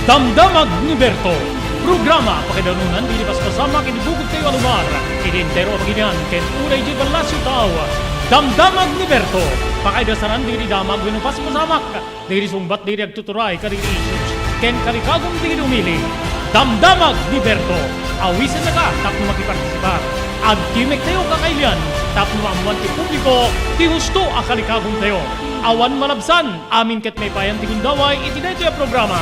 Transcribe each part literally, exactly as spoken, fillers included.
Damdamag ni Berto, programa pakaidanunan dagiti paspasamak iti bugotkayo a lugar, iti entero a Pagilian ken uray idiay Palacio Tao. Damdamag ni Berto, pakaidasaran dagiti damag wenno paspasamak dagiti sungbat dagiti agtuturay kadagiti issues ken kalikagum dagiti umili. Damdamag ni Berto, awisennaka tapno makipartisipar. Agtimek tayo kakailian tapno maammoan ti publiko ti husto a kalikagumtayo. Awan malabsan, amin ket maipayan ti gundaway iti daytoy a programa.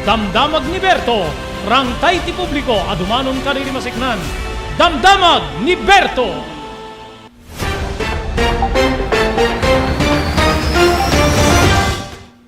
Damdamag ni Berto, rangtay ti publiko a dumanon kadagiti maseknan. Damdamag ni Berto!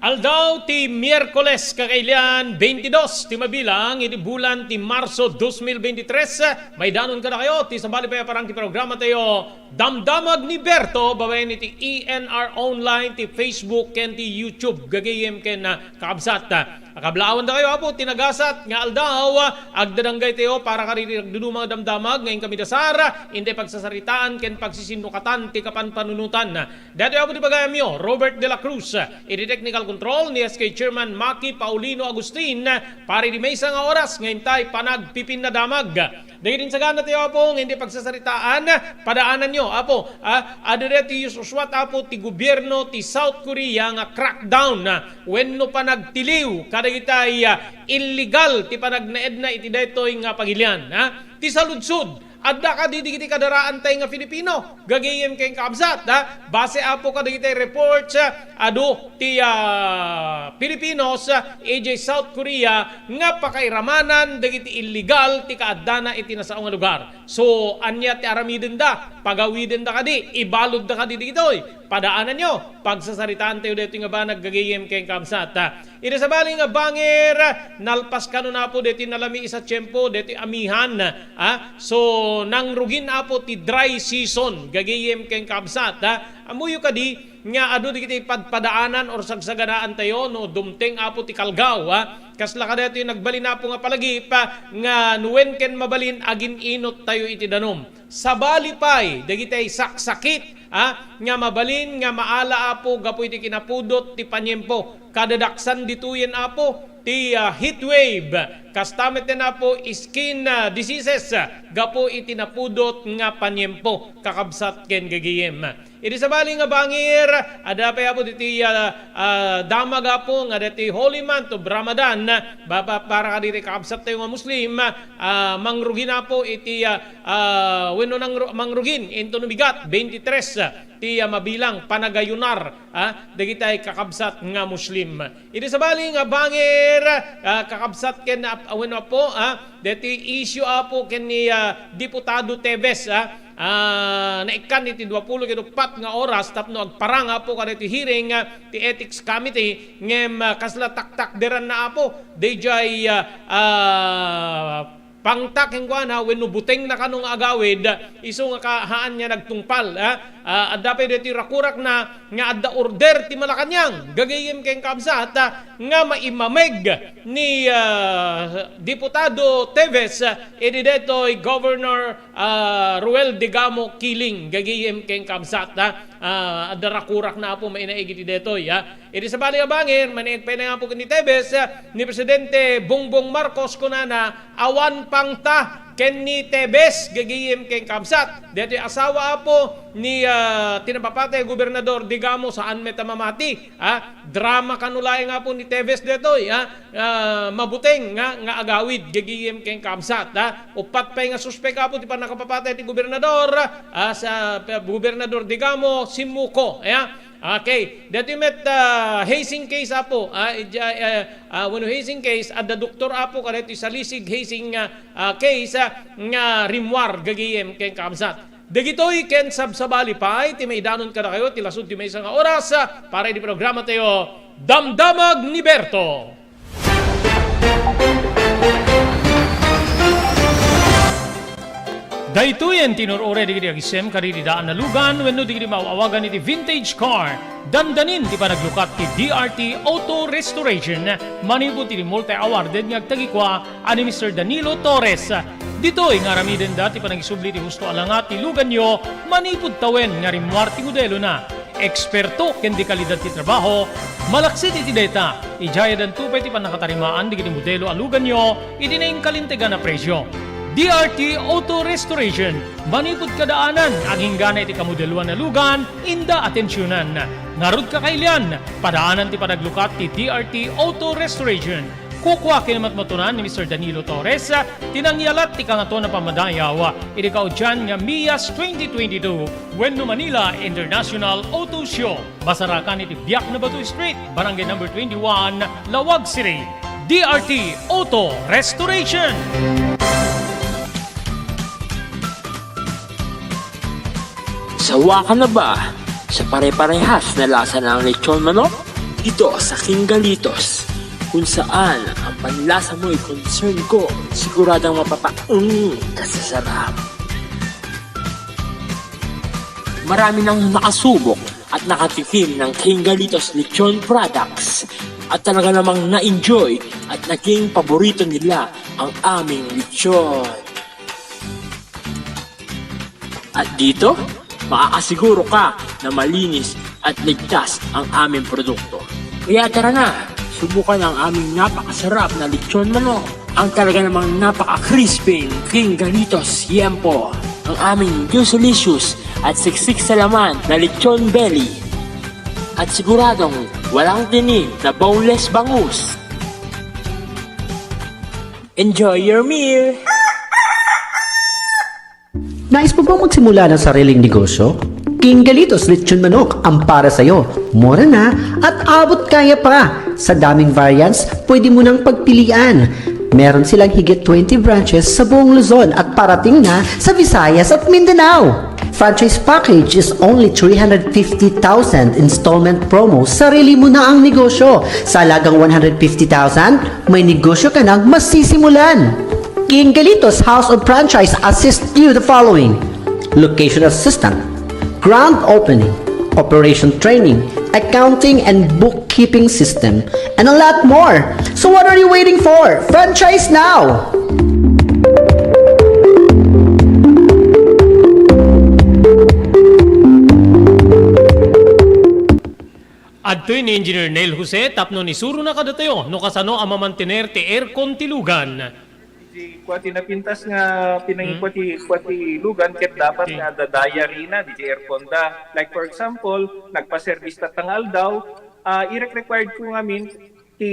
Aldaw ti Miyerkules, kakailian, twenty-dos ti mabilang iti bulan ti Marso dos mil veintitrés. Maidanon kadakayo ti sabali pay a parang ti programa tayo, Damdamag ni Berto, babaen iti E N R Online, ti Facebook, ken ti YouTube. Gagayem ken, ah, kakabsat, ah, akablaawan dakayo, Apo, ti nagasat nga aldaw, ah, agdadanggay tayo para kadagiti agduduma nga damdamag nga inkami dasar, intay pagsasaritaan ken pagsisinnukatan ti kapanpanunotan. Daytoy, Apo, ti pagayamyo, Robert de la Cruz, iti technical control ni S K Chairman Maki Paulino Agustin, para iti maysa nga oras nga intay panagpipinnadamag. Dagiti insagana tayo, Apo, nga intay pagsasaritaan, padaananyo, Apo, ah, adu daytoy ususuat, Apo, ti gobierno ti South Korea nga crackdown, ah, wenno panagtiliw kadagitay, ah, illegal ti panagnaedna iti daytoy nga pagilian, ha? Ti saludsod, adda kadi dagiti kadaraantay nga Filipino? Gagayem ken kakabsat, ha? Base, Apo, kadagiti reports, ah, adu ti, ah, Filipinos, ah, idiay South Korea nga pakairamanan dagiti illegal ti kaaddana iti nasao nga lugar. So, ania ti aramidenda? Pagawidenda kadi? Ibaludda kadi dagitoy? Padaananyo, pagsasaritaan tayo daytoy nga banag, gagayem ken kakabsat, ha? Iti sabali nga bangir, nalpas kano, Apo, daytoy nalamiis a tiempo, daytoy amihan, ha? So, nangrugin, Apo, ti dry season, gagayem ken kakabsat, ha? Ammoyo kadi nga adu dagiti padpadaanan or sagsaganaan tayo no dumteng, Apo, ti kalgaw, ha? Kasla kadaytoy nagbalin, Apo, nga palagip, ha, nga no wen ken mabalin, agin-inot tayo iti danum. Sabali pay dagiti saksakit, ah, nga mabalin nga maala, Apo, gapu iti kinapudot ti paniempo. Kadadaksan ditoyen, Apo, ti, ah, heat wave. Kasta met, Apo, skin, ah, diseases, ah, gapu iti napudot nga paniempo, kakabsat ken gagayem. Iti sabali nga bangir, adda pay, Apo, ditoy, ah, ah, damag, Apo, nga ditoy Holy Month of Ramadan, ba-, ba-, para kadagiti kakabsat tayo nga Muslim, ah, mangrugin, Apo, iti, ah, ah, wenno nangru-, mangrugin intono bigat, twenty-three, ah, ti, ah, mabilang panagayunar, ah, dagitay kakabsat nga Muslim. Iti sabali nga bangir, ah, kakabsat ken ap-, wenno, Apo, ah, deti issue, Apo, ken ni, ah, Diputado Teves, ah, ah, naikkan iti duapulo ket uppat nga oras tapno agparang, Apo, kadagiti hearing, ah, ti Ethics Committee, ngem, ah, kasla taktakderanna, Apo, dayjay, ah, ah, pangta kenkuana wenno butengna kano nga agawid, isu nga ka-, haan nga nagtungpal, ah. Ah, adda pay daytoy rakurakna nga adda order ti Malacañang, gagayem ken kakabsat, ah, nga maimameg ni, ah, Diputado Teves, ah, idi daytoy Governor, ah, Roel Digamo Kiling, gagayem ken kakabsat, ah. Ah, adda rakurakna, Apo, mainaig iti daytoy, ah. Iti sabali a bangir, mainaig pay nga, Apo, ken ni Teves, ah, ni Presidente Bongbong Marcos, kunana, awan pangta ken ni Teves, gagayem ken kakabsat. Daytoy asawa, Apo, ni, ah, ti napapatay a Gobernador Digamo, saan met a mamati, ah. Drama kano laeng, Apo, ni Teves daytoy, ah. Ah, mabuteng nga, nga agawid, gagayem ken kakabsat, ah. Uppat pay nga suspek, Apo, ti pannakapapatay ti gobernador, ah, sa, Gobernador Digamo, simmuko, ah. Okay, daytoy met, ah, hazing case, Apo, ah, ija-, ah, ah, wenno hazing case, adda doktor, Apo, kadaytoy salisig hazing, ah, ah, case, ah, nga rimmuar, gagayem ken kakabsat. Dagitoy ken sabsabali pay ti maidanon kadakayo ti lasud ti maysa nga oras, ah, para iti programa tayo, Damdamag ni Berto. Daytoyen ti inur-uray dagiti agisem kadagiti daan a lugan wenno dagiti maaw-awagan iti vintage car. Dandanin ti panaglukat ti D R T Auto Restoration manipud iti multi-awarded nga agtagikua a ni Mister Danilo Torres. Ditoy nga aramidenda ti panagisubli ti husto a langa ti luganyo manipud tawen nga rimmuar ti modelona. eksperto ken dekalidad ti trabaho, malaksid iti dayta, idiay addanto pay ti pannakatarimaan dagiti modelo a luganyo iti nainkalintegan a presio. D R T Auto Restoration, manipud kadaanan, aginggana iti kamodeloan a lugan, inda atensionan. Ngarud, kakailian, padaanan ti panaglukat ti D R T Auto Restoration. Kukua ken matmatunan ni Mister Danilo Torres ti nangyalat ti Kangatoan a Pammadayaw iti kaudian nga MIAS twenty twenty-two wenno Manila International Auto Show. Masarakan iti Biak na Bato Street, Barangay Number twenty-one, Laoag City. D R T Auto Restoration. Sawa ka na ba sa pare-parehas na lasa ng lechon manok? Dito sa King Galitos, kung saan ang panlasa mo'y concern ko, siguradong mapapaung ka sa sarap. Marami nang nakasubok at nakatikim ng King Galitos Lechon Products at talaga namang na-enjoy at naging paborito nila ang aming lechon. At dito, makakasiguro ka na malinis at ligtas ang aming produkto. Kaya tara na, subukan ang aming napakasarap na lechon manok. Ang talaga namang napaka-crispy King Galitos Yempo. Ang aming juicy-licious at siksik sa laman na lechon belly. At siguradong walang tinik na boneless bangus. Enjoy your meal! Nais mo bang magsimula ng sariling negosyo? King Galitos Lechon Manok ang para sa'yo. Mura na at abot kaya pa. Sa daming variants, pwede mo nang pagpilian. Meron silang higit twenty branches sa buong Luzon at parating na sa Visayas at Mindanao. Franchise package is only three hundred fifty thousand, installment promo, sarili mo na ang negosyo. Sa halagang one hundred fifty thousand, may negosyo ka nang masisimulan. King Galitos House of Franchise assist you the following: location assistant, grand opening, operation training, accounting and bookkeeping system, and a lot more. So what are you waiting for? Franchise now! Adtoy ni Engineer Neil Jose tapno isurona kadatayo no kasano a mamantener ti aircon ti lugan. Di kua ti napintas nga pinangikua ti, kua ti lugan ket dapat nga adda diary na, di ti aircon da. Like for example, nagpa-service tatta nga aldaw, ah, irek-required ko ngamin ti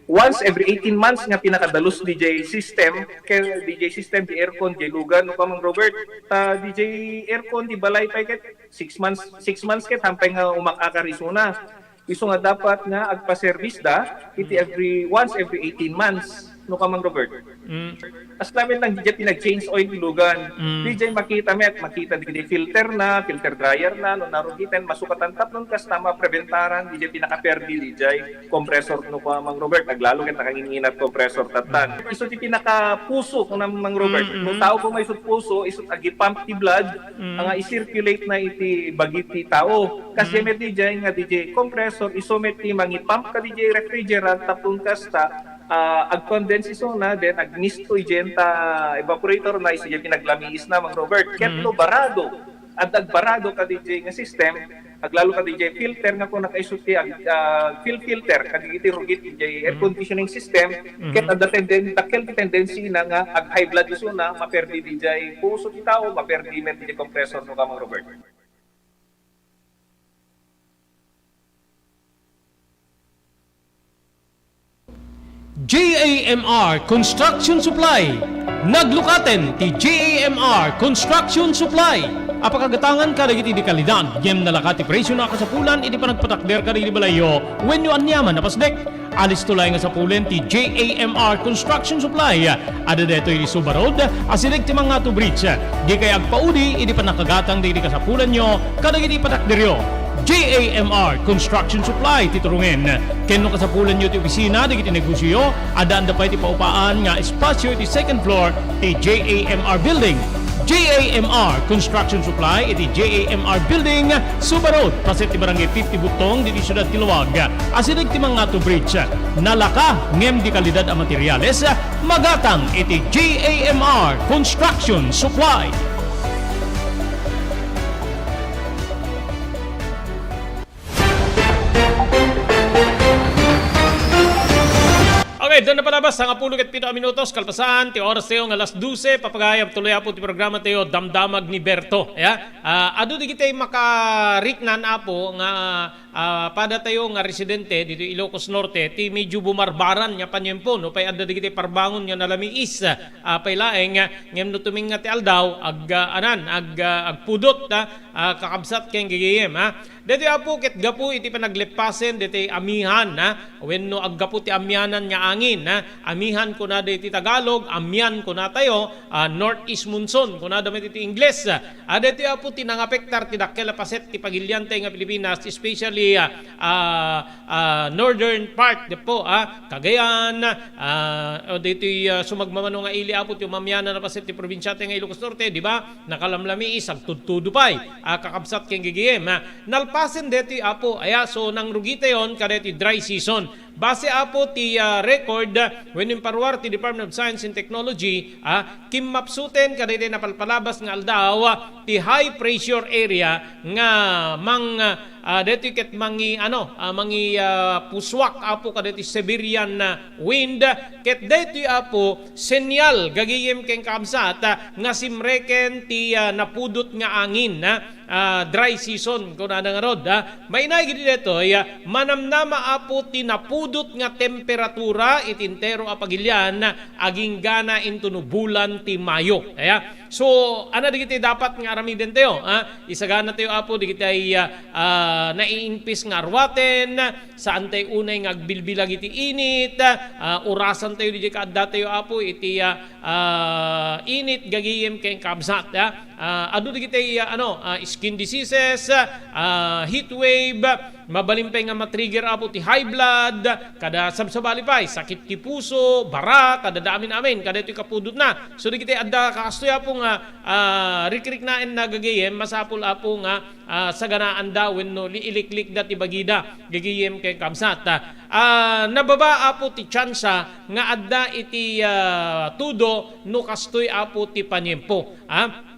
once every eighteen months nga pinakadalus D J system, kay D J system, di aircon, di lugan, no, Kamang Robert? Ta D J aircon, di balay pay ket six months, six months ket hampay nga umak-akar isuna. Isu nga dapat nga agpa-service da iti every, once every eighteen months, no, Kamang Robert? Mm. As lamin lang, di pinag-change oil ti lugan. Mm. Di makita met, makita di filter na, filter dryer na, no, narugiten, masukatan tapno kasta mapreventaran, di pinakaperdi, di compressor, no, Kamang Robert, aglalo ket nakanginginat compressor tattan. Mm. Isu ti pinakapuso, no, Mang Robert. Mm, mm. No tao ko may isut puso, isut agi-pump ti blood, Mm. nga i-circulate na iti bagi ti tao. Kasi Mm. met di nga di compressor, isu met ti mangi-pump ka di refrigerant, tapno kasta, ah, ag-condense isuna, then agmisto idiay ta evaporator na, isu diay pinaglamiis na, Mang Robert. Ket Mm. no barado, adda agbarado ka di nga system, aglalo ka di filter nga kung nakaisut ti ag-, ah, fil-, filter, kadagiti rugit di Mm. air conditioning system, Mm. ket adda tenden-, dakkel ti tendency na nga ag-high blood isuna, maperdi di puso ti tao, maperdi met di compressor, no, Kamang Robert? J A M R Construction Supply. Naglukaten ti J A M R Construction Supply a pakagatangan kadagiti dekalidad ngem nalaka ti presio a kasapulan iti panagpatakder kadagiti balayyo wenno aniaman a pasdek. Alisto laeng a sapulen ti J A M R Construction Supply. Adda daytoy iti Suba Road, asideg ti Mangato Bridge. Dikay agpaudi iti pannakagatang dagiti kasapulanyo kadagiti patakderyo. J A M R Construction Supply ti turongen. Ken no kasapulanyo ti opisina dagiti negosioyo, addaanda pay ti paupaan nga espasio iti second floor ti J A M R Building. J A M R Construction Supply iti J A M R Building, Suba Road, paset ti Barangay fifty Butong, diti siudad ti Laoag. Asideg ti Mangato Bridge. Nalaka ngem dekalidad a materials, magatang iti J A M R Construction Supply. Adda napalabas, sangapulo ket pito a minutos, kalpasan ti oras tayo nga alas dose, papagayam tuloy, Apo, ti programa tayo, Damdamag ni Berto. Ya? Ah, adu digitay makariknan, Apo, nga, ah, pada tayo nga residente dito Ilocos Norte, ti medyo bumarbaran nga paniempo, no? Pay adda digitay parbangon nga nalamiis, ah, pay laeng, ah, ngem no tuminga ti aldaw, ag, ah, anan, ag, ah, agpudot, ah, ah, kakabsat ken gagayem, ha? Daytoy, Apo, ket gapu iti panagleppasen daytoy amihan, ha? Wenno aggapu ti amianan nga angin, ha? Amihan kunada iti Tagalog, amian kunatayo, ah, northeast monsoon kunada met iti Ingles. Ah, daytoy, Apo, ti nangapektar ti dakkel a paset ti pagilian tayo nga Pilipinas, especially, ah, ah, ah, northern part, po, ah, Cagayan, ah, o daytoy, ah, sumagmamano nga ili, Apo, ti umamianan a paset ti probinsia tayo nga Ilocos Norte, di ba? Nakalamlamiis, agtudtudo pay, ah, kakabsat ken gagayem, ha? Nalpasen daytoy, Apo, aya, so nangrugitayon kadaytoy dry season. Base, Apo, ti, ah, record, ah, wenno imparuar ti Department of Science and Technology, ah, kimmapsuten kadaytoy napalpalabas nga aldaw, ah, ti high pressure area nga mang, ah, daytoy ket mangi-, ano, ah, mangi-, ah, puswak, Apo, kadaytoy Siberian, ah, wind, ket daytoy, Apo, senyal, gagayem ken kabsat, ah, nga simreken ti, ah, napudot nga angin, ah, ah, dry season, kunada ngarud, ah. Mainaig idi daytoy, ah, manamnama, Apo, ti napudot nga temperatura iti entero a pagilian, ah, aginggana intono bulan ti Mayo. Aya. So, ana dagiti dapat nga aramiden tayo, ah. Isagana tayo, Apo, dagiti, ah, ah, naiingpis nga arwaten, saan tayo unay nga agbilbilag iti init, ah, orasan tayo dagiti kaadda tayo, Apo, iti, ah, ah, init, gagayem ken kabsat, ah. Ah, adu dagiti, ah, ano, ah, skin diseases, ah, heat wave, mabalin pay nga matrigger, Apo, ti high blood, kada sabsabali pay, sakit ti puso, bara, kada daamin-amin, kadaytoy kapudotna. So, dagiti adda kastoy, Apo, nga, ah, rikriknaenna gagayem, masapul, Apo, nga, ah, saganaanda wenno liiliklikda ti bagida, gagayem ken kabsat. Ah, nababa, Apo, ti tsansa nga adda iti, ah, tudo no kastoy, Apo, ti paniempo. Ah,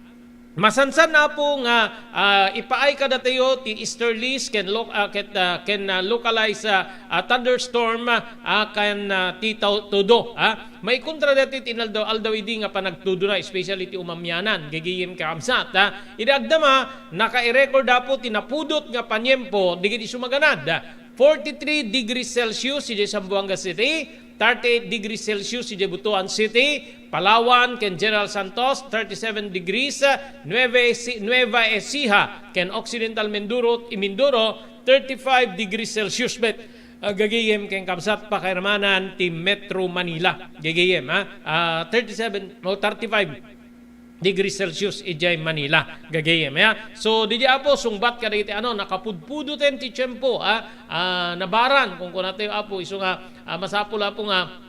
masansan, Apo, nga, ah, ipaay kadatayo ti easterlies ken lo-, ah, ket, ah, ken, ah, localized, ah, ah, thunderstorm, ah, ken, ah, ti taw-, tudo, ah. Maikontra daytoy ti inaldaw-aldaw idi nga panagtudona, especially ti umamianan, gagayem ken kabsat, ah. Idi agdama, naka-record, Apo, ti napudot nga paniempo dagiti sumaganad. Forty-three degrees Celsius idiay Zamboanga City, thirty-eight degrees Celsius idiay Butuan City, Palawan ken General Santos, thirty-seven degrees, Nueve Eci-, Nueva Ecija ken Occidental Mindoro, Mindoro, thirty-five degrees Celsius met. Ah, gagayem ken kabsat, pakairamanan ti Metro Manila. Gagayem, ha? Ah, thirty-seven o thirty-five degrees Celsius idiay Manila, gagayem, ya. So, didi, Apo, sungbat kadagiti, ano, nakapudpudoten ti tiempo, ah, ah, nabaran, kunkunatayo, Apo, isu nga, ah, masapul, Apo, nga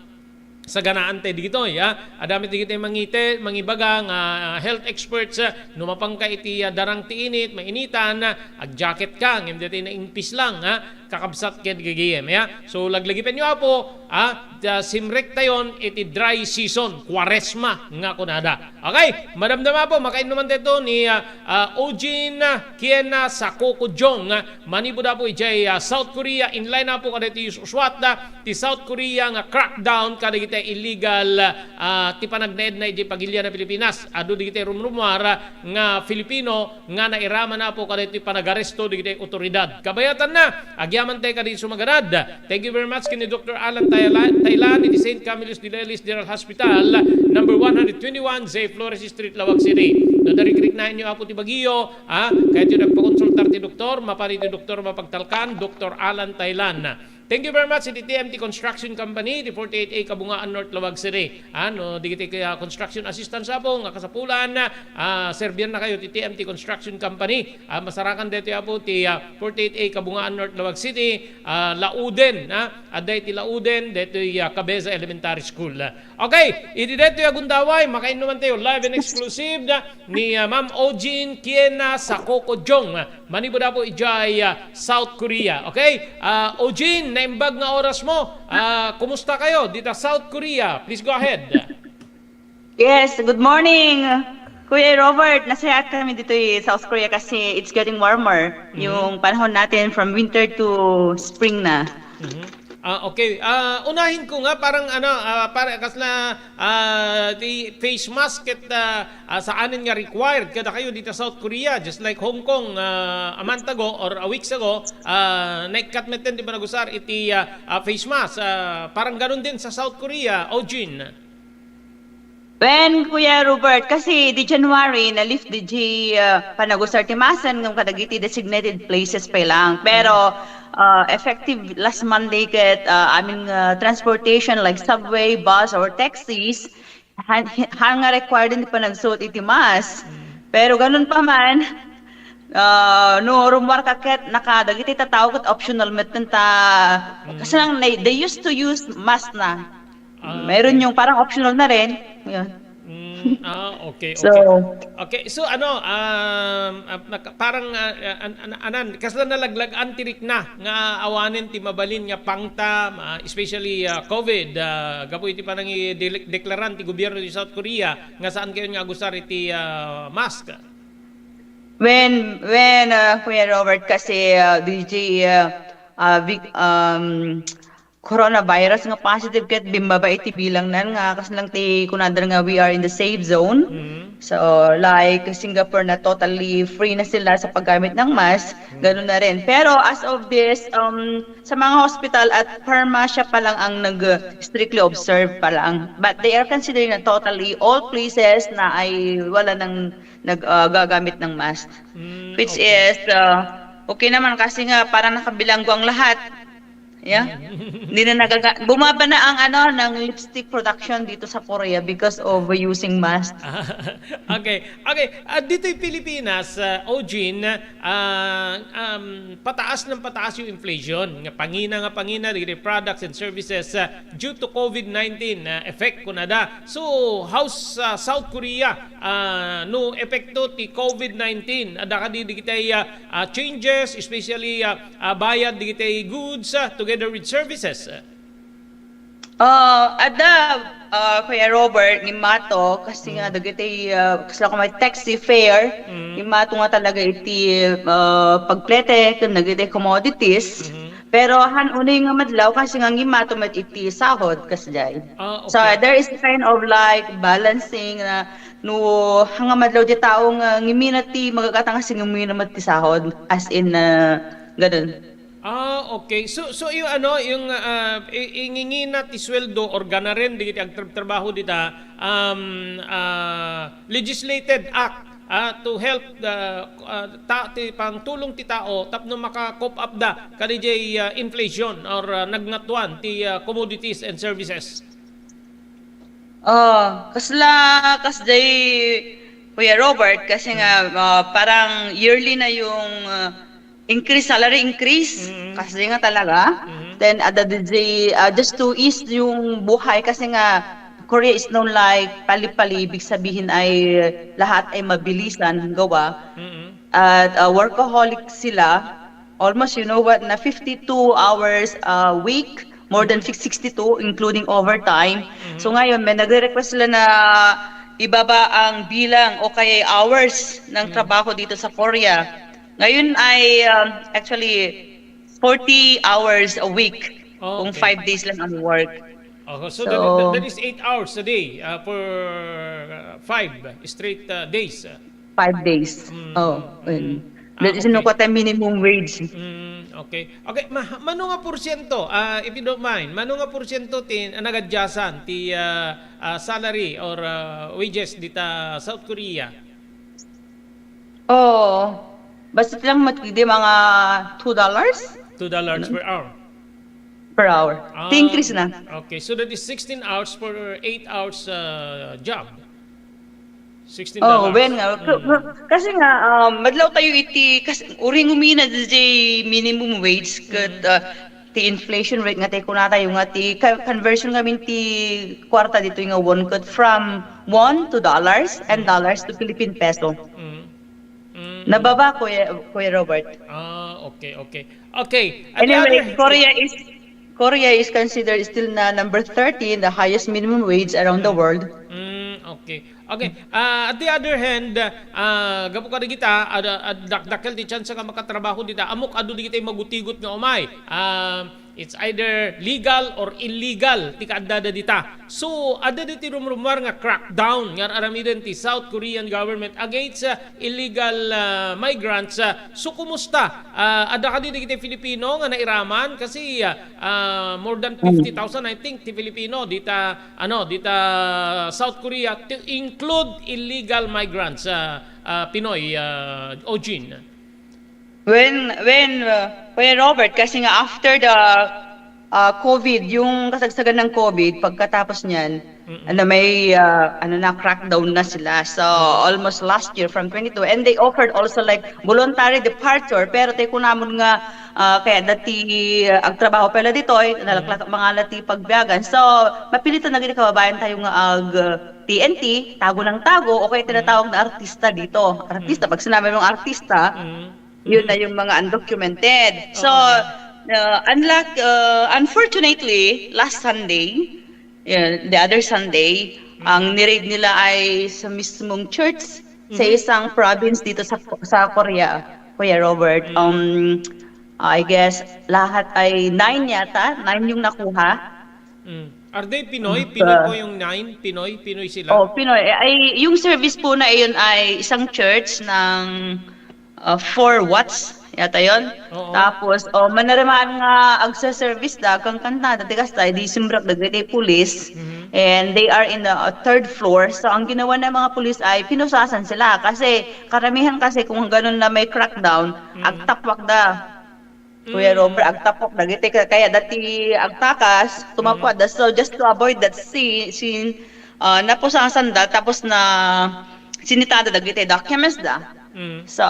saganaan tayo ditoy, ah. Adda met dagiti mangite-, mangibaga nga, ah, health experts, ah, no mapanka iti, ah, darang ti init, mainitan, ah, agjacket ka, ngem daytoy naingpis lang, ah. Kakabsat ken gagayem, ya. So, laglagipenyo, Apo, ah, ta simrektayon iti dry season, Kuaresma nga kunada. Okay, madamdama, Apo, makainnuman tayo ni, ah, ah, Ojin, ah, Kiena Sakoko Jong, ah, manipud, Apo, idiay, ah, South Korea, in line, Apo, kadagiti us-, usuat, ah, ti South Korea nga crackdown kadagiti illegal, ah, ti panagnaedna idiay pagilian a Pilipinas. Adu dagiti rumrumuar, ah, nga Filipino nga nairaman, Apo, kadagiti panagaresto dagiti otoridad. Kabayatanna, agyaman tayo kadagiti sumaganad. Thank you very much ken ni Doctor Alan Tayla-, Taylan iti Saint Camillus de Lelis General Hospital, number one hundred twenty-one, Jay Flores Street, Laoag City. No narikriknaenyo, Apo, ti bagio, ah, kayatyo nagpakonsultar ti doktor, mapan iti doktor mapagtalkan, Doctor Alan Taylan. Thank you very much iti T M T Construction Company, iti forty-eight A Kabungaan North, Laoag City. Ano, dagiti, ah, construction assistance, Apo, nga kasapulan, ah, serbiannakayo ti T M T Construction Company. Ah, masarakan daytoy, Apo, ti, ah, forty-eight A Kabungaan North, Laoag City, ah, Lauden, ah, adda iti Lauden, daytoy, ah, Cabeza Elementary School. Okay, idi daytoy a gundaway, makainnuman tayo live and exclusive na ni, ah, Ma'am Ojin Kiena Sakoko Jong, ah, manipud, Apo, idiay, ah, South Korea. Okay? Ah, Ojin, naimbag nga oras mo. Ah, kumusta kayo dita South Korea? Please go ahead. Yes, good morning, Kuya Robert. Nasayaat kami dito sa South Korea kasi it's getting warmer. Mhm. Yung panahon natin from winter to spring na. Mhm. Ah, okay. Ah, unahin ko nga parang ano, ah, para kasla, ah, ti face mask ket, ah, ah, saanen nga required kadakayo dita South Korea, just like Hong Kong, ah, a month ago or a weeks ago, ah, naikkat metten ti panagusar iti, ah, ah, face mask. Ah, parang ganun din sa South Korea, Ojin. Wen, Kuya Robert, kasi di January, na-lift di, di, ah, panagusar ti mask ngem kadagiti designated places pay lang. Pero, ah, effective last Monday ket, ah, amin nga transportation like subway, bus, or taxis, han, han nga required ti panagsuot iti mask. Pero ganun pa man, ah, no, rummuar ka ket naka, dagiti tattao ket optional metten ta, kasi lang, they, they used to use mask na. Ah, meron okay. Yung parang optional na rin. Yun. Mm, ah, okay, so, okay. Okay, so ano, um, ah, naka, parang, ah, ah, an, an, anan, kasla nalaglag-an ti rikna nga awanen ti mabalin nga pangtam, ah, especially, ah, COVID, ah, gapu iti panangideklaran ti gobyerno ti South Korea nga saan kayo nga agusar iti, ah, mask. When, when, uh, Kuya Robert, kasi, uh, D J, uh, uh, Vic, um, coronavirus nga positive ket bimbaba iti bilang nan nga kas lang ti kunadar nga we are in the safe zone. Mm-hmm. So, like Singapore na totally free na sila sa paggamit ng mask, mm-hmm, ganun na rin. Pero as of this, um, sa mga hospital at parmasya pa lang ang nag-, uh, strictly observe pa lang. But they are considering na totally all places na ay wala nang nag-, uh, gagamit ng mask. Mm, which okay. Is, uh, okay naman kasi nga parang nakabilanggo ang lahat. Yeah? Hindi na nagaga-, bumaba na ang ano, ng lipstick production dito sa Korea because of using mask. Okay. Okay. At dito'y Pilipinas, uh, Ojin, ah, um, pataas ng pataas yung inflation. Nga pangina nga pangina, dagiti products and services, ah, due to COVID nineteen, ah, effect kunada. So, how's, ah, South Korea? Ah, no epekto ti COVID nineteen? Adda kadi dagiti, ah, ah, changes, especially, ah, ah, bayad dagiti goods, ah, together with services? Ah, adda, ah, Kuya Robert, ngimmato, kasi nga, mm, dagiti, ah, kasla ko may taxi fare, mm, ngimmato nga talaga iti, ah, pagplete, ken dagiti commodities. Mm-hmm. Pero han unay nga madlaw, kasi nga ngimmato met iti sahod, kasjay. Ah, okay. So, there is a kind of, like, balancing na no, han nga madlaw di tao nga ngimina ti magagata nga singimina met ti sahod, as in, ah, ganun. Ah, okay. So, so yung ano, yung, ah, i-, ingingina ti sweldo or ganaren dagiti agtrab-trabaho dita, um, ah, legislated act, ah, to help the, ah, ta-, ti pangtulong ti tao tapno maka-cope up da kadijay, ah, inflation or, ah, nagngatwan ti, ah, commodities and services. Oh, kasla, kasjay, Kuya Robert, kasi nga, ah, parang yearly na yung, ah, increase, salary increase. Mm-hmm. Kasi nga talaga. Mm-hmm. Then, ada D J, ah, just to ease yung buhay kasi nga Korea is known like pali-pali, ibig sabihin ay lahat ay mabilisan gawa. Mm-hmm. At, ah, workaholic sila. Almost, you know what, na fifty-two hours a week, more than six-, sixty-two, including overtime. Mm-hmm. So ngayon, may nagre-request sila na ibaba ang bilang o kaya hours ng, mm, trabaho dito sa Korea. Ngayon ay, um, actually forty hours a week. Oh, kung okay. Five days lang ang work. Oh, so, so that, that is eight hours a day, uh, for, uh, five straight, uh, days. Five days. Mm, oh, mm, mm. That is, ah, okay. Nukwata minimum wage. Mm, okay. Okay, ma-, mano nga porsyento, ah, if you don't mind, mano nga porsyento ti, ah, nagadyasan ti, ah, ah, salary or, ah, wages dita South Korea? Oh, basta lang matindi mga two dollars. Two dollars per hour? Per hour. Ah, ti increase na. Okay, so that is sixteen hours for eight hours, uh, job. Sixteen dollars. Oh, wen nga. Mm. Kasi nga, um, madlaw tayo iti, kasi uring umina di minimum wage, ket, mm, uh, ti inflation rate nga ti kunatayo nga ti conversion ngamin ti kuarta ditoy nga won ket from won to dollars and dollars to Philippine peso. Mm. Mm. Nababa, Kuya, Kuya Robert. Ah, okay, okay. Okay. Anyway, Korea is, Korea is considered still na number thirteen, the highest minimum wage around the world. Mm, okay. Okay. Ah, at the other hand, ah, gapu kadagita, ada, ad-, dakdakkel ti tsansa nga makatrabaho dita. Ammok adu dagiti magutigot nga umay. Ah, It's either legal or illegal ti kaaddada dita. So, adda diti rumrumar nga crackdown nga aramiden ti South Korean government against, ah, illegal, ah, migrants. Ah, so, kumusta? Ah, adda kadi dagiti Filipino nga nairaman? Kasi, ah, ah, more than fifty thousand, I think, ti Filipino dita, ano, dita South Korea, to include illegal migrants, ah, ah, Pinoy, ah, Eugene. When, when, uh, Kuya Robert, kasi nga after the, uh, COVID, yung kasagsagan ng COVID, pagkatapos niyan, Mm-mm. ano, may, uh, ano na, crackdown na sila. So, Mm. almost last year from twenty-two, and they offered also, like, voluntary departure, pero tay kunamon nga, uh, kaya dati, uh, agtrabaho pala ditoy, Mm. nalaklak mga lati pagbiagan. So, mapilitan na gid kababayan tayo nga ag, uh, T N T, tago ng tago, o kaya Mm. tinatawag na artista dito. Artista, Mm. pag sinabi mong artista, Mm. Yun na yung mga undocumented. So, Oo. uh, unlike, uh, unfortunately, last Sunday, yun, the other Sunday, Mm. ang ni-raid nila ay sa mismong church sa Mhm. isang province dito sa, sa Korea, Kuya Robert. Mm. Um, I guess lahat ay nine yata, nine yung nakuha. Mm. Are they Pinoy? Mm, Pinoy uh, po yung nine? Pinoy? Pinoy sila? Oh, Pinoy. Eh, ay, yung service po na iyon ay isang church ng, uh, four watts, yata yon. Oo. Tapos, oh, manaraman nga agsa-service da, kang kanta, dati kasta, di simbrak dagiti pulis. Mhm. And they are in the, uh, third floor. So, ang ginawa ng mga pulis ay pinusasan sila. Kasi, karamihan kasi kung ganun na may crackdown, Mhm. agtapwak da. Kuya Mm. Robert, agtapok dagiti ka-, kaya dati agtakas, tumapwak Mm. da. So, just to avoid that si-, sin-, ah, napusasan da, tapos na sinitada dagiti documents da. Mm. So,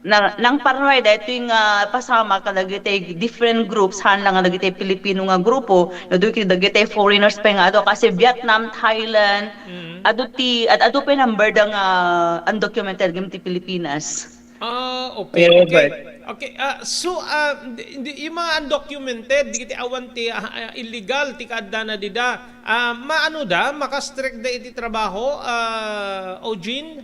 na, nang paranoid, daytoy nga pasama kadagiti different groups, haan lang nga dagiti Filipino nga grupo, no, dagiti foreigners pa nga adu, kasi Vietnam, Thailand, Mm. adu ti, ad-, adu pa number da nga undocumented gayam ti Pilipinas. Ah, okay, Kuya okay. Robert. Okay, ah, so, ah, di, di, yung mga undocumented, dagiti awan ti, ah, ah, illegal ti kaaddana dida, ah, maano da, makastrek da iti trabaho, ah, Eugene?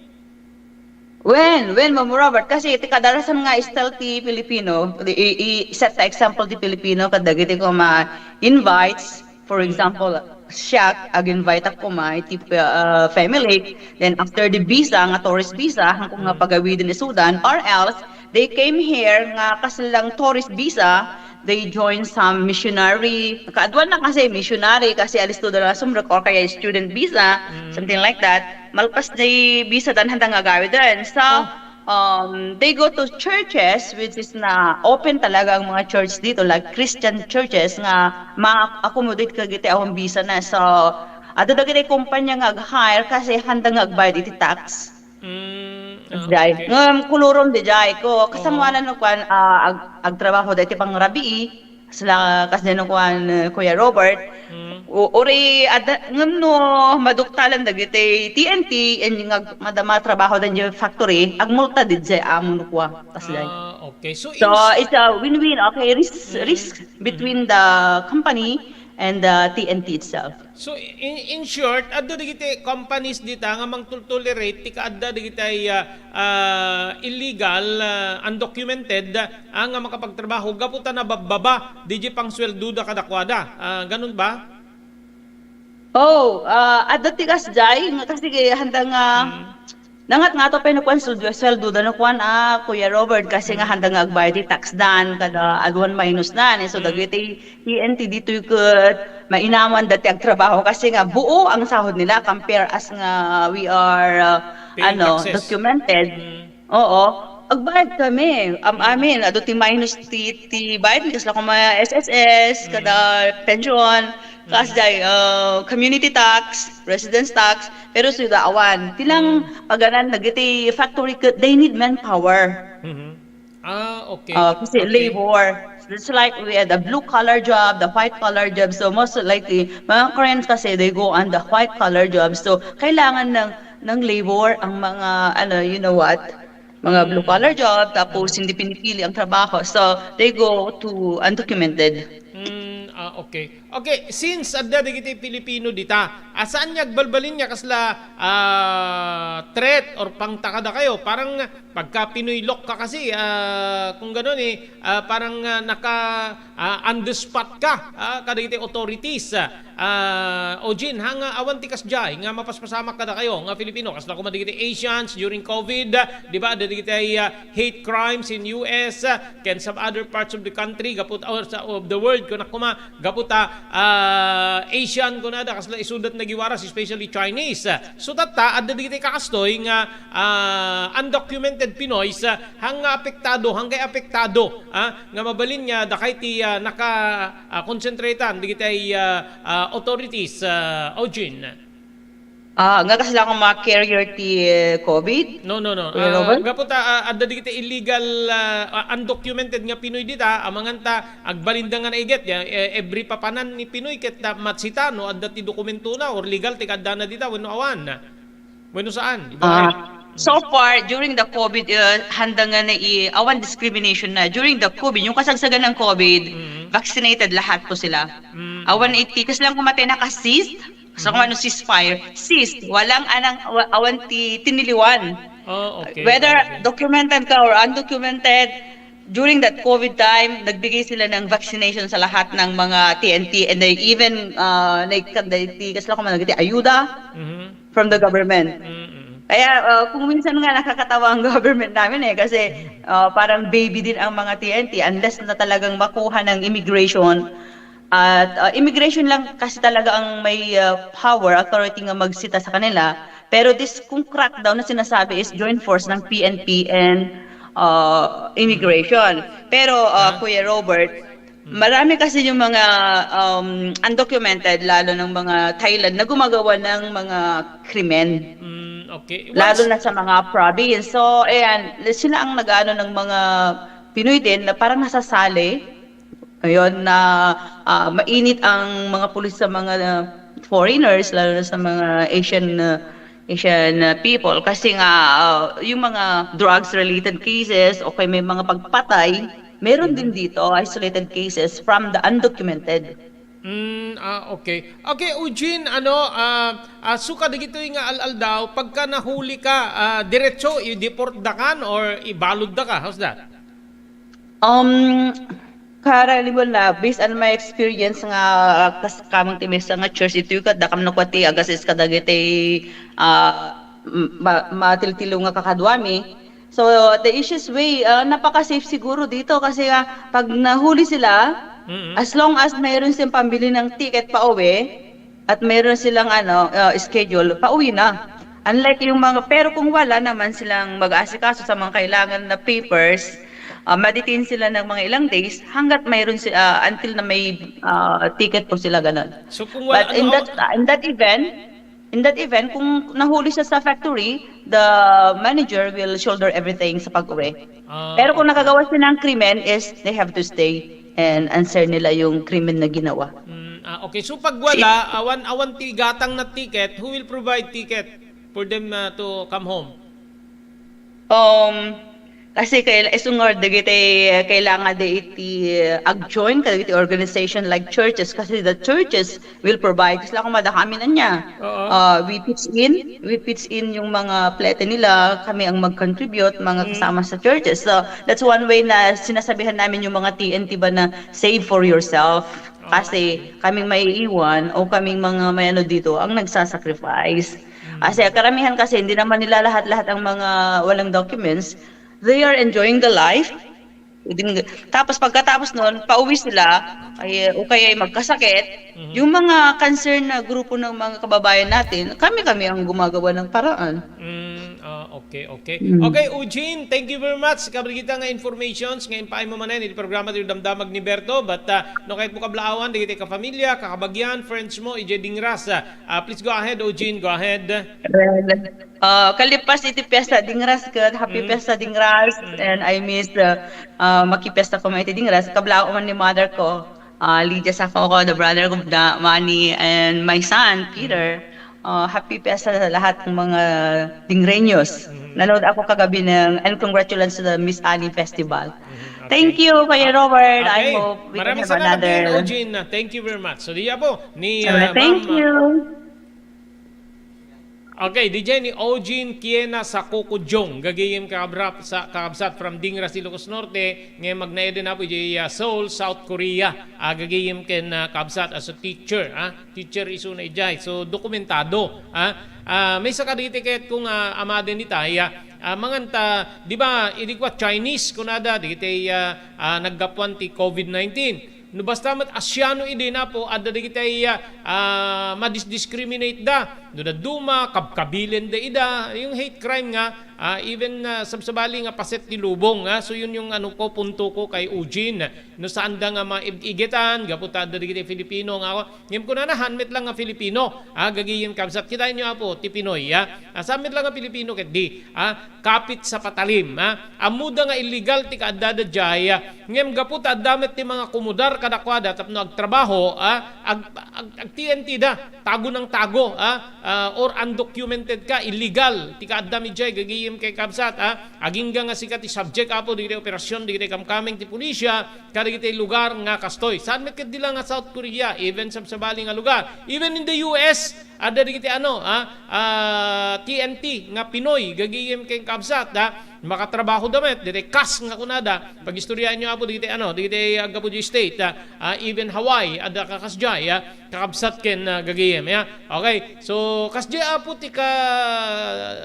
When, when, Ma'am Robert, kasi ti kadalasan nga style ti Filipino, di, i, i, set ta example ti Filipino, kadagiti kuma invites, For Mm. example, siak, ag-invite ako ma iti, ah, family. Then after the visa, nga tourist visa, hangko nga Mm. pagawiden isudan, or else, they came here nga kaslang tourist visa, they join some missionary. Kaaduan na kasi missionary, kasi alisto da la sumrek, or kaya student visa, Mm. something like that. Malpas di visa dan handa nga agawiden. So, Oh. Um, they go to churches, which is na open talaga ang mga church dito, like Christian churches nga ma-accommodate kadagiti awan visa na. So, adda dagiti kumpanya nga ag-hire kasi handa nga agbayad iti tax. Mm, ah, Jay. Okay. Ngem, kulurom di jay ko. Oo. Kasangoanan no kuan, ah, ag-, agtrabaho da iti pangrabii. Sila, kas dino kuan, eh, Kuya Robert. Mm. U-, uri, adda, ngem no, maduktalan dagiti T N T, and nga madama trabaho da factory, agmulta di jay amo no kua, kas jay. Ah, okay. So, So, in short it's a win-win, okay? Risk, Mm. risk Mm. between the company and the T N T itself. So, in, in short, adda dagiti companies dita nga mangtultolerate ti kaadda dagiti, ah, ah, illegal, ah, undocumented, ah, nga makapagtrabaho gapu ta nababbaba didiay pangsueldoda kadakuada. Ah, ganun ba? Oh, ah, adda ti kasjay nga kasi handa nga Mm. nangat nga to pay no kuan sueldo, sueldoda no kuan, ah, Kuya Robert, kasi nga Mm. handa nga agbayad ti tax dan kada aduan minus dan. So, Mm. dagiti T N T ditoy ket mainaman dati agtrabaho kasi nga buo ang sahod nila compare as nga we are, uh, Paying ano, taxes. documented. Mm. Oo. Agbayad kami. Am-, Mm. amin, adu ti minus ti, ti bayad mi, kasla kuma S S S, Mm. kada pension, Mm. kasjay, uh, community tax, residence tax, pero suda awan. Ti lang Mm. paganan dagiti factory ket they need manpower. Mhm. Ah, okay. Ah, kasi Okay. labor. It's like we had a blue collar job, the white collar job. So most likely, mga Koreans kasi, they go on the white collar job. So kailangan ng, ng labor ang mga, ano, you know what? Mga blue Mm. collar job, tapos Mm. hindi pinipili ang trabaho. So they go to undocumented. Mm, ah, okay. Okay, since adda dagiti Pilipino dita, a, saan nga agbalbalin nga kasla, ah, threat or pangta kadakayo? Parang pagka Pinoy look ka kasi, ah, kung ganun eh, ah, parang, ah, naka, ah, on the spot ka, ah, kadagiti authorities. Ah, Eugene, ha, nga awan ti kasdiay nga mapaspasamak kadakayo nga Filipino, kasla koma dagiti Asians during COVID, di ba? Adda dagiti, ah, hate crimes in U S, ah, ken some other parts of the country, gapu ta, or sa, of the world, kunak koma, gapu ta, ah, Asian, kunada, kasla isudat nagiwaras, especially Chinese. So, tatta, adda dagiti kakastoy nga, ah, undocumented Pinoys, ah, hang nga apektado, hang kay apektado, ah, nga mabalin nga dakay ti, ah, naka, ah, concentratean dagiti, ah, ah, authorities, ah, Eugene. Ah, nga kasla koma carrier ti, eh, COVID? No, no, no. Kuya Ah, Robert? Gapu ta, ah, adda dagiti illegal, ah, ah, undocumented nga Pinoy dita, amangan ta, agbalinda nga naiget, ya, eh, every papanan ni Pinoy ket ta matsita no adda ti dokumentona or legal ti kaddana dita wenno awan. Wenno saan? Go ahead. Ah, so far, during the COVID, uh, handa nga na i-, awan discrimination na. During the COVID, yung kasagsagan ng COVID, Mhm. vaccinated lahat po sila. Mm. Awan iti, kasla koma ti naka-ceased, So, kung Mhm. ano, ceasefire, ceased. Walang anang, wa-, awan ti tiniliwan. Oh, okay, Whether okay. documented ka or undocumented, during that COVID time, nagbigay sila ng vaccination sa lahat ng mga T N T, and they even, uh, nag-, nag-, ti-, kasla ko man, nagiti ayuda Mhm. from the government. Mm, mm. Kaya, uh, kung minsan nga nakakatawa ang government namin eh, kasi, uh, parang baby din ang mga T N T unless na talagang makuha ng immigration. At, uh, immigration lang kasi talaga ang may, uh, power, authority nga magsita sa kanila. Pero this, kung crackdown na sinasabi is joint force ng P N P and, uh, immigration. Pero, uh, Ah. Kuya Robert, Hmm. marami kasi yung mga, um, undocumented, lalo ng mga Thailand, na gumagawa ng mga krimen. Hmm, okay. Lalo Once na sa mga province. So, ayan, sila ang nag-ano ng mga Pinoy din na parang nasasali. Ayun, na, ah, mainit ang mga pulis sa mga, ah, foreigners, lalo na sa mga Asian, ah, Asian, ah, people. Kasi nga, ah, yung mga drugs-related cases o kaya may mga pagpatay, meron din Mhm. dito, isolated cases from the undocumented. Mm, ah, okay. Okay, Eugene, ano, ah, ah, suka dagitoy nga al-aldaw, pagka nahuli ka, ah, diretso i-deport da kan or ibalud da ka? How's that? Um, karaniwan na, based on my experience nga, ah, kas-, kamang ti maysa nga church, itoy ket dakam nakua ti agassis kadagiti, ah, m-, ma-, matiltilo nga kakaduami. So, the easiest way, ah, napaka-safe siguro dito kasi nga pag nahuli sila, Mm. as long as mayroon silang pambili ng ticket pauwi, at mayroon silang ano, ah, schedule, pauwi na. Unlike yung mga, pero kung wala naman silang mag-aasikaso sa mga kailangan na papers, ah, ma-detain sila ng mga ilang days hanggat mayroon si-, ah, until na may, ah, ticket po sila, ganun. So, kung wala, But in ano, that, ah, in that event, in that event, kung nahuli siya sa factory, the manager will shoulder everything sa pag-uwi. Ah, Pero kung okay. nakagawa siya ng krimen, is they have to stay and answer nila yung krimen na ginawa. Mm, ah, okay. So, pag wala, awan, awan ti gatang na ticket, who will provide ticket for them, ah, to come home? Um, kasi kaila-, isungor dagiti kailangan da iti, uh, ag-join kadagiti organization like churches, kasi the churches will provide. Kasla koma da kami ania. Oo. Uh, we pitch in, we pitch in yung mga plete nila, kami ang mag-contribute, mga Mm. kasama sa churches. So, that's one way na sinasabihan namin yung mga T N T ba na save for yourself. Ah, Kasi okay. kaming maiiwan o kaming mga may ano dito ang nagsasacrifice. Mm. Kasi karamihan kasi hindi naman nila lahat-lahat ang mga walang documents. They are enjoying the life. Hindi nag-, tapos pagkatapos nun, pauwi sila, ay, o kaya ay magkasakit. Mhm. Yung mga concern na grupo ng mga kababayan natin, kami-kami ang gumagawa ng paraan. Mm, ah, okay, okay. Mm. Okay, Eugene, thank you very much. Kabrigita nga informations nga impaay mo manen iti programa ti Damdamag ni Berto. But, ah, no kayat mo kablaawan, dagiti kafamilya, kakabagian, friends mo, ijay Dingras, ah, ah, please go ahead, Eugene, go ahead. Well, ah, kalipas iti Fiesta Dingras, ket happy Mm. Fiesta Dingras, Mm. and I miss, ah, ah, makipiesta koma iti Dingras. Kablaawan ni mother ko, ah, Lydia Sacoco, the brother ko, da, Manny, and my son, Mm. Peter. Uh, happy fiesta sa lahat ng mga Dingreños. Mhm. Nanood ako kagabi ng, and congratulations sa Miss Annie Festival. Mhm. Okay. Thank you, Kuya Robert. I hope we can have another. Maraming salamat din, Ojin. Thank you very much. So, di po, ni, uh, thank you. Okay, D J ni Ojin Kiena sa Kukudjong. Gagayem kakabsat, kakabsat from Dingras, Ilocos Norte. Ngayon, magnaed din po, D J, uh, Seoul, South Korea. Ah, gagayem ken, uh, kabsat as a teacher, ah. Teacher isuna idiay. So, dokumentado, ah. Ah, maysa kadagiti kayatko nga amaden itay, ah, ah, manganta, di ba, idi kua Chinese, kunada, dagiti, ah, ah, naggapuan ti COVID nineteen. No basta met Asiano idi, Apo, adda dagiti, ah, ah, madisdiscriminate da. No dadduma, kabkabilen da ida, yung hate crime nga, ah, even, ah, sabsabali nga paset ti lubong, ah. So, yun yung ano ko, punto ko kay Eugene. No saan da nga maib-igetan, gapu ta adda dagiti Filipino nga ako, ngem kunana, han met lang nga Filipino, ah, gagayem kabsat. Kitaenyo, Apo, ti Pinoy, ah. Ah, saan met lang nga Filipino ketdi, ah, kapit sa patalim, ah. Ammoda nga illegal ti kaaddada diay, ah, ngem gapu ta adda met ti mangakomodar kadakuada tapno agtrabaho, ah, ag-, ag-, ag-T N T da, tago nang tago, ah, ah, or undocumented ka, illegal ti kaaddam idiay, gagayem ken kabsat, ah. Agingga nga sika ti subject, Apo, dagiti operasyon, dagiti kamkameng ti pulisya, kadagiti lugar nga kastoy. Saan met ketdi la nga South Korea, even sabsabali nga lugar. Even in the U S, adda dagiti ano, ah, ah, T N T nga Pinoy, gagayem ken kabsat, ah, makatrabaho da met, dagiti kas nga kunada. Pagistoryaenyo, Apo, dagiti ano, dagiti aggapu di state, ah, ah, even Hawaii, adda kakas diay, ah, kakabsat ken, ah, gagayem, ya. Okay, so, kas diay, Apo, ti ka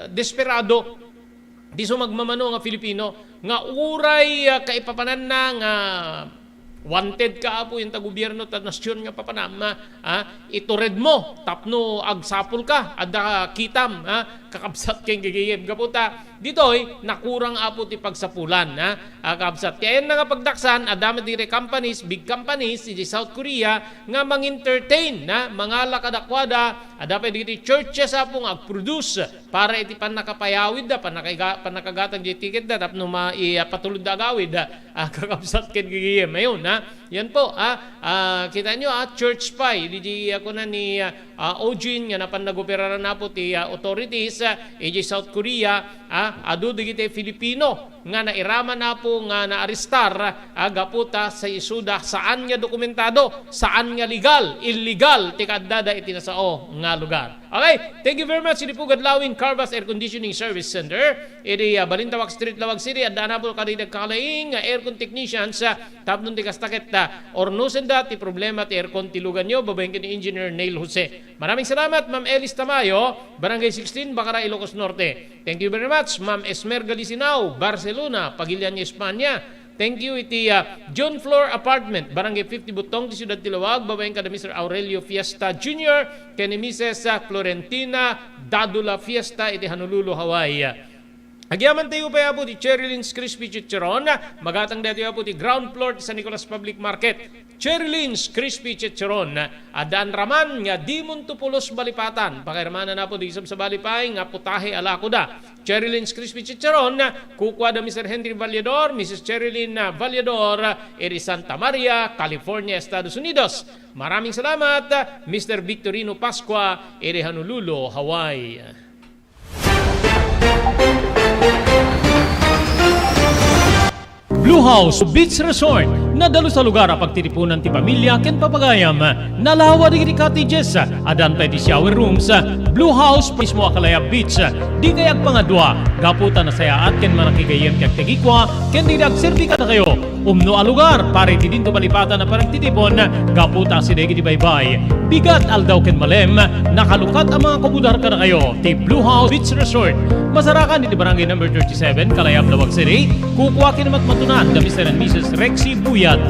desperado ti sumagmamano nga Filipino nga uray, ah, kaipapananna nga wanted ka, Apo, ita gobierno ta nasion nga papanam, ah, ituredmo tapno agsapul ka, adda kitam, ah, kakabsat ken gagayem. Gapu ta, ditoy, nakurang, Apo, ti pagsapulan, ah, ah, kabsat. Ti ayanna nga pagdaksan, adda met dagiti companies, big companies, iti South Korea, nga mangentertain, ah, mangala kadakuada, adda pay dagiti churches, Apo, nga agproduce para iti pannakapayawidda, pannakaiga-, pannakagatang diay ticketda tapno ma-, i-, ah, patulodda agawid, ah, ah, kakabsat ken gagayem. Ayun, ha? Yan po, ah, ah, kitaenyo, ah, church pay, idi, ah, kuna ni, ah, ah, Eugene nga napan nagoperaran, Apo, ti, ah, authorities, ah, iti South Korea, ah, adu dagiti Filipino nga nairaman, Apo, nga naarestar, ah, gapu ta sa isuda saan nga dokumentado, saan nga legal, illegal ti kaaddada iti nasao nga lugar. Okay, thank you very much, idi Pugad Lawin Carvas Air Conditioning Service Center, idi, ah, Balintawak Street, Laoag City, adda, Apo, kadagiti agkakalaing nga aircon technicians, ah, tapno ti kasta ket, ah, ornosenda ti problema ti aircon ti luganyo, babaen ken ni Engineer Neil Jose. Maraming salamat, Ma'am Elis Tamayo, Barangay sixteen, Bacara, Ilocos Norte. Thank you very much, Ma'am Esmer Galisinao, Barcelona, Pagilian, Espanya. Thank you iti, ah, John Flor Apartment, Barangay fifty Butong, ti Siudad ti Laoag, babaen kada Mister Aurelio Fiesta Junior, ken ni Missus, ah, Florentina Dadula Fiesta iti Honolulu, Hawaii. Agyamanen tayo pay, Apo, ti Cherry Lynn's Crispy Chicharon. Magatang daytoy, Apo, ti ground floor ti San Nicolas Public Market. Cherry Lynn's Crispy Chicharon. Adda agraman nga dimonto pulos balipatan. Pakairamanan, Apo, ti sabsabali pay nga putahe a lakoda. Cherry Lynn's Crispy Chicharon, kukuada Mister Henry Vallador, Missus Cherry Lynn Vallador, iti Santa Maria, California, Estados Unidos. Maraming salamat, Mister Victorino Pascua, iti Honolulu, Hawaii. Blue House Beach Resort, nadalus a lugar a pagtitipunan ti pamilia ken papagayam. Nalawa dagiti cottages, addan pay ti shower rooms. Blue House mismo a kalayab beach. Dikay agpangadua, gapu ta nasayaat ken manakigayyem ti agtegikua ken dagiti agserbi kadakayo. Umno a lugar para iti dinto balipatan a panagtitipon, gapu ta asideg iti baybay, bigat, aldaw ken malem, nakalukat a mangakomodar kadakayo ti Blue House Beach Resort. Masarakan iti Barangay Number thirty-seven, Kalayab, Laoag City. Kukua ken matmatunan da Mister and Missus Rexy Buyat.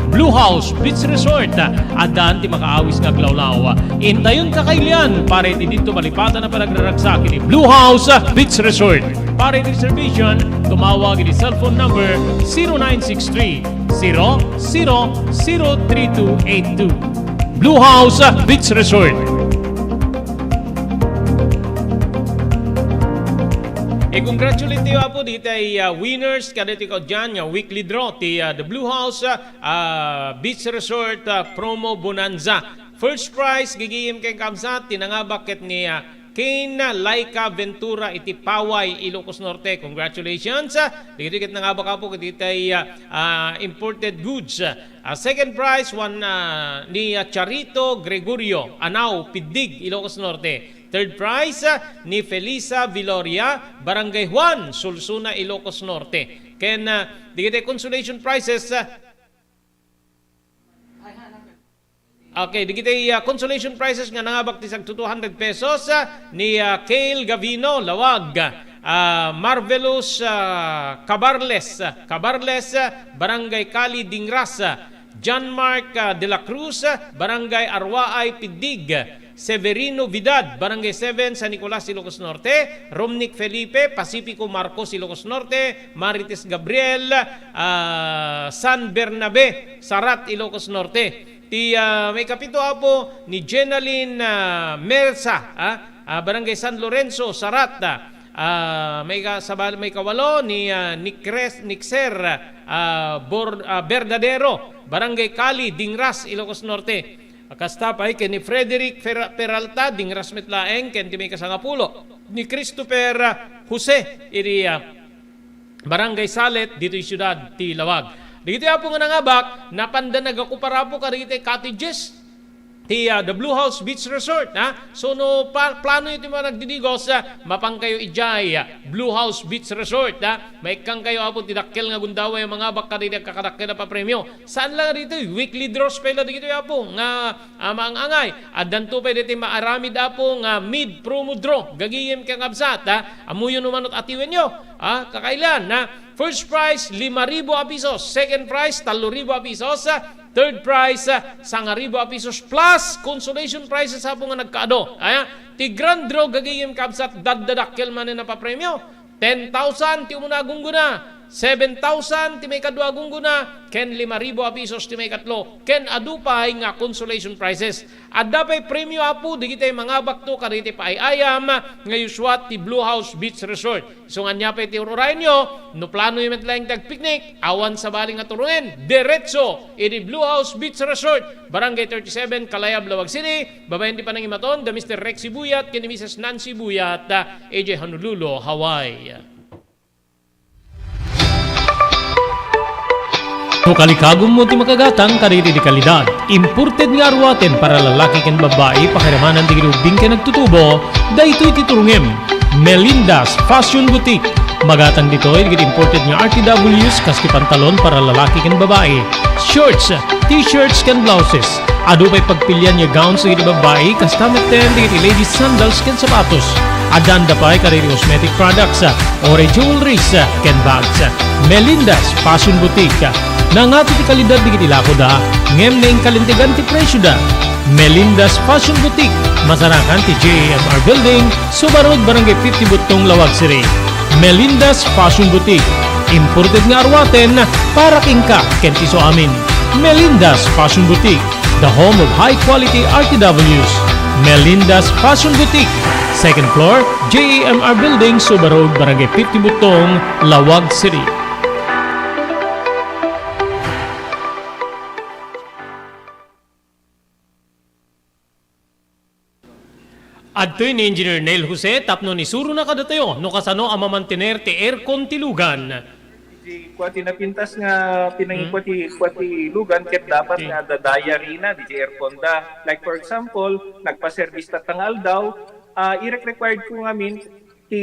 Blue House Beach Resort, addan ti makaawis nga aglawlaw. Intayon kakailian para iti dinto balipatan a panagraragsak iti Blue House Beach Resort. Para iti reservation, tumawag iti cellphone number zero nine six three, zero zero zero three two eight two. Blue House Beach Resort. I-congratulate tayo, Apo, dagiti, ah, winners kadagiti kaudian nga weekly draw ti, ah, The Blue House, ah, Beach Resort, ah, Promo Bonanza. First prize, gigim ken kabsat, ti nangabak ket ni, ah, Kane Laika Ventura iti Paway, Ilocos Norte. Congratulations. Ah, dagitoy ket nangabak, apo, ket itay, ah, ah, imported goods. Ah, second prize, one, ah, ni, ah, Charito Gregorio, Anao, Piddig, Ilocos Norte. Third prize, ah, ni Felisa Viloria, Barangay Juan, Sulsuna, Ilocos Norte. Ken, ah, dagitoy consolation prizes, ah, Okay, dagiti, ah, consolation prizes nga nangabak ti sagto two hundred pesos, ah, ni, ah, Kale Gavino, Lawag, ah, Marvelous, ah, Cabarles, ah, Cabarles, ah, Barangay Kali, Dingras, ah, John Mark, ah, de la Cruz, ah, Barangay Arwaay, Piddig, Severino Vidad, Barangay seven, San Nicolas, Ilocos Norte, Romnick Felipe, Pacifico Marcos, Ilocos Norte, Marites Gabriel, ah, San Bernabe, Sarat, Ilocos Norte. Ti, ah, maikapito, apo, ni Jenaline, ah, Mersa, ah, ah, Barangay San Lorenzo, Sarat, ah, ah, maika-, sabal-, maikawalo ni, ah, Nikres-, Nikser, ah, Bor-, ah, Berdadero, Barangay Kali, Dingras, Ilocos Norte. Kasta pay ken ni Frederick Fer-, Peralta, Dingras met laeng, ken ti maikasangapulo ni Christopher, ah, Jose, iti, ah, Barangay Salet, ditoy siudad ti Lawag. Dagiti, apo, nga nangabak, napanda nagakupar, apo, kadagiti cottages ti, ah, The Blue House Beach Resort, ha? So, no pa-, plano iti mga nagdidigos, ah, mapankayo idiay, ah, Blue House Beach Resort, ha? Maikkankayo, apo, ti dakkel nga gundaway a mangabak kadagiti agkakadakkel a papremio. Saan la nga ditoy, weekly draws pay la dagitoy, apo, nga, ah, maang-angay. Addanto pay ditoy maaramid, apo, nga mid-promo draw. Gagayem ken kabsat, ha? Ammoyo no mano ti atiwenyo, ha? Kakailan, ha? First prize, lima ribu a pisos. Second prize, tallo ribu a pisos. Third prize, ah, sangaribu a pisos plus consolation prizes, apo, nga nagkaadu. Aya, ti grand draw, gagayem kabsat, daddadakkel manen a papremio. Ten thousand ti umuna a gunggona, seven thousand ti maikadua a gunggona, ken lima ribu a pisos ti maikatlo, ken adu pay nga consolation prizes. Adda pay premio, apo, dagiti mangabakto kadagiti paay-ayam nga usually ti Blue House Beach Resort. Isu nga ania pay ti ur-urayenyo, no planoyo met laeng ti agpiknik, awan sabali nga turongen, diretso iti Blue House Beach Resort, Barangay thirty-seven, Kalayab, Lawag City, babaen ti panangimaton da Mister Rexy Buyat ken ni Missus Nancy Buyat, ah, idiay Honolulu, Hawaii. No kalikagummo ti makagatang kadagiti kalidad, imported nga aruaten para lalaki ken babbai, pakiramanan dagiti ubbing ken agtutubo, daytoy ti turongem. Melinda's Fashion Boutique. Magatang ditoy dagiti imported nga R T Ws kas ti pantalon para lalaki ken babai, shorts, t-shirts ken blouses. Adu pay pagpilian nga gowns dagiti babbai, kasta metten dagiti ladies sandals ken sapatos. Addaanda pay kadagiti cosmetic products, o jewelries, ken bags. Melinda's Fashion Boutique. Nangato ti kalidad dagiti lakoda, ngem naingkalintegan ti presioda. Melinda's Fashion Boutique, masarakan ti J A M R Building, Suba Road, Barangay fifty, Buttong, Lawag City. Melinda's Fashion Boutique. Imported nga aruaten para kenka ken ti isuamin. Melinda's Fashion Boutique, the home of high quality R T Ws. Melinda's Fashion Boutique, second floor, J A M R Building, Suba Road, Barangay fifty, Buttong, Lawag City. Adtoy ni Engineer Neil Jose tapno isurona kadatayo no kasano a mamantener ti aircon ti lugan. Di kua ti napintas nga pinangikua ti, kua ti lugan ket dapat nga adda diary na di aircon da. Like, for example, nagpa-service tatta nga aldaw, ah, irek-required ko ngamin ti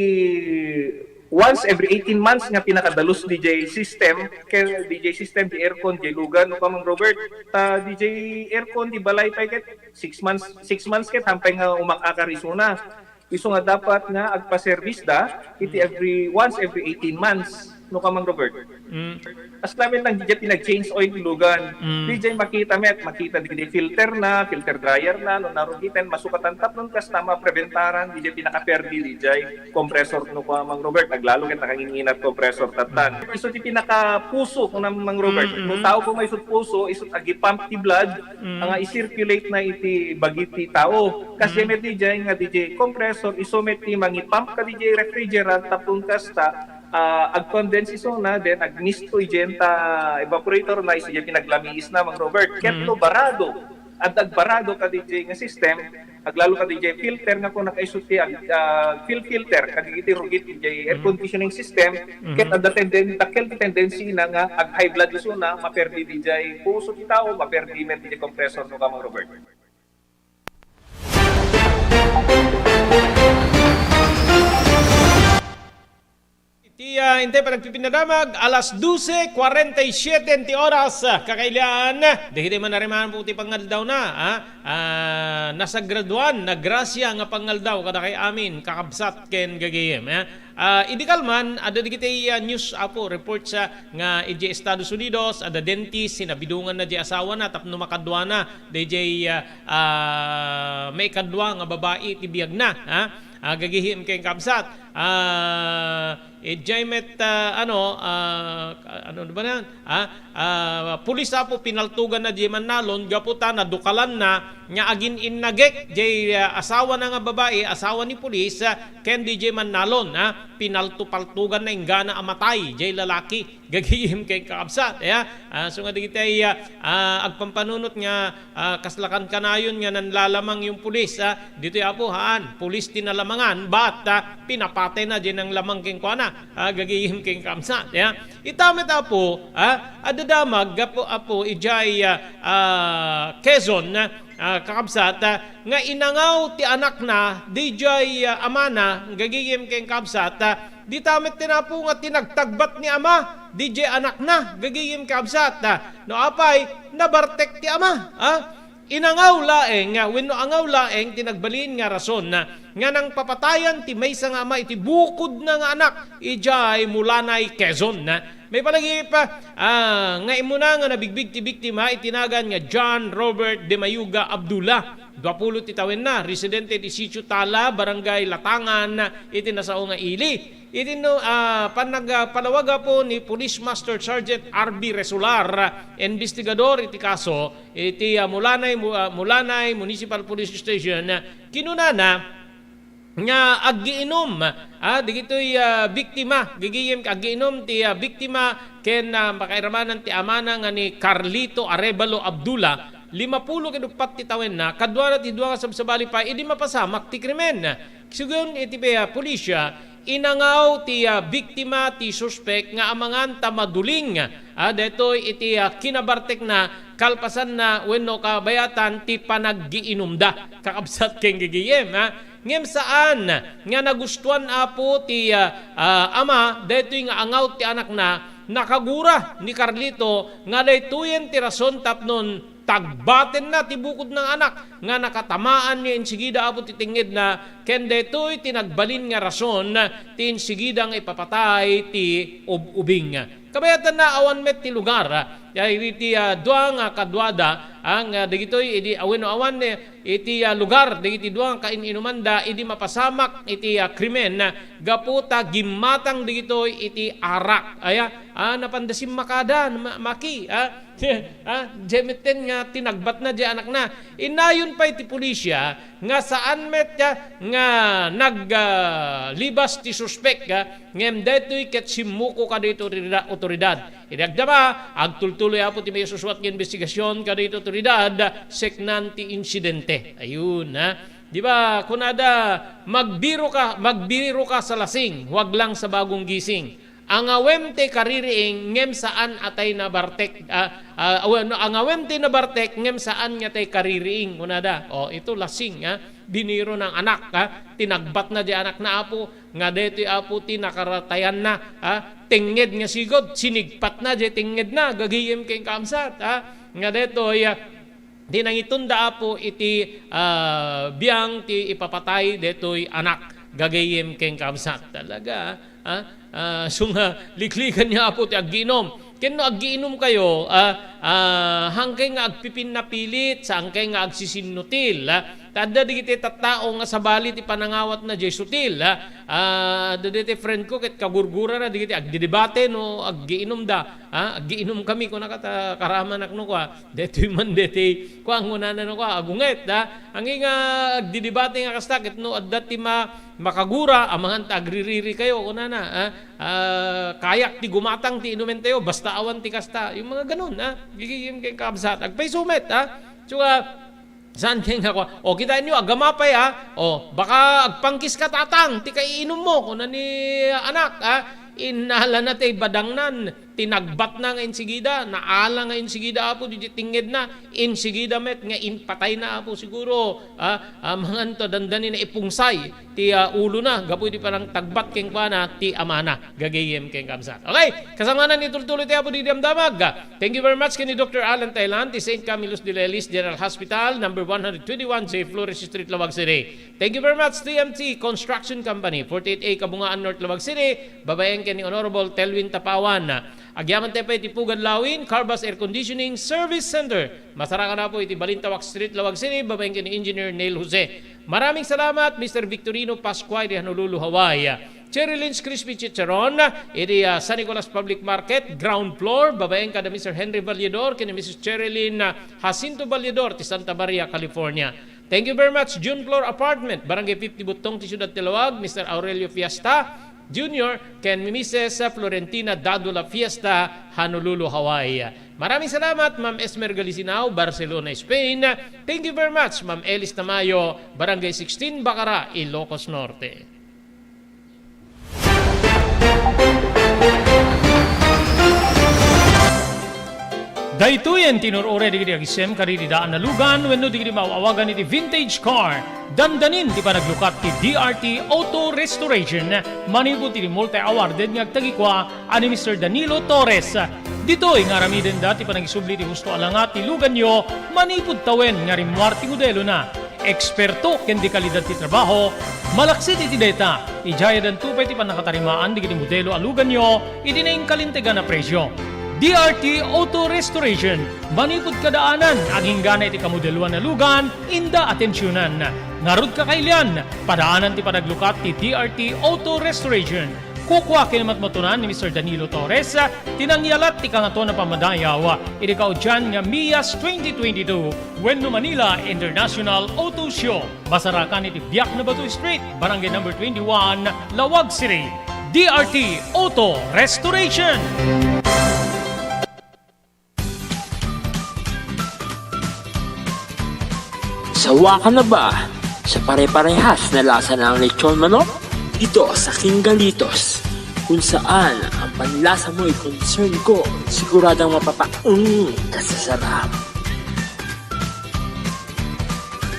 once every eighteen months nga pinakadalus D J system, kay D J system, di aircon, di lugan, no, Kamang Robert, ta D J aircon, di balay pay ket six months, six months ket hampay nga umak-akar isuna. Isu nga dapat nga agpa-service da, iti every, once every eighteen months, no, Kamang Robert. Mm. As namin lang, di pinag-change oil ti lugan. Mm. Di makita met, makita di filter na, filter dryer na, no narugiten, masukatan tapnon kasta mapreventaran, di pinakaperdi, di compressor no kua, Mang Robert, aglalo ket nakanginginat compressor tattan. Mm. Isu ti pinakapuso, kuna, Mang Robert. Mm, mm. No tao ko maisut puso, isut agipump ti blood, mm, nga i-circulate na iti bagi ti tao. Kasi, mm, met di nga di compressor, isu met ti mangipump ka di refrigerant, tapno kasta, ah, ag-condense isuna, then agmisto idiay ta evaporator na, isu diay pinaglamiis na, Mang Robert. Ket, mm, no barado, adda agbarado kadi jay nga system, aglalo kadi jay filter nga kung nakaiso ti ag-, ah, fuel filter, kadi iti rugit jay air Mhm. conditioning system, Mhm. ket adda tenden-, dakkel ti tendency na nga ag-high blood isuna, maperdi di jay puso ti tao, maperdi met di jay compressor no ka, Mang Robert. Iti, ah, intay panagpipinadamag, alas dose cuarenta y siete ti oras, ah, kakailian. Dagiti manariman po ti pangaldaw na, ah, ah, nasagraduan, nagrasia nga pangaldaw kadakay amin, kakabsat ken gagayem, ah. Ah, idi kalman, adda dagiti, ah, news, apo, reports, ah, nga idiay Estados Unidos, adda dentist, sinabidongan na di asawa na, tapno makadua na, dayjay, ah, ah, maikadua nga babai ti biag na, ha? Ah, gagayem ken kabsat. Ah, idiay met, ah, ano, ah, ano ba na? Ha? Ah, pulis apo, pinaltugan na di mannalon, gapu ta nadukalan na, nga agin-innagek, jay, ah, asawa na nga babai, asawa ni pulis, ah, ken di jay mannalon, ha? Pinalto-paltugan na inggana a matay, jay lalaki. Gagayem ken kakabsat, ya. Ah, so nga dagiti, ah, ah, agpampanunot nga, ah, kasla kan kanayon nga nanlalamang yung pulis, ah. Ditoy apo, haan, pulis ti nalamangan, but, ah, pinapatay na di nanglamang kenkuana. Ah, gagayem ken kakabsat, ya. Ita met apo, ah, adda damag, gapu, apo, idiay, ah, ah, Quezon, ah, kakabsat, ah, nga inangaw ti anakna, di jay, ah, amana, gagayem ken kakabsat, ah, dita met ti napo nga tinagtagbat ni ama, di jay anakna, gagayem kakabsat, ah, no apay, nabartek ti ama, ah. Inangaw laeng, ah, wenno angaw laeng ti nagbalin nga rason, ah, nga nangpapatayan ti maysa nga ama iti bukodna nga anak, idiay Mulanay, Quezon, ah. Maipalagip, ah, nga immuna nga nabigbig ti biktima iti nagan nga John Robert de Mayuga Abdullah, duapulo ti tawenna, residente iti Sitio Tala, Barangay Latangan, iti nasao nga ili. Iti no, ah, panag-, ah, palawag apo ni Police Master Sergeant R B Resolar, ah, investigador iti kaso, iti, ah, Mulanay, Mu-, ah, Mulanay Municipal Police Station, ah, kinunana, nga aggiinom, ah, digitoy, ah, biktima, gigiyem aggiinom ti, ah, biktima ken, ah, makairamanan ti amana nga ni Carlito Arevalo Abdullah, limapulo ket uppat ti tawenna, kaduana ti dua nga sabsabali pay idi mapasamak ti krimen. Sugon iti, ah, pulisya, inangaw ti, ah, biktima ti suspek nga amangan ta maduling, ah, daytoy iti, ah, kinabartekna kalpasanna wenno kabayatan ti panaggiinumda. Kakabsat ken gigiyem, ah. Ngem saan nga nagustuan, Apo, ti, ah, ah, ama daytoy nga angaw ti anakna, nakagura ni Carlito nga daytoyen ti rason tapnon tagbatenna ti bukodna nga anak nga nakatamaan ni insigida, Apo, ti tengngedna, ken daytoy ti nagbalin nga rason ti insigida nga ipapatay ti ub-ubing. Kabayatanna, awan met ti lugar, ah, iti, ah, dua nga kaduada, ah, nga dagitoy idi awen no awan, eh, iti, ah, lugar dagiti dua nga kain-inumanda idi mapasamak iti, ah, krimen, ah, gapu ta gimmatang dagitoy iti arak. Aya, ah, napanda simmakada, ma-, maki, ah, ah, diay metten nga tinagbatna diay anakna. Innayon pay ti pulisya nga saan met, ah, nga nag, ah, libas ti suspek, ah, ngem daytoy ket simmuko kadagiti otorida-, otoridad. Idi agdama, agtultuloy, Apo, ti maisusuat nga investigasyon kadagiti otoridad, seknan ti insidente. Ayun, ha? Di ba, kunada, "Magbiro ka, magbiro ka sa lasing, huwag lang sa bagong gising. Angawem ti kaririing, ngem saan a tay nabartek." Ah, ah, awan, no, "Angawem ti nabartek, ngem saan nga tay kaririing," kunada. O, ito lasing, ha? Biniro ng anak, ha? Tinagbatna di anakna, Apo, nga daytoy, Apo, ti nakaratayanna, ha? Tengnged nga sigud, sinigpatna di tengngedna, gagayem ken kaamsat, ha? Nga daytoy, ah, ti nangitunda, Apo, iti, ah, biang ti ipapatay daytoy anak, gagayem ken kaamsat. Talaga, ha? Ah, so nga, liklikan niya, Apo, ti aggiinom. Ken no aggiinom kayo, ah, ah, hangkay nga agpipinnapilit, saankay nga agsisinnutil, ah. Ta adda dagiti tattao nga sabali ti panangawatna diay sutil, ah. Ah, adda dagiti friend ko ket kagurgurana dagiti agdidibate no aggiinomda, ah. "Aggiinom kami," kunana, "ket, ah, karamanak," no, kua. Daytoy man daytoy, kua, kunana, no, kua, "Agunget, ah." Angay nga agdidibate nga kasta ket no adda ti ma-, makagura, amangan ta agririri kayo, kunana, ah. Ah, "Kayak ti gumatang ti inumentayo, basta awan ti kasta." Yung mga ganun, ah. Gigigim kay kabsat. Agpayso met, ah. So, ah, Saan ken nga kua-, o, kitaenyo, agama pay, a. O, baka agpangkis ka, tatang, ti kaiinummo, kuna ni anak, a. Innalana ti badangnan, tinagbatna nga insigida, naala nga insigida, Apo, diay tingngedna, insigida met nga in-, patayna, Apo, siguro, a, a, manganto, dandani na ipungsay ti, a, ulona, gapu iti panangtagbat kenkuana ti amana, gagayem ken kabsat. Okay, kasangoanan, itultuloy ti Apo diay damdamag. Thank you very much ken ni Doctor Alan Thailand, ti Saint Camillus de Lelis General Hospital, number one hundred twenty-one J Flores Street, Laoag City. Thank you very much, T M T Construction Company, forty-eight A Kabungaan North, Laoag City, babaen ken ni Honorable Telwin Tapawan. Agyaman tayo pa iti Pugad Lawin, Carbas Air Conditioning Service Center. Masarakan na po iti Balintawak Street, Laoag City, babaen ken ni Engineer Neil Jose. Maraming salamat, Mister Victorino Pascua, iti Honolulu, Hawaii. Cherry Lynn's Crispy Chicharon, iti, ah, San Nicolas Public Market, ground floor, babaen kada Mister Henry Valledor, ken ni Missus Cherry Lynn, ah, Jacinto Valledor, ti Santa Maria, California. Thank you very much, June Floor Apartment, Barangay fifty Buttong, ti Siudad ti Laoag, Mister Aurelio Fiesta Junior, ken Missus Florentina Dadula Fiesta, Honolulu, Hawaii. Maraming salamat, Ma'am Esmer Galisinao, Barcelona, Spain. Thank you very much, Ma'am Elis Tamayo, Barangay sixteen, Bacara, Ilocos Norte. Daytoyen ti inur-uray dagiti agisem kadagiti daan a lugan wenno dagiti maaw-awagan iti vintage car. Dandanin ti panaglukat ti D R T Auto Restoration manipud iti multi-awarded nga agtagikua a ni Mister Danilo Torres. Ditoy nga aramidenda ti panagisubli ti husto a langa ti luganyo manipud tawen nga rimmuar ti modelona. Eksperto ken de kalidad ti trabaho, malaksid iti dayta, idiay addanto pay ti pannakatarimaan dagiti modelo a luganyo iti nainkalintegan a presio. D R T Auto Restoration, manipud kadaanan, aginggana iti kamodeloan a lugan, inda atensionan. Ngarud, kakailian, padaanan ti panaglukat ti D R T Auto Restoration. Kukua ken matmatunan ni Mister Danilo Torres ti nangyalat ti Kangatoan a Pammadayaw iti kaudian nga MIAS twenty twenty-two wenno Manila International Auto Show. Masarakan iti Biak na Bato Street, Barangay Number twenty-one, Laoag City. D R T Auto Restoration. Sawa ka na ba sa pare-parehas na lasa ng lechon manok? Dito sa King Galitos, kung saan ang panlasa mo'y concern ko, siguradong mapapaung ka sa sarap.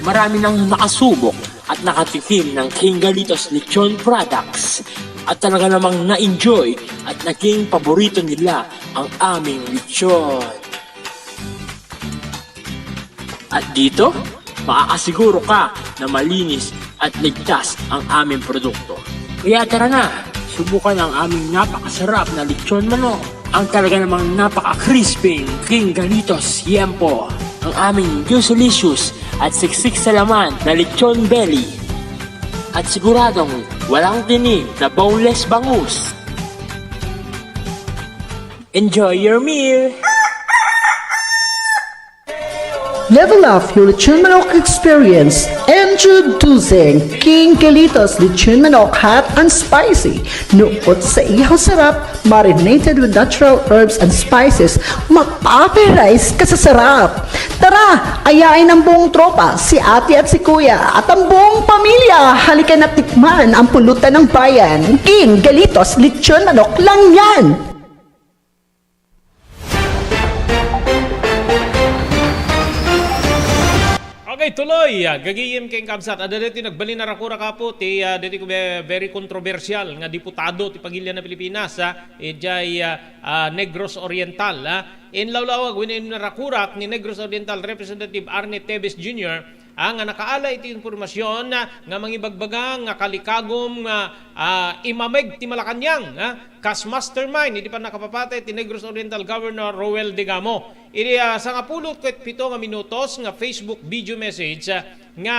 Marami nang nakasubok at nakatikim ng King Galitos Lechon products at talaga namang na-enjoy at naging paborito nila ang aming lechon. At dito, makakasiguro ka na malinis at ligtas ang aming produkto. Kaya tara na, subukan ang aming napakasarap na lechon manok. Ang talaga namang napaka-crispy, King Galitos Yempo. Ang aming juicylicious at siksik sa laman na lechon belly. At siguradong walang tinik na boneless bangus. Enjoy your meal! Level up your lechon manok experience. Introducing King Galitos Lechon Manok Hot and Spicy. Nukot sa ihaw sarap, marinated with natural herbs and spices. Mapaparize ka sa sarap. Tara, ayain ang buong tropa, si ate at si kuya, at ang buong pamilya. Halika na tikman ang pulutan ng bayan. King Galitos Lechon Manok lang yan. Okay, tuloy, ah, gagayem ken kabsat. Adda daytoy nagbalin a rakurak, Apo, ti, ah, daytoy ve-, very controversial nga diputado ti Pagilian a Pilipinas, ah, idiay, ah, ah, Negros Oriental, ah. Inlawlawag wenno inrakurak ni Negros Oriental Representative Arne Tevez Junior, ah, nga nakaala iti impormasyon, ah, nga mangibagbaga nga kalikagum nga, ah, imameg ti Malacañang, ah, kas mastermind iti pannakapapatay ti Negros Oriental Governor Roel Degamo. Iti, ah, sangapulo ket pito nga minutos nga Facebook video message, ah, nga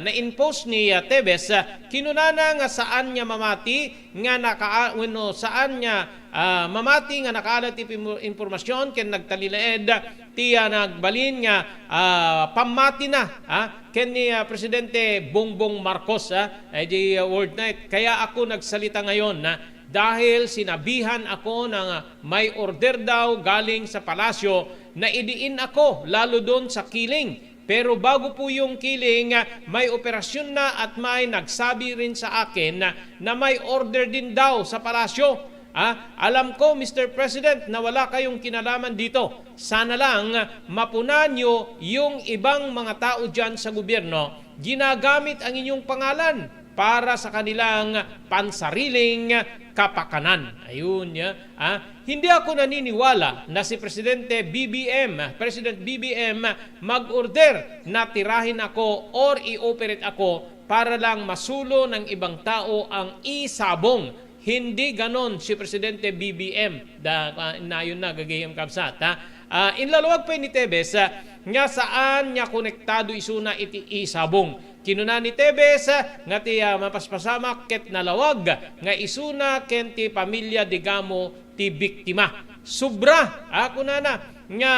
na-inpost ni, ah, Tevez, ah, kinunana nga saan nga mamati nga naka-, wenno saan nga, ah, mamati nga nakaala ti pimo-, impormasyon ken nagtalinaed ti, ah, nagbalin nga, ah, pammatina, ah, ken ni, ah, Presidente Bongbong Marcos, ah, iti, ah, word na it-, "Kaya ako nagsalita ngayon, ah, dahil sinabihan ako na may order daw galing sa palasyo na idiin ako lalo don sa killing." Pero bago po yung killing, may operasyon na at may nagsabi rin sa akin na may order din daw sa palasyo. Ah, alam ko, Mister President, na wala kayong kinalaman dito. Sana lang mapuna nyo yung ibang mga tao dyan sa gobyerno. Ginagamit ang inyong pangalan para sa kanilang pansariling kapakanan. Ayun, ya. Ah, hindi ako naniniwala na si Presidente B B M, President B B M, mag-order na tirahin ako or i-operate ako para lang masulo ng ibang tao ang isabong. Hindi ganon si Presidente B B M. Da, ah, nayon na, gagayem kabsat, ha? Ah, inlaluag pa ni Tebes, ah, nga saan nga konektado isuna iti isabong. Kinuna ni Tebes, ah, nga ti, ah, mapaspasamak ket nalawag nga isuna ken ti pamilya Digamo ti biktima. Sobra, ah, kunana, nga,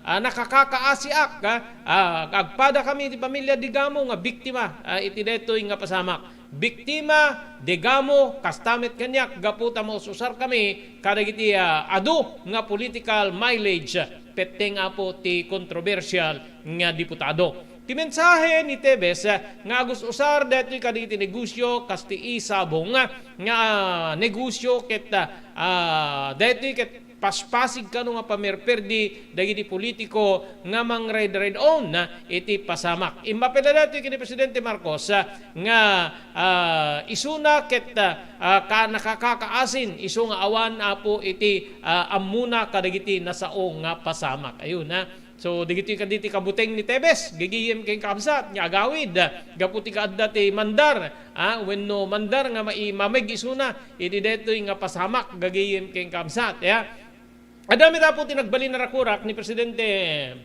ah, nakakakaasiak, ah, ah, agpada kami ti pamilya Digamo nga biktima, ah, iti daytoy nga pasamak. Biktima, Digamo, kasta met kaniak, gapu ta maus-usar kami kadagiti, ah, adu nga political mileage, petteng apo ti kontrobersial nga diputado. Ti mensahe ni Tebes, ah, nga agus-usar daytoy kadagiti negosyo kas ti isabong, ah, nga, ah, negosyo ket, ah, ah, daytoy ket paspasig kano nga pamerperdi dagiti politiko nga mangrayd-rayd-on, ah, iti pasamak. Immapela daytoy ken ni Presidente Marcos, ah, nga, ah, isuna ket, ah, ah, ka-, nakakakaasin isu nga awan apo iti, ah, ammona kadagiti nasao nga pasamak. Ayun, ah. So, dagitoy kadagiti kabuteng ni Tebes, gagayem ken kabsat nga agawid, ah, gapu ti kaadda ti mandar, ah, wenno mandar nga maimameg isuna iti daytoy nga pasamak, gagayem ken kabsat, ya. Adda met apo ti nagbalin a rakurak ni Presidente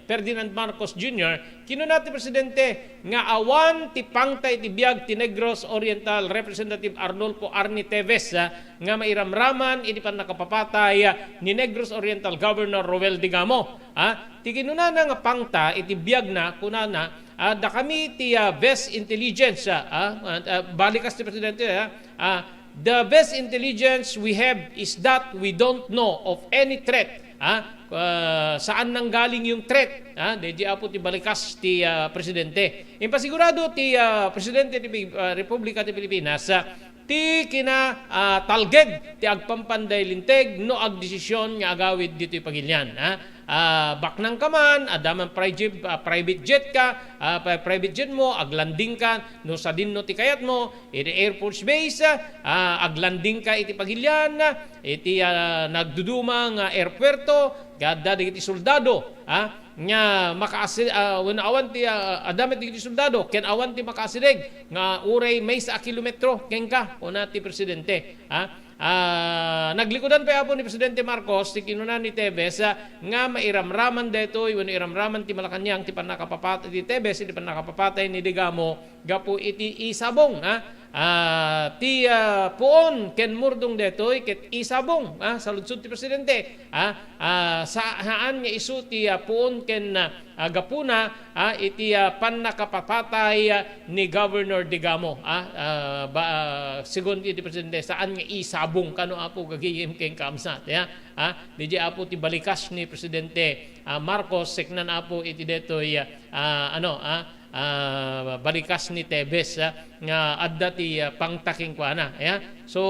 Ferdinand Marcos Junior, kinuna ti Presidente nga awan ti pangta iti biag ti Negros Oriental Representative Arnulfo Arnie Tevez, ah, nga mairamraman iti pannakapapatay, ah, ni Negros Oriental Governor Roel Digamo. Ah, ti kinunana nga pangta iti biagna, kunana, ah, dakami ti, ah, best intelligence, ah, ah, ah, balikas ti Presidente, ah, ah, "The best intelligence we have is that we don't know of any threat." Ah, ah, saan nanggaling yung threat? Ah, di, di apo ti balikas ti, ah, Presidente. Impasigurado ti, ah, Presidente ti Pi-, ah, Republika ti Pilipinas, ah, ti kina, ah, talged ti agpampanday linteg no agdesisyon nga agawid ditoy pagilian, ah. Ah, baknang ka man, adda man private, ah, private jet ka, ah, pa-, private jet mo, aglanding ka, no sadinno ti kayat mo, iti Air Force Base, ah, aglanding ka iti pagilian, iti, ah, nagduduma nga airpuerto, adda dagiti soldado, ah, nga makaasi-, ah, wenno awan ti, ah, adda met dagiti soldado, ken awan ti makaasideg nga uray maysa a kilometro kenka, kuna ti Presidente, ah. Ah, naglikudan pay apo ni Presidente Marcos ti kinuna ni Tevez, ah, nga mairamraman daytoy wenno iramraman ti Malacañang ti pannakapapat-, ti Tevez iti pannakapapatay ni Digamo gapu iti isabong, ah. Ah, ti, ah, puon ken murdong daytoy ket isabong, ah, saludsod ti Presidente, ah. Ah, sa-, saan nga isu ti, ah, puon ken, ah, ah, gapuna, ah, iti, ah, pannakapapatay, ah, ni Governor Digamo, ah, ah, ba, ah, segun iti Presidente, saan nga isabong kano apo gagayem ken kabsat, ya, ah, di apo ti balikas ni Presidente, ah, Marcos, seknan apo iti detoy, ah, ano, ah, ah, balikas ni Tevez, ah, nga adda ti, ah, pangta kenkuana, ya. So,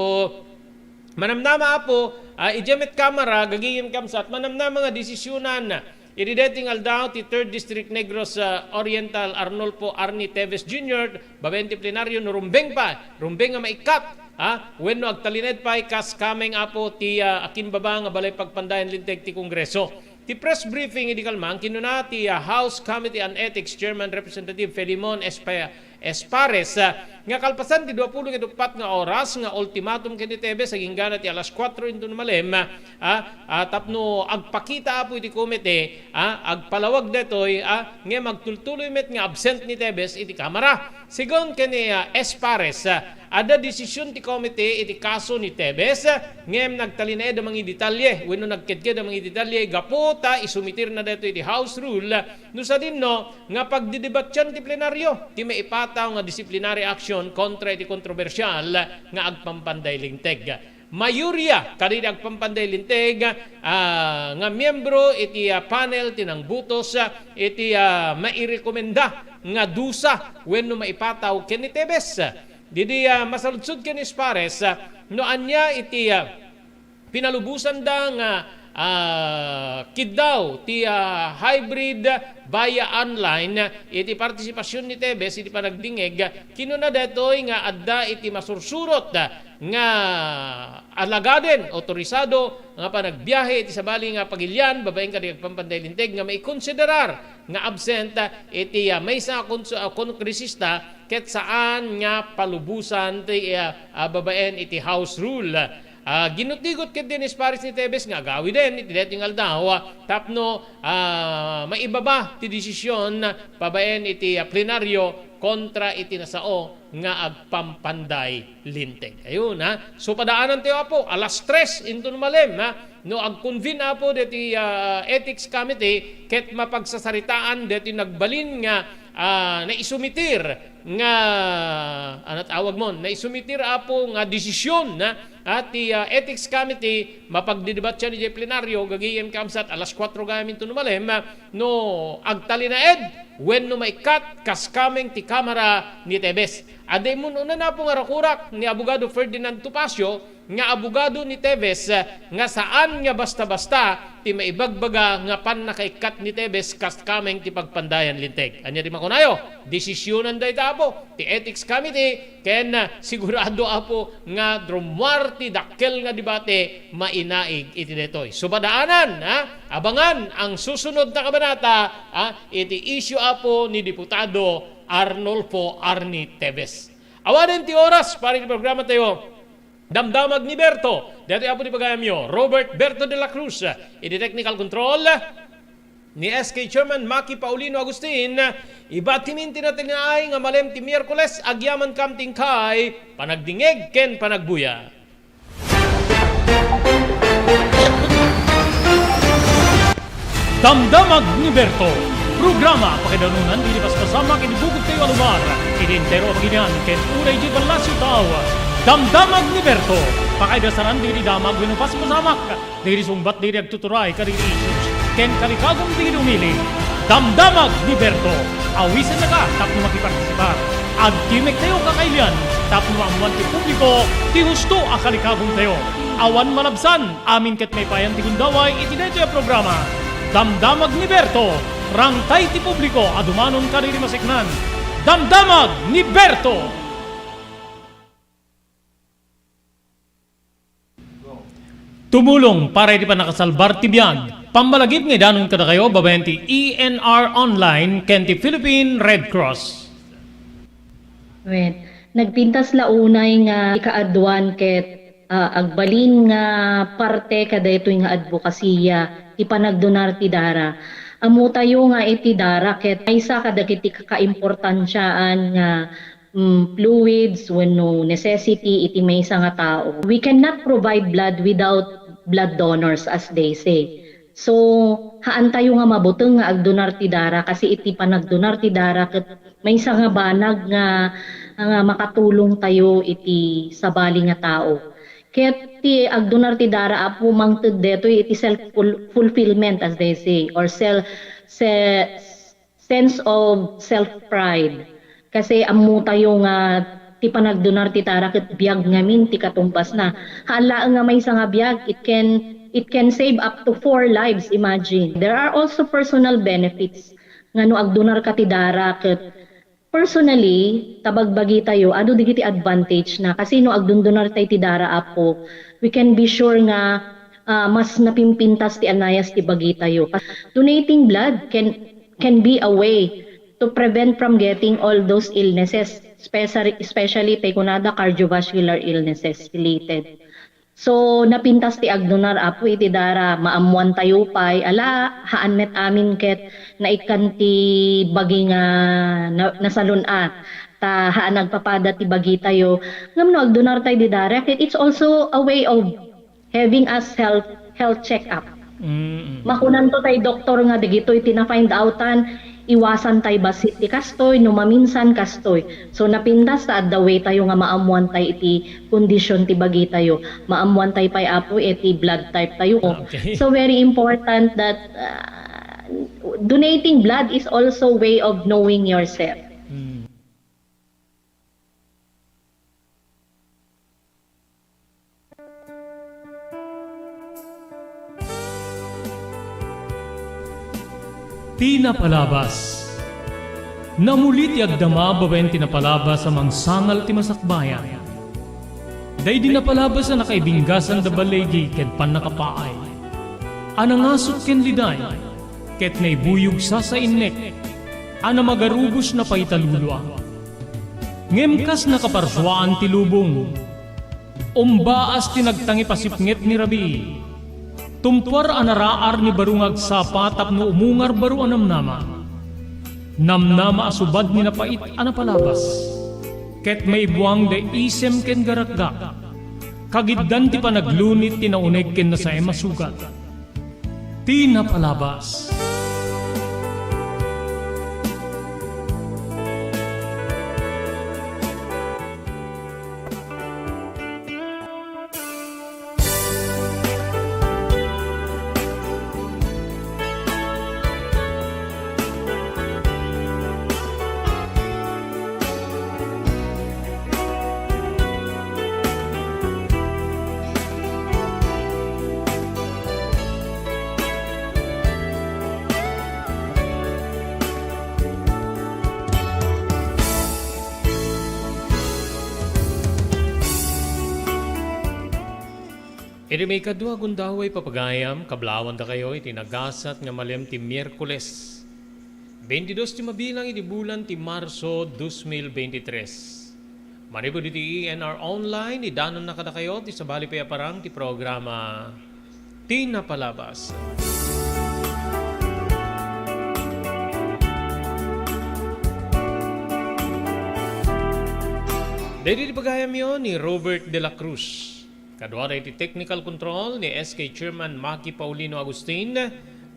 manamnama apo, ah, idiay met Kamara, gagayem kabsat, manamnama nga desisyonan iti daytoy nga aldaw ti Third District Negros, ah, Oriental Arnulfo Arnie Tevez Junior, babaen ti plenaryo no rumbeng pa, rumbeng nga maikkat, ah, wenno agtalinaed pay kas kameng apo ti, ah, akimbaba nga Balay Pagpandayan Linteg ti Kongreso. Ti press briefing idi kalman, kinuna ti, ah, House Committee on Ethics Chairman Representative Filemon Espa-, Espares, ah, nga kalpasan ti duapulo ket uppat nga oras nga ultimatum ken ni Tevez agingga ti alas kuatro inton malem, ah, ah, tapno agpakita apo iti komite, ah, agpalawag daytoy, ah, ngem agtultuloy met nga absent ni Tevez iti Kamara. Segun ken ni, ah, Espares, ah, adda desisyon ti komite iti kaso ni Tevez, ah, ngem nagtalinaed a mangidetalye wenno nagkedked a mangidetalye gapu ta isumitirna daytoy iti House rule, ah, no sadinno nga pagdidebatian ti plenaryo ti maipataw nga disciplinary action kontra iti kontrobersial nga agpampanday linteg. mayoria kadagiti agpampanday linteg, ah, nga miyembro iti, ah, panel ti nangbutos, ah, iti, ah, mairekomenda nga dusa wenno maipataw ken ni Tevez. Didi, ah, masaludsod ken ni Spares, ah, no ania iti, ah, pinalubosanda nga, ah, kiddaw ti, ah, hybrid via online iti partisipasion ni Tevez iti panagdingeg. Kinuna daytoy nga adda iti masursurot nga alagaden, otorisado nga panagbiahe iti sabali nga pagilian babaen kadagiti agpampanday linteg nga maikonsiderar nga absent iti, ah, maysa a kons-, ah, kongresista ket saan nga palubosan ti, ah, ah, babaen iti House rule. Ah, ginutigot ket Dennis Paris ni Tevez nga agawiden iti daytoy nga aldaw, ah, tapno, ah, maibaba ti desisyon babaen iti, ah, plenaryo kontra iti nasao nga agpampanday linteg. Ayun, ha. So, padaanantayo, Apo, alas tres inton malem, ha. No agconvene, Apo, deti, ah, Ethics Committee, ket mapagsasaritaan deti nagbalin nga, ah, naisumitir nga, ano tawag mo, naisumitir, Apo, nga desisyon, ha, ti, ah, Ethics Committee, mapagdidebatian idiay plenaryo, gagayem kabsat, alas kuatro gayam inton malem, no agtalinaed wenno maikkat kas kameng ti Kamara ni Tevez. Adda immun-unan, Apo, nga rakurak ni Abogado Ferdinand Topacio nga abogado ni Tevez, eh, nga saan nga basta-basta ti maibagbaga nga pannakaikkat ni Tevez kas kameng ti pagpandayan linteg. Ania ti makunayo? Desisyonan dayta, Apo, ti Ethics Committee, ken, ah, sigurado, Apo, nga rummuar ti dakkel nga debate mainaig iti daytoy. So, padaanan, ha? Abangan ang susunod na kabanata, ha, iti isyu, Apo, ni Diputado Arnulfo Arnie Tevez. Awanen ti oras para iti programa tayo. Damdamag ni Berto. Daytoy, Apo, ti pagayamyo, Robert Berto de la Cruz. Iti technical control, ni S K Chairman Maki Paulino Agustin, ibatimin ti natalinaay nga malem ti Miyerkules, agyamankam ti inkay panagdingeg ken panagbuya. Damdamag ni Berto, programa pakaidanunan didi paspasamak iti bugod tayo a lugar, iti entero a baginian ken uray di Palacio Tao. Damdamag ni Berto, pakaidasanan didi damag wenno paspasamak. Dagiti sungbat dagiti agtuturay kadagiti issues ken kalikagum dagiti umili. Damdamag ni Berto. Awisennaka tapno makipartisipar. Agtimek tayo kakailian tapno maammoan ti publiko ti husto a kalikagum tayo. Awan malabsan, amin ket maipayan ti gundaway iti daytoy a programa. Damdamag ni Berto. Rangtay ti publiko a dumanon kadagiti maseknan. Damdamag ni Berto. Tumulong para iti pannakasalbar ti biag. Pammalagip nga idanon kadakayo babaen ti E N R Online ken ti Philippine Red Cross. Wen, nagpintas la unay nga ikaaduan ket, ah, agbalin nga parte kadaytoy nga adbokasiya ti panagdonar ti dara. Ammotayo nga iti dara ket maysa kadagiti kakaimportansiaan nga mm, fluids wenno necessity iti maysa nga tao. We cannot provide blood without blood donors, as they say. So, haantayo nga mabuteng nga agdonar ti dara, kasi iti panagdonar ti dara ket maysa nga banag nga, nga makatulong tayo iti sabali nga tao. Ket ti agdonar ti dara, Apo, mangted detoy iti self-ful-, fulfillment, as they say, or sel-, se-, sense of self-pride. Kasi ammotayo nga ti panagdonar ti dara ket biag ngamin ti katumbasna. Haan laeng nga maysa nga biag, it can, it can save up to four lives, imagine. There are also personal benefits nga no agdonarka ti dara ket personally, ta bagbagitayo, adu dagiti advantage na. Kasi no agdondonartay ti dara, Apo, we can be sure nga, ah, mas napimpintas ti anayas ti bagitayo. Donating blood can can be a way to prevent from getting all those illnesses, especially, especially tay kunada cardiovascular illnesses related. So, napintas ti agdonar, Apo, iti dara, maammoan tayo pay, ala, haan met amin ket naikkan ti bagi nga na-, nasalun-at. Ta haan agpapada ti bagi tayo. Ngem no agdonar tayo di dara, ket it's also a way of having us health, health check-up. Mm. Makunanto tay doktor nga dagitoy ti na-find outan, iwasan tay bassit ti kastoy, no maminsan kastoy. So, napintas ta adda way tayo nga maammuan tay iti kondisyon ti bagi tayo. Maammuan tay pay, Apo, iti blood type tayo. Ah, okay. So, very important that, ah, donating blood is also way of knowing yourself. Mm. Ti napalabas. Namuli ti agdama babaen ti napalabas a mangsangal ti masakbayan. Daydi napalabas a nakaibinggasan da baligi ken pannakapaay. A nangasut ken liday, ket naibuyog sasainnek, a namagarubos napaita lulua. Ngem kas nakaparsuaan ti lubong, umbaas ti nagtangipasipnget ni rabii. Tumpuar a naraar ni baro nga agsapa tapno umungar baro a namnama. Namnama a subad ni napait a napalabas. Ket maibuang da isem ken garakgak. Kagiddan ti panaglunit ti nauneg ken nasaem a sugat. Ti napalabas. Iti maikadua a gundaway, papagayam, kablaawan dakayo iti nagasat nga malem ti Miyerkules, bentidos ti mabilang iti bulan ti Marso, dos mil bentitres. Manipud iti E N R Online, idanonna kadakayo ti sabali pay a parang ti programa Ti Napalabas. Daydi ti pagayamyo ni Robert de la Cruz. Kaduada iti technical control ni S K Chairman Maki Paulino Agustin.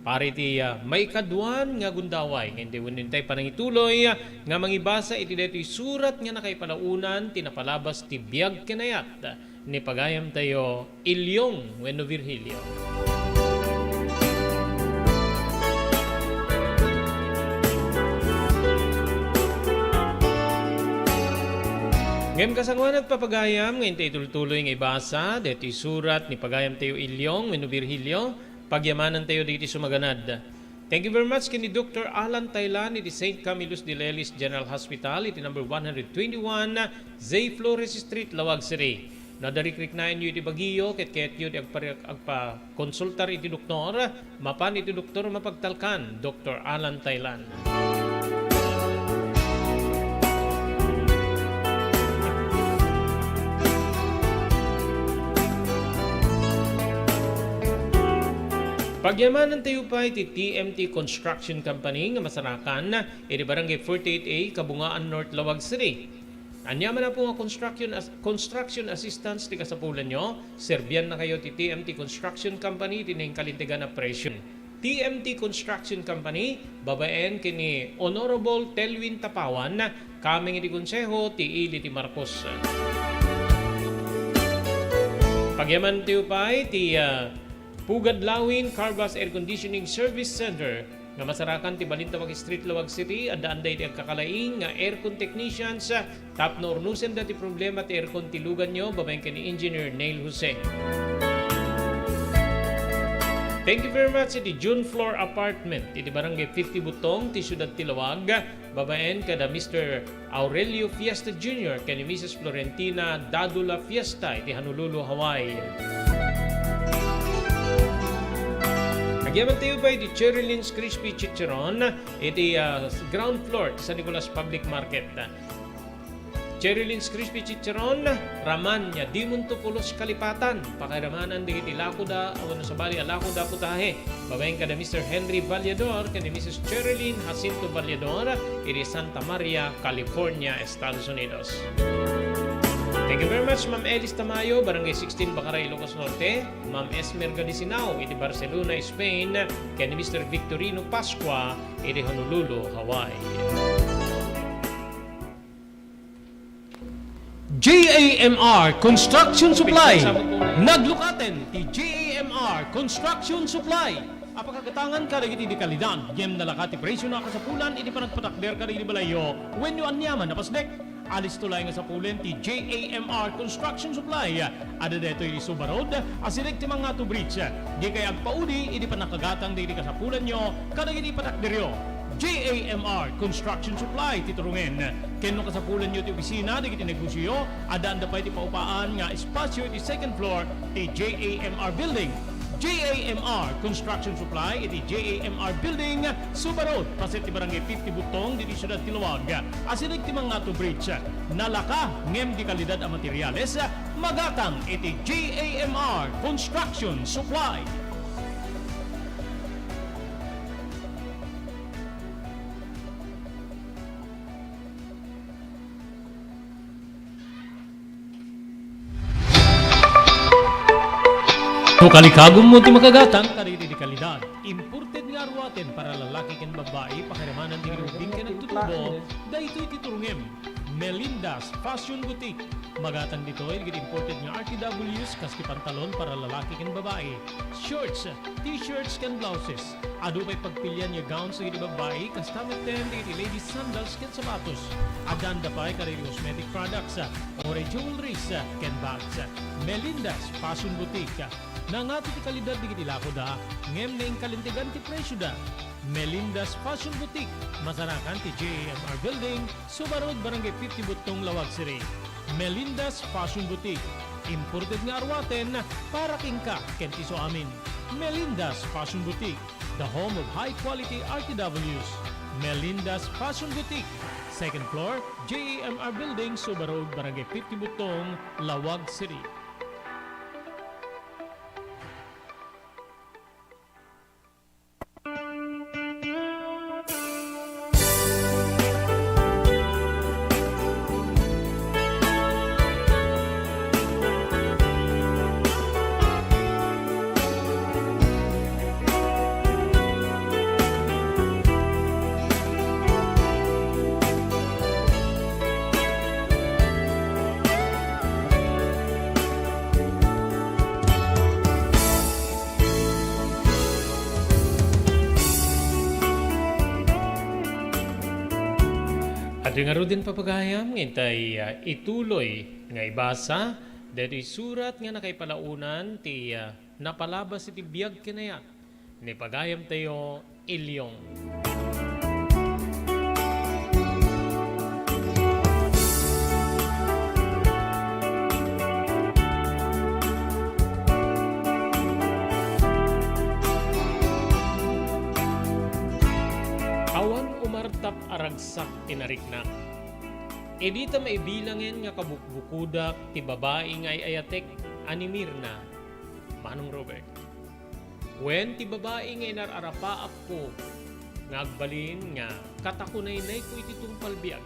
Para iti, ah, maikaduan nga gundaway, nga inti wenno intay panangituloy, ah, nga mangibasa iti daytoy surat nga nakaipalaonan ti napalabas ti biag ken ayat ni pagayamtayo, Ilyong wenno Virgilio. Ngem kasangoan, agpapagayam nga intay itultuloy nga ibasa daytoy surat ni pagayamtayo, Ilyong wenno Virgilio, pagyamanantayo dagiti sumaganad. Thank you very much ken ni Doctor Alan Taylan iti Saint Camillus de Lelis General Hospital iti number one hundred twenty-one Zay Flores Street, Laoag City. No adda rikriknaenyo iti bagiyo ket kayatyo ti agpare-, agpakonsultar iti doktor, mapan iti doktor mapagtalkan, Doctor Alan Taylan. Pagyamanantayo pay ti T M T Construction Company nga masarakan iti Barangay forty-eight A, Kabungaan North, Laoag City. Ania man, Apo, nga construction as-, construction assistance ti kasapulanyo, serbiannakayo ti T M T Construction Company iti nainkalintegan a presyo. T M T Construction Company, babaen ken ni Honorable Telwin Tapawan, kameng iti Konseho ti Ili ti Marcos. Pagyamanantayo pay ti, ah, Pugad Lawin Carvas Air Conditioning Service Center nga masarakan ti Balintawak Street, Laoag City. Addaan daydi agkakalaing nga aircon technicians, ah, tapno urnosenda ti problema ti aircon ti luganyo, babaen ken ni Engineer Neil Jose. Thank you very much iti June Floor Apartment iti Barangay fifty Butong ti Siudad ti Laoag, babaen kada Mister Aurelio Fiesta Junior ken ni Missus Florentina Dadula Fiesta iti Honolulu, Hawaii. Agyamantayo pay iti Cherry Lynn's Crispy Chicharon iti, ah, ground floor ti San Nicolas Public Market. Cherry Lynn's Crispy Chicharon, raman nia dimonto pulos kalipatan. Pakairamanan dagiti lakoda, wenno sabali a lakoda putahe. Babaen kada Mister Henry Vallador ken ni Missus Cherilyn Jacinto Vallador iti Santa Maria, California, Estados Unidos. Thank you very much, Ma'am Elis Tamayo, Barangay sixteen, Bacarai, Ilocos Norte, Ma'am Esmer Gadisinao, iti Barcelona, Spain, ken ni Mister Victorino Pascua, iti Honolulu, Hawaii. J A M R Construction Supply. Naglukaten ti J A M R Construction Supply. Apakagatangan kadagiti di kalidad, ngem nalaka ti presio na kasapulan iti panagpatakder kadagiti balayyo wenno aniaman a pasdek. Alisto laeng nga sapulen ti J A M R Construction Supply. Adda daytoy iti Suba Road, asideg ti Mangato Bridge. Dikay agpaudi iti pannakagatang dagiti kasapulanyo kadagiti patakderyo. J A M R Construction Supply ti turongen. Ken no kasapulanyo ti opisina dagiti negosioyo, addaanda pay ti paupaan nga espasio iti second floor ti J A M R Building. J A M R Construction Supply iti J A M R Building, Suba Road, paset ti Barangay fifty Butong, ditoy siudad ti Laoag, asideg ti Mangato Bridge. Nalaka ngem di kalidad a materiales, magatang iti J A M R Construction Supply. No kalikagummo ti makagatang kadagiti di kalidad, imported nga aruaten para lalaki ken babbai, pakiramanan ti grubing ken agtutubo, daytoy ti turongem. Melinda's Fashion Boutique. Magatang ditoy dagiti imported nga R T Ws kas ti pantalon para lalaki ken babbai, shorts, t-shirts ken blouses. Adu pay pagpilian nga gowns dagiti babbai, kasta metten dagiti ladies sandals ken sapatos. Addaanda pay kadagiti cosmetic products, uray jewelries, ken bags. Melinda's Fashion Boutique. Nangato ti kalidad dagiti lakoda, ngem naingkalintegan ti presioda. Melinda's Fashion Boutique, masarakan ti J A M R Building, Suba Road, Barangay fifty Butong, Laoag City. Melinda's Fashion Boutique, imported nga aruaten para kenka ken ti isuamin. Melinda's Fashion Boutique, the home of high quality R T Ws. Melinda's Fashion Boutique, second floor, J A M R Building, Suba Road, Barangay fifty Butong, Laoag City. Adu ngaruden, papagayam, nga intay, ah, ituloy nga ibasa daytoy surat nga nakaipalaonan ti, ah, napalabas iti biag ken ayat ni pagayamtayo, Ilyong. Awan umartap a ragsak ti nariknak. Idi ta maibilangen nga kabukbukodak ti babai nga ay-ayatek a ni Mirna, Manong Robert. Wen ti babai nga inar-arapaapko nga agbalin nga katakunaynayko iti tungpal biag.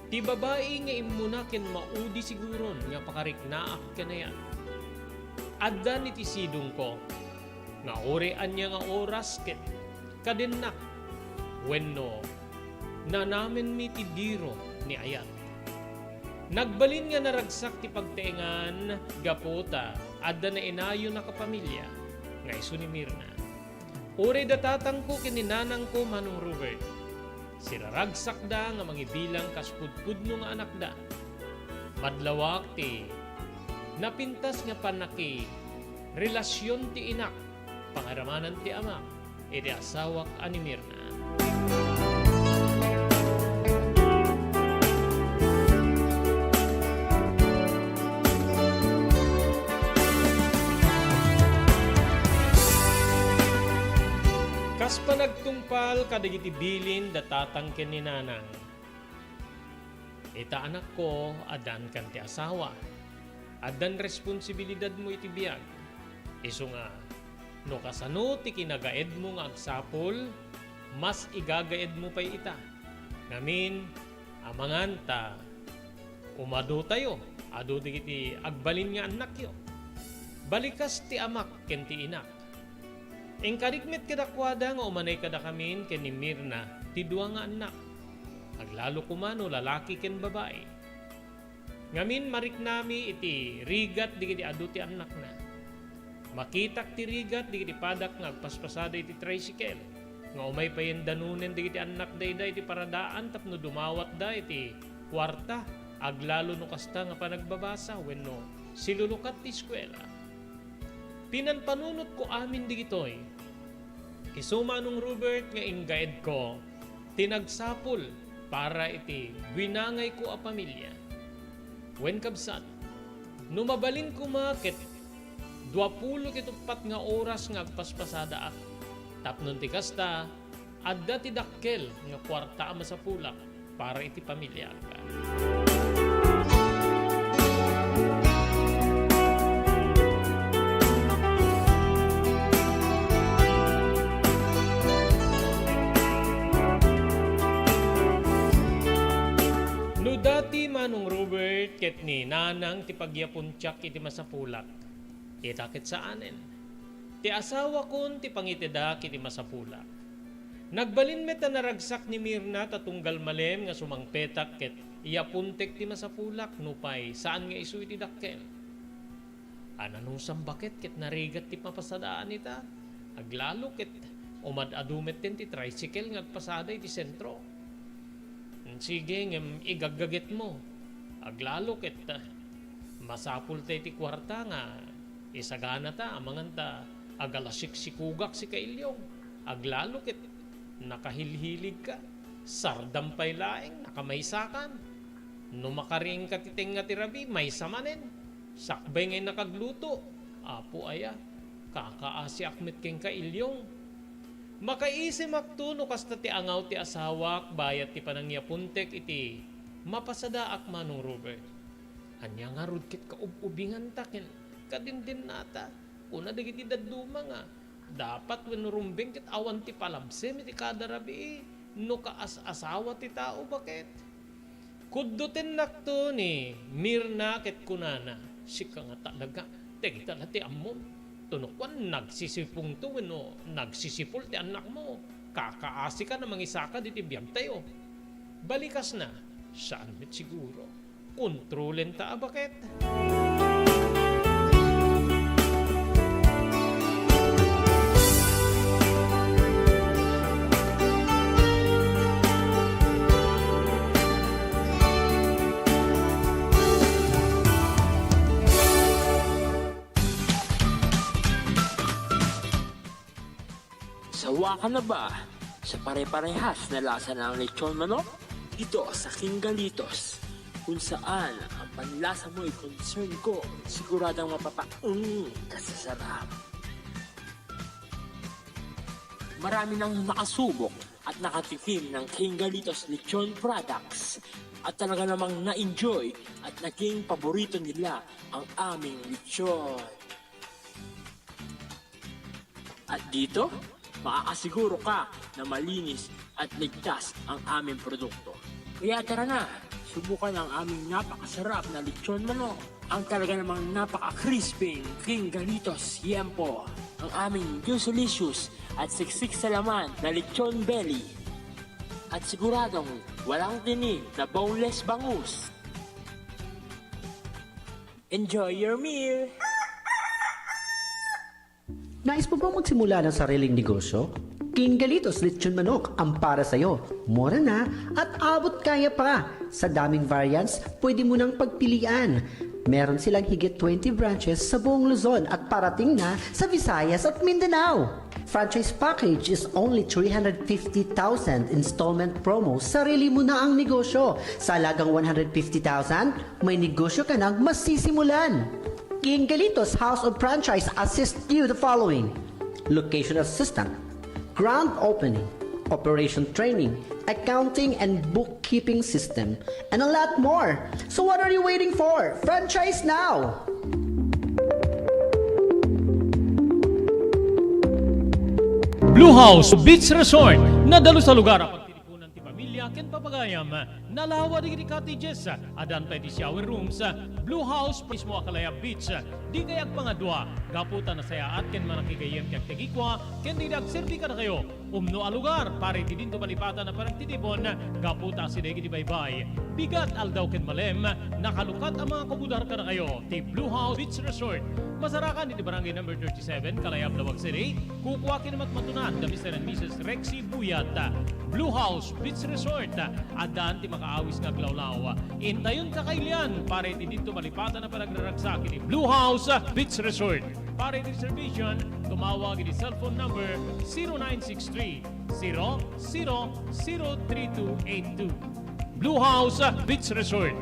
Ti babai nga immuna ken maudi siguron nga pakariknaak ken ayat. Addan iti sidongko nga uray ania nga oras ket kadennak wenno nanamenmi ti diro ni ayat. Nagbalin nga naragsak ti pagtaengan gapu ta adda nainayon a kapamilya nga isu ni Mirna. Uray da tatangko ken ni nanangko, Manong Robert, siraragsakda nga mangibilang kas pudpudno nga anakda. Madlawak ti napintas nga pannakirelasion ti inak, pangaramanan ti amak iti asawak a ni Mirna. Kas panagtungpal kadagiti bilin da tatang ken ni nanang, ita, anakko, addankan ti asawa. Addan responsibilidadmo iti biag. Isu nga, no kasano ti kinagaedmo nga agsapul, mas igagaedmo pay ita. Ngamin, amangan ta umadotayo Adu dagiti agbalin nga annakyo. Balikas ti amak ken ti inak. Inkarik met kadakuada nga umanay kadakamin ken ni Mirna ti dua nga annak. Aglalo koma no lalaki ken babai. Ngamin, mariknami iti rigat dagiti adu ti annakna. Makitak ti rigat dagiti padak nga agpaspasada iti tricycle, nga umay payen danunen dagiti annakda ida iti paradaan tapno dumawatda iti kuarta, aglalo no kasta nga panagbabasa wenno silulukat ti eskuela. Pinanpanunotko amin dagitoy. Isu, Manong Robert, nga inggaedko ti nagsapul para iti binangayko a pamilya. Wen, kabsat, no mabalin koma ket duapulo ket uppat nga oras nga agpaspasadaak. Tapno ti kasta, adda ti dakkel nga kuarta a masapulak para iti pamiliak. No dati, Manong Robert, ket ni Nanang ti pagyapuntiak iti masapulak, ita ket saanen. Ti asawakon ti pangitedak iti masapulak. Nagbalin met a naragsak ni Mirna ta tunggal malem nga sumangpetak ket iyapuntek ti masapulak nupay saan nga isu iti dakkel. Ananusam baket ket narigat ti mapasadaan ita. Aglalo ket umad-adu metten ti tricycle nga agpasada iti sentro. Sige, ngem igaggagetmo. Aglalo ket, ah, masapulta iti kuarta nga isaganata amangan ta agalasiksikugak si Kailiong. Aglalo ket nakahilhiligka. Sardam pay laeng, nakamaysakan. No makariingka ti tengnga ti rabii, maysa manen. Sakbay nga innak agluto. Apo aya, kakaasiak met kenka, Ilyong. Makaisimakto no kasta ti angaw ti asawak bayat ti panangyapuntek iti mapasadaak, Manong Robert. Ania ngarud ket kaub-ubinganta ken kadindennata? Kuna dagiti dadduma nga, dapat wenno rumbeng ket awan ti palabsem iti kada rabii no kaas-asawa ti tao, baket. Kuddotennakto ni Mirna ket kunana, "Sika nga talaga, dagita la ti ammom. Tunukuan, nagsisipungto wenno nagsisipul ti annakmo. Kakaasika a mangisakad iti biagtayo." Balikasna, saan met siguro. Kontrolenta a baket. Sawa ka na ba sa pare-parehas na lasa ng lechon manok? Dito sa King Galitos, kung saan ang panlasa mo'y concern ko, siguradong mapapaeng ka sa sarap. Marami nang nakasubok at nakatikim ng King Galitos Lechon Products at talaga namang na-enjoy at naging paborito nila ang aming lechon. At dito, makakasiguro ka na malinis at ligtas ang aming produkto. Kaya tara na, subukan ang aming napakasarap na lechon manok, ang talaga namang napaka-crispy King Galitos Yempo, ang aming juicelicious at siksik sa laman na lechon belly, at siguradong walang tinik na boneless bangus. Enjoy your meal! Nais mo bang magsimula ng sariling negosyo? King Galitos Lechon Manok ang para sa'yo. Mura na at abot kaya pa. Sa daming variants, pwede mo nang pagpilian. Meron silang higit twenty branches sa buong Luzon at parating na sa Visayas at Mindanao. Franchise package is only three hundred fifty thousand, installment promo, sarili mo na ang negosyo. Sa halagang one hundred fifty thousand, may negosyo ka nang masisimulan. King Galitos House of Franchise assist you the following: location assistant, grand opening, operation training, accounting and bookkeeping system, and a lot more. So what are you waiting for? Franchise now! Blue House Beach Resort, nadalus a lugar a pagtitipunan ti pamilya ken papagayam. Nalawa dagiti cottages, addan pay ti shower rooms, Blue House, mismo a Kalayab Beach. Dikay agpangadua, gapu ta nasayaat ken manakigayyem ti agtagikua, ken dida agserbi kadakayo. Umno a lugar para iti dinto malipatan a panagtitipon, gapu ta asideg iti baybay, bigat, aldaw ken malem, nakalukat a mangakubudar kadakayo ti Blue House Beach Resort. Masarakan iti Barangay Number thirty-seven, Kalayab, Laoag City. Kukua ken matmatunan da Mister and Missus Rexy Buyat. Blue House Beach Resort, addaan ti makaawis nga aglawlaw. Intayon kakailian para iti dinto malipatan a panagraragsak iti Blue House Beach Resort. Para iti reservation, tumawag iti cellphone number zero nine six three, zero zero zero three two eight two. Blue House Beach Resort.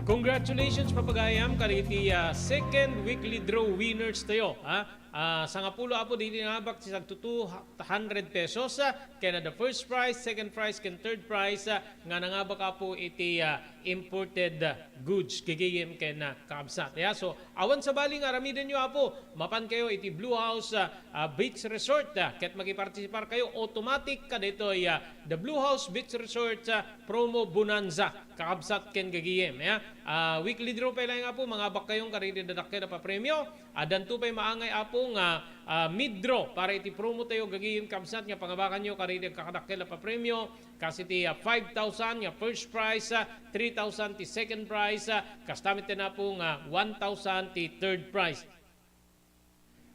Congratulations, Papagayam, kadagiti, ah, second weekly draw winners tayo, ha? Ah, sangapulo, Apo, dagiti nangabak ti sagto two hundred pesos, ah, ken the first prize, second prize, ken third prize, ah, nga nangabak, Apo, iti, ah, imported, ah, goods, gagayem ken, ah, kakabsat. Ya, so, awan sabali nga aramidenyo, Apo, mapan kayo iti Blue House, ah, ah, Beach Resort, ah, ket makipartisipar kayo, automatic kadaytoy, ah, the Blue House Beach Resort, ah, Promo Bonanza, kakabsat ken gagayem, ya. Ah, weekly draw pay laeng, Apo, mangabak kayo kadagiti dadakkel a papremio. Addanto pay maangay, Apo, nga, ah, mid-draw para iti promo tayo gagayem, kabsat, nga pangabakanyo kadagiti agkakadakkel a papremio, kas iti, ah, five thousand nga first prize, ah, three thousand ti second prize, ah, kasta met ten, Apo, nga one thousand ti third prize.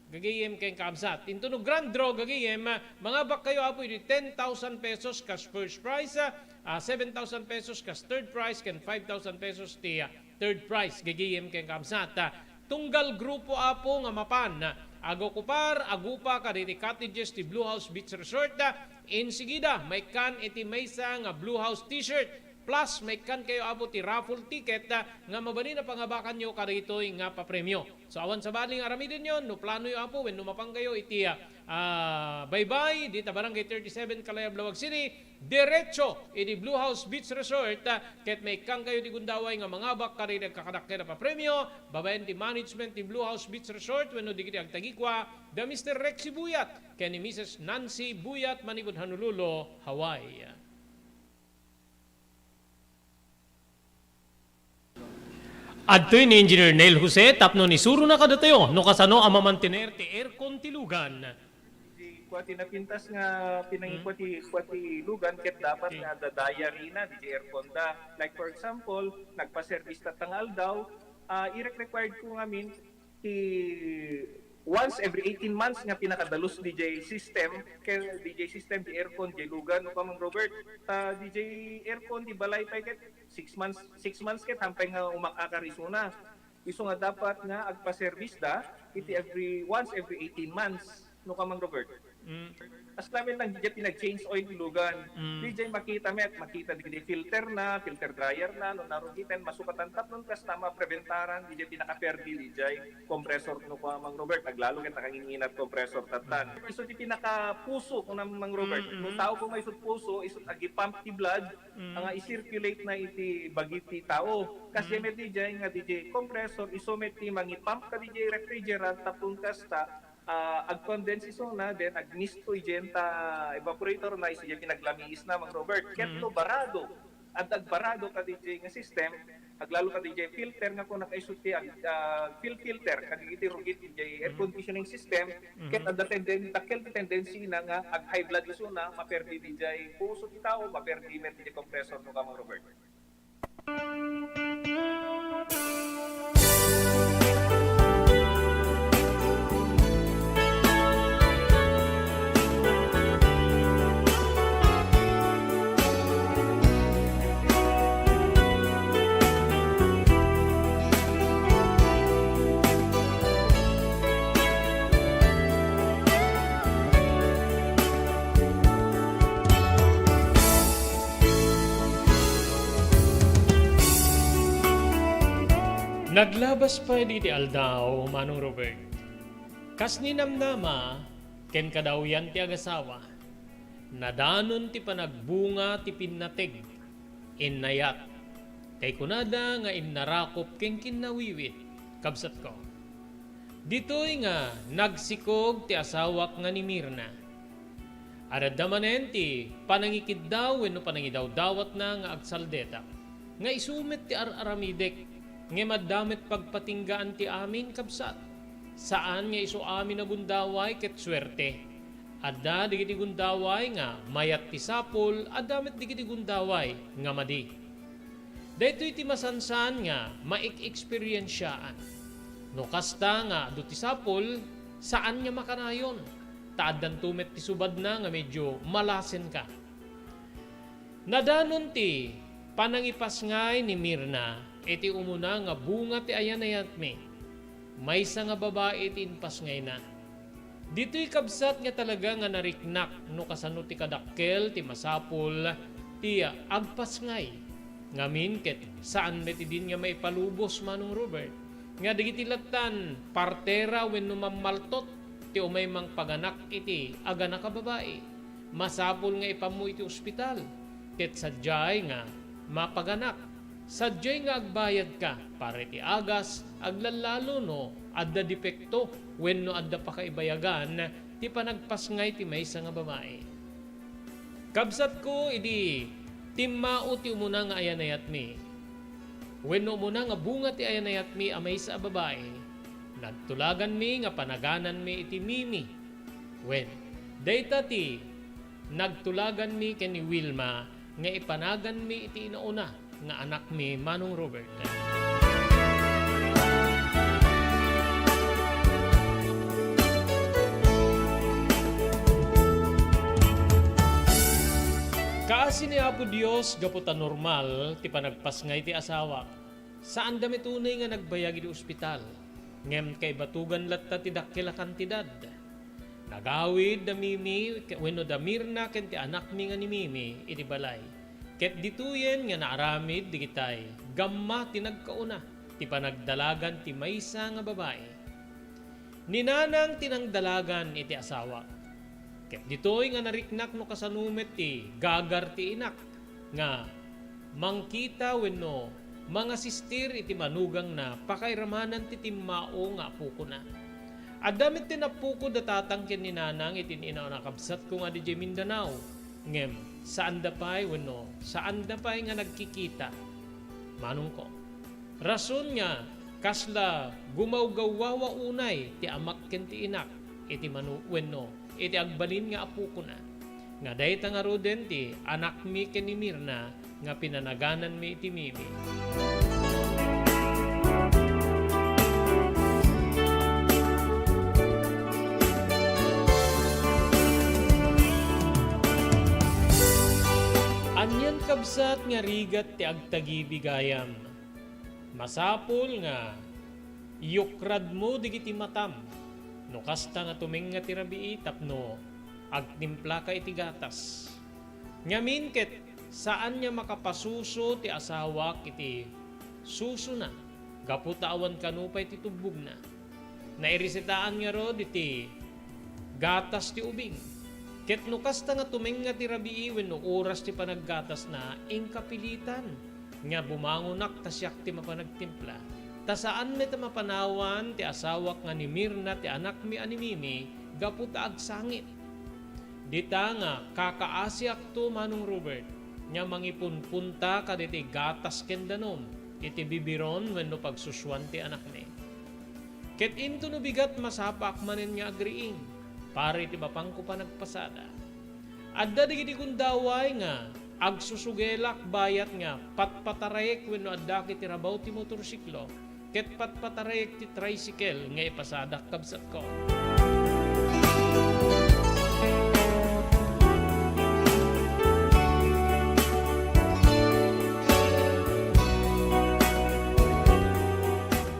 Gagayem ken kabsat. Intono grand draw, gagayem, mangabak kayo, Apo, iti ten thousand pesos kas first prize, ah, seven thousand pesos kas third prize, ken five thousand pesos ti, ah, third prize, gagayem ken kabsat. Ah, tunggal grupo, Apo, nga mapan, ah, agokupar, agupa kadagiti cottages ti Blue House Beach Resort, ah, insigida, maikkan iti maysa nga Blue House T-shirt. Plus, maikkan kayo, Apo, ti raffle ticket, ah, nga mabalin a pangabakanyo kadagitoy nga papremio. So, awan sabali nga aramidenyo, no planoyo, Apo, wenno mapan kayo iti, ah, ah, baybay, dita Barangay thirty-seven, Kalayab, Laoag City, diretso iti Blue House Beach Resort, ah, ket maikkan kayo ti gundaway nga mangabak kadagiti agkakadakkel a papremio, babaen ti management ti Blue House Beach Resort wenno dagiti agtagikua, da Mister Rexy Buyat ken ni Missus Nancy Buyat, manipud Honolulu, Hawaii. Adtoy ni Engineer Neil Jose tapno isurona kadatayo no kasano a mamantener ti aircon ti lugan. Di kua ti napintas nga pinangikua ti, kua ti lugan ket dapat nga adda diary na, di aircon da. Like, for example, nagpa-service tatta nga aldaw, ah, irek-required ko ngamin ti once every eighteen months nga pinakadalus D J system, kay D J system, di aircon, di lugan, no, Kamang Robert. Ta D J aircon, di balay pay ket six months, six months ket hampay nga umakakar isuna. Isu nga dapat nga agpa-service da iti every, once every eighteen months, no, Kamang Robert. Mm. As namin lang, di pinag-change oil ti lugan. Mm. Di makita met, makita di filter na, filter dryer na, no, narugiten, masukatan tapnon kasta mapreventaran, di pinakaperdi, di compressor, no, Kamang Robert, aglalo ket nakanginginat compressor tatan. Mm. Isu ti pinakapuso, no, Mang Robert. Mm, mm. No tao ko may isut puso, isut agi-pump ti blood, mm, nga i-circulate na iti bagi ti tao. Kas, mm, met di nga di compressor, isu met ti mangi-pump ka di refrigerant, tapno kasta, ah, ag-condense isuna, then agmisto idiay ta evaporator na, isu diay pinaglamiis na, Mang Robert. Ket, mm, no barado, adda agbarado ka diay nga system, aglalo ka diay filter nga kuna kaisu ti ag-, ah, fil-, filter, kadagiti rugit diay air, mm, conditioning system, ket, mhm, adda tenden-, dakkel ti tendency na nga ag-high blood isuna, maperdi diay puso ti tao, maperdi met diay compressor, no, Kamang Robert. Naglabas pay dagiti aldaw, Manong Robert. Kas ni namnama ken kadawyan ti agasawa, nadanon ti panagbunga ti pinnateg, innayat, kay kunada nga innarakop ken kinnawiwit, kabsatko. Ditoy nga nagsikog ti asawak nga ni Mirna. Adda manen ti panangikiddaw wenno panangidawdawatna nga agsaldetak, nga isu met ti ar-aramidek, ngem adda met pagpatinggaan ti amin, kabsat. Saan nga isu amin a gundaway ket suerte. Adda dagiti gundaway nga mayat ti sapul, adda met dagiti gundaway nga madi. Daytoy ti masansan nga maek-eksperiensiaan. No kasta nga adu ti sapul, saan nga makanayon, ta addanto met ti subadna nga medio malasenka. Nadanon ti panangipasngay ni Mirna iti umuna nga bunga ti ayanayatmi, maysa nga babai ti impasngayna. Ditoy kabsat nga talaga nga nariknak no kasano ti kadakkel ti masapul ti agpasngay. Ngamin ket saan met idin nga maipalubos, Manong Robert, nga dagiti lattan partera wenno mammaltot ti umay mangpaganak iti aganak a babai. Masapul nga ipammo iti ospital, ket sadiay nga mapaganak, sadiay nga agbayadka para iti agas, aglallalo no adda depekto wenno adda pakaibayagan ti panagpasngay ti maysa nga babai. Kabsatko, idi timmao ti umuna nga ayanayatmi, wenno umuna nga bunga ti ayanayatmi a maysa a babai, nagtulaganmi nga panagananmi iti Mimi. Wen, dayta ti nagtulaganmi ken ni Wilma nga ipanaganmi iti inauna nga anakmi, Manong Robert. Kaasi ni Apo Dios gapu ta normal ti panagpasngay ti asawak. Saanda met unay nga nagbayag iti ospital, ngem kaibatugan latta ti dakkel a kantidad. Nagawid da Mimi, wenno da Mirna ken ti anakmi nga ni Mimi iti balay. Ket ditoyen nga naaramid digitay, gamma ti nagkauna ti panagdalagan ti maysa nga babai. Ni Nanang ti nangdalagan iti asawak. Ket ditoy nga nariknak no kasano met ti gagar ti inak nga mangkita wenno mangasistir iti manugangna pakairamanan ti timmao nga apokona. Adda met ti napukod a tatang ken ni Nanang iti inauna a kabsatko nga idiay Mindanao, ngem saanda pay wenno saanda pay nga nagkikita. Manongko. Rason nga kasla gumawgawwawa unay ti amak ken ti inak iti manu-, wenno iti agbalin nga apokona, nga dayta ngaruden ti anakmi ken ni Mirna nga pinanagananmi iti Mimi. Anian, kabsat, nga rigat ti agtagibi gayam? Masapul nga iyukradmo dagiti matam no kasta nga tumengnga ti rabii tapno agtimplaka iti gatas. Ngamin ket saan nga makapasuso ti asawak iti susona gapu ta awan kano pay ti tubbogna. Nairesetaen ngarud iti gatas ti ubing. Ket no kasta nga tumengnga ti rabii wenno oras ti panaggatasna, inkapilitan nga bumangonak ta siak ti mapan agtimpla, ta saan met a mapanawan ti asawak nga ni Mirna ti anakmi a ni Mimi gapu ta agsangit. Dita nga kakaasiakto, Manong Robert, nga mangipunpunta kadagiti gatas ken danum iti bibiron wenno pagsusuan ti anakmi. Ket into no bigat, masapaak manen nga agriing para iti mapangko panagpasada. Adda dagiti gundaway nga agsusugelak bayat nga patpatarayek wenno addak iti rabaw ti motorsiklo ket patpatarayek ti tricycle nga ipasadak, kabsatko.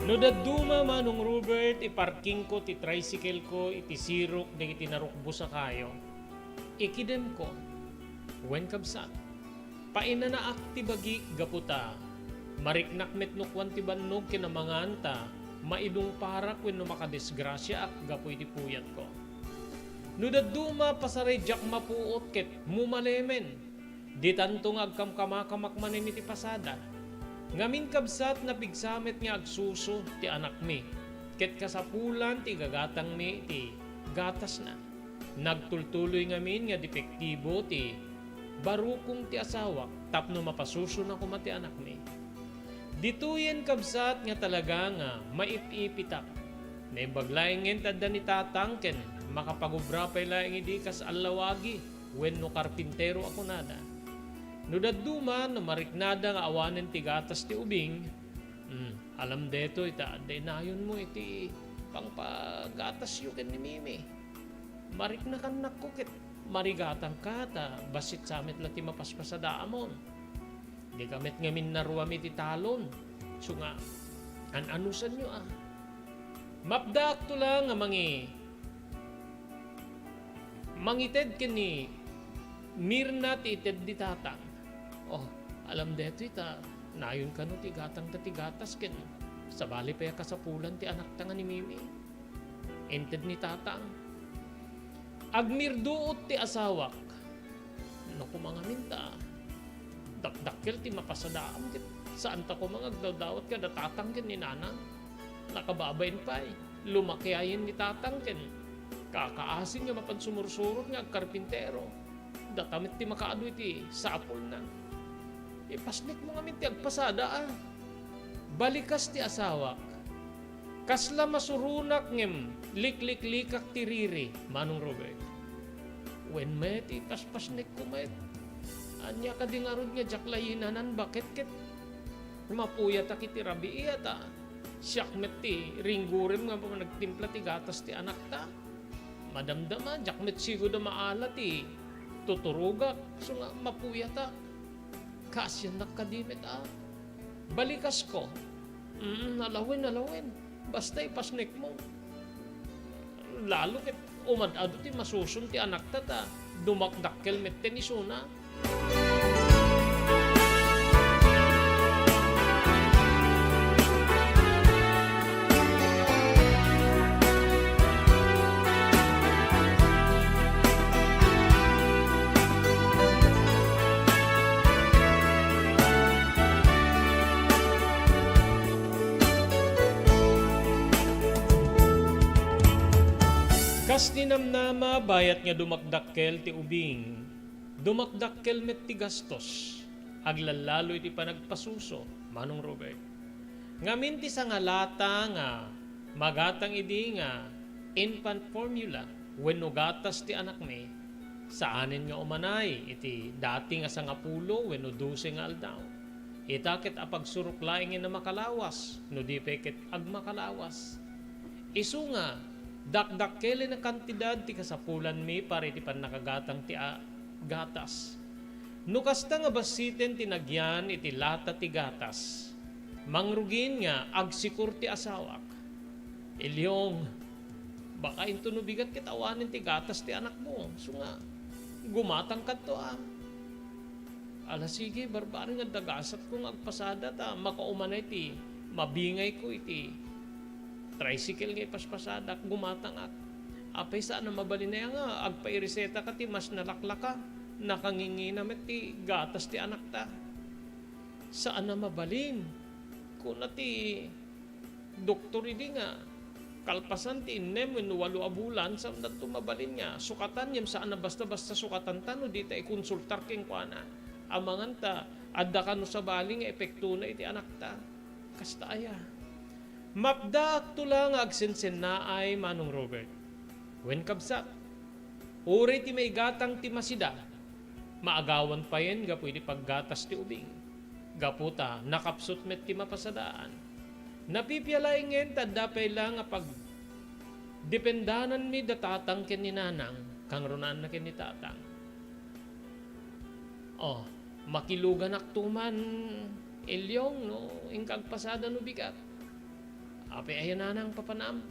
No dadduma, Manong Robert, iparkingko ti tricycle ko iti sirok dagiti narukbos a kayo. Ikidemko. Wen, kabsat, painanaak ti bagik gapu ta mariknak met no kuan ti bannog ken amangan ta maidungparak wenno makadisgrasiaak gapu iti puyatko. No dadduma, pasarediak mapuot ket mumalemen. Ditanto nga agkamkamakamak manen iti pasada. Ngamin, kabsat, napigsa met nga agsuso ti anakmi, ket kasapulan ti igagatangmi iti gatasna. Nagtultuloy ngamin nga depektibo ti barukong ti asawak tapno mapasusona koma ti anakmi. Ditoyen kabsat nga talaga nga maip-ipitak. Naimbag laengen ti adda ni Tatang ken makapagubra pay laeng idi kas allawagi wenno karpintero a kunada. No dadduma, no mariknada nga awanen ti gatas ti ubing, hmm, alam daytoy ta adda inayonmo iti pangpagatasyo ken ni Mimi. Mariknakannakko ket marigatangka ta bassit sa met la ti mapaspasadaamon. Dika met ngamin naruam iti talon. Isu nga, an-anusanyo a. Mapdaakto la nga mangi-, mangited ken ni Mirna ti ited ni Tatang. Oh, alam daytoy ta nayon kano ti gatangda ti gatas ken sabali pay a kasapulan ti anakta nga ni Mimi. Inted ni Tatang. Agmirduot ti asawak. No koma ngamin ta dakdakkel ti mapasadaam ket saanta koma nga agdawdawat kada Tatang ken ni Nanang. Nakababain pay, lumakiayen ni Tatang ken kakaasin nga mapan sumursurot nga agkarpintero. Data met ti makaadu iti sapulna. Ipasnekmo ngamin ti agpasada a. Balikas ti asawak. Kasla masuronak ngem likliklikak ti riri, Manong Robert. Wen met ti paspasnekko met. Ania kadi ngarud nga diak la yinanan baket ket mapuyatak iti rabiiat a. Siak met ti ringgurem nga nagtimpla ti gatas ti anakta. Madamdama, diak met sigud a maala ti tuturogak, isu nga mapuyatak. Kaasiannak kadi met a. Balikasko. Mm, alawen, alawen. Basta ipasnekmo. Lalo ket umad-adu ti masuson ti anakta ta dumakdakkel metten isuna. Kas ni namnama, bayat nga dumakdakkel ti ubing, dumakdakkel met ti gastos. Aglallalo iti panagpasuso, Manong Robert. Ngamin ti sangalata nga magatang idi nga infant formula wenno gatas ti anakmi, saanen nga umanay iti dati nga sangapulo wenno dose nga aldaw. Ita ket apagsurok laengen a makalawas, no di pay ket agmakalawas. Isu nga, dakdakkelen a kantidad ti kasapulanmi para iti pannakagatang ti a-, gatas. No kasta nga bassiten ti nagyan iti lata ti gatas, mangrugin nga agsikor ti asawak. Ilyong, baka into no bigat ket awanen ti gatas ti anakmo, isu nga, gumatangkanto a. Ala, sige, barbareng, adda gasatko nga agpasada ta makaumanay ti mabingayko iti tricycle nga ipaspasadak, gumatangak. Apay, saan a mabalin aya nga agpairesetaka ti mas nalaklaka, nakangingina met ti gatas ti anakta. Saan a mabalin, kuna ti doktor idi nga kalpasan ti innem wenno walo a bulan, saandanto mabalin nga sukatan, ngem saan a basta-basta sukatan ta no di ta ikonsultar kenkuana. Amangan ta adda kano sabali nga epektona iti anakta. Kasta aya. Mapdaakto la nga agsensennaay, Manong Robert. Wen, kabsat, uray ti maigatang ti masida, maagawan payen gapu iti paggatas ti ubing. Gapu ta nakapsut met ti mapasadaan. Napipia laengen ta adda pay la nga pagdependananmi da tatang ken ni nanang, kangrunaanna ken ni tatang. Oh, makiluganakto man, Elyong, no inka agpasada no bigat. Apay aya nanang, papanam?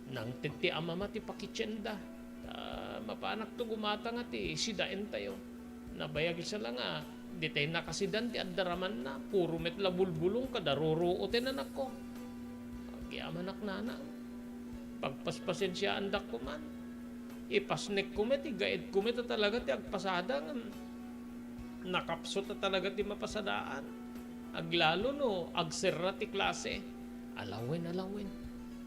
Nangted ti amama ti pakitienda. Ta mapanakto gumatang a ti sidaentayo. Nabayag sa la nga, ditay nakasidan ti adda ramanna. Puro met la bulbulong kada ruruoten, anakko. Agyamanak, nanang. Pagpaspasensiaandakko man. Ipasnekko met, igaedko met a talaga ti agpasada ngem nakapsut a talaga ti mapasadaan. Aglalo no agserra ti klase. Alawen, alawen.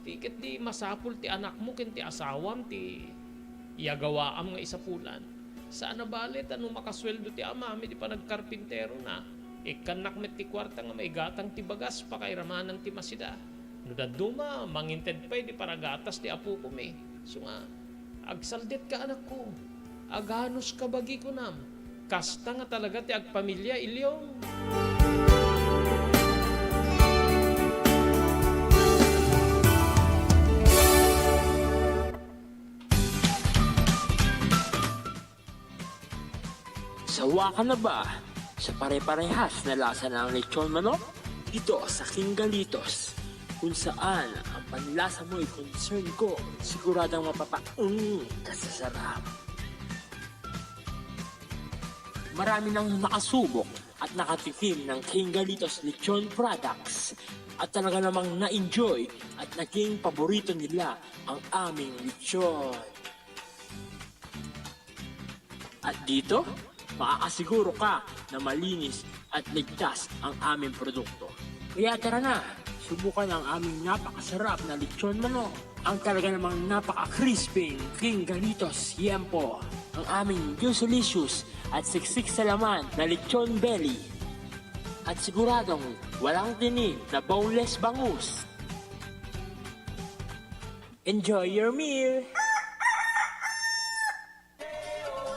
Ti ket di masapul ti anakmo ken ti asawam ti Iyagawaam nga isapulan. Saan a bale ta no makasueldo ti amam iti panagkarpinterona, ikkannak met ti kuarta nga maigatang ti bagas pakairamanan ti masida. No dadduma, manginted pay ti paragatas ti apokomi. Isu nga, agsaldiatka, anakko. Aganuska bagi, kunam. Kasta nga talaga ti agpamilia, Ilyong. Sawa ka na ba sa pare-parehas na lasa ng lechon manok? Dito sa King Galitos, kung saan ang panlasa mo'y concern ko, siguradong mapapaung ka sa sarap. Marami nang nakasubok at nakatikim ng King Galitos Lechon products at talaga namang na-enjoy at naging paborito nila ang aming lechon. At dito, makakasiguro ka na malinis at ligtas ang aming produkto. Kaya tara na, subukan ang aming napakasarap na lechon manok. Ang talaga namang napaka-crispy King Galitos Yempo. Ang aming juicy-licious at siksik sa laman na lechon belly. At siguradong walang tinik na boneless bangus. Enjoy your meal!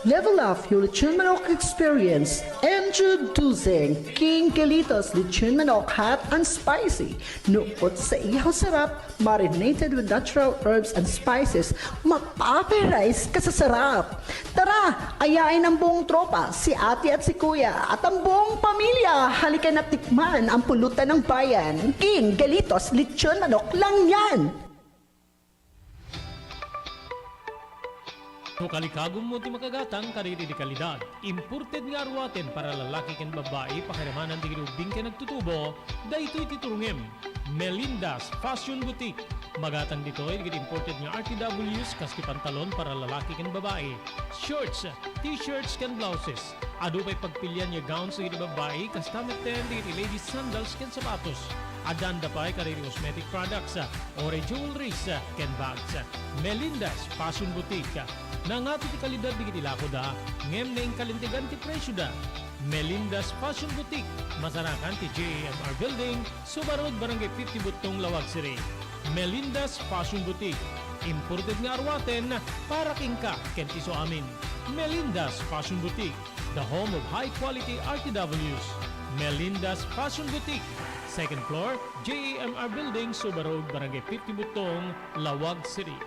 Level up your lechon manok experience. Introducing King Galitos Lechon Manok Hot and Spicy. Nukot sa ihaw sarap, marinated with natural herbs and spices, mapaparize ka sa sarap. Tara, ayain ang buong tropa, si ate at si kuya, at ang buong pamilya. Halika na tikman ang pulutan ng bayan. King Galitos Lechon Manok lang yan! No kalikagummo ti makagatang kadagiti kalidad, imported nga aruaten para lalaki ken babbai, pakiramanan dagiti ubbing ken agtutubo, daytoy ti turongem. Melinda's Fashion Boutique. Magatang ditoy dagiti imported nga R T Ws kas ti pantalon para lalaki ken babbai, shorts, t-shirts ken blouses. Adu pay pagpilian nga gowns dagiti babbai, kasta metten dagiti ladies sandals ken sapatos. Addaanda pay kadagiti cosmetic products, uray jewelries, ken bags. Melinda's Fashion Boutique. Nangati ti kalidad dagiti lakoda, ngem naingkalintegan ti presioda. Melinda's Fashion Boutique, masarakan ti J A M R Building, Suba Road, Barangay fifty Buttong, Laoag City. Melinda's Fashion Boutique. Imported nga aruaten para kenka ken ti isuamin. Melinda's Fashion Boutique, the home of high quality R T Ws. Melinda's Fashion Boutique, second floor, J A M R Building, Suba Road, Barangay fifty Buttong, Laoag City.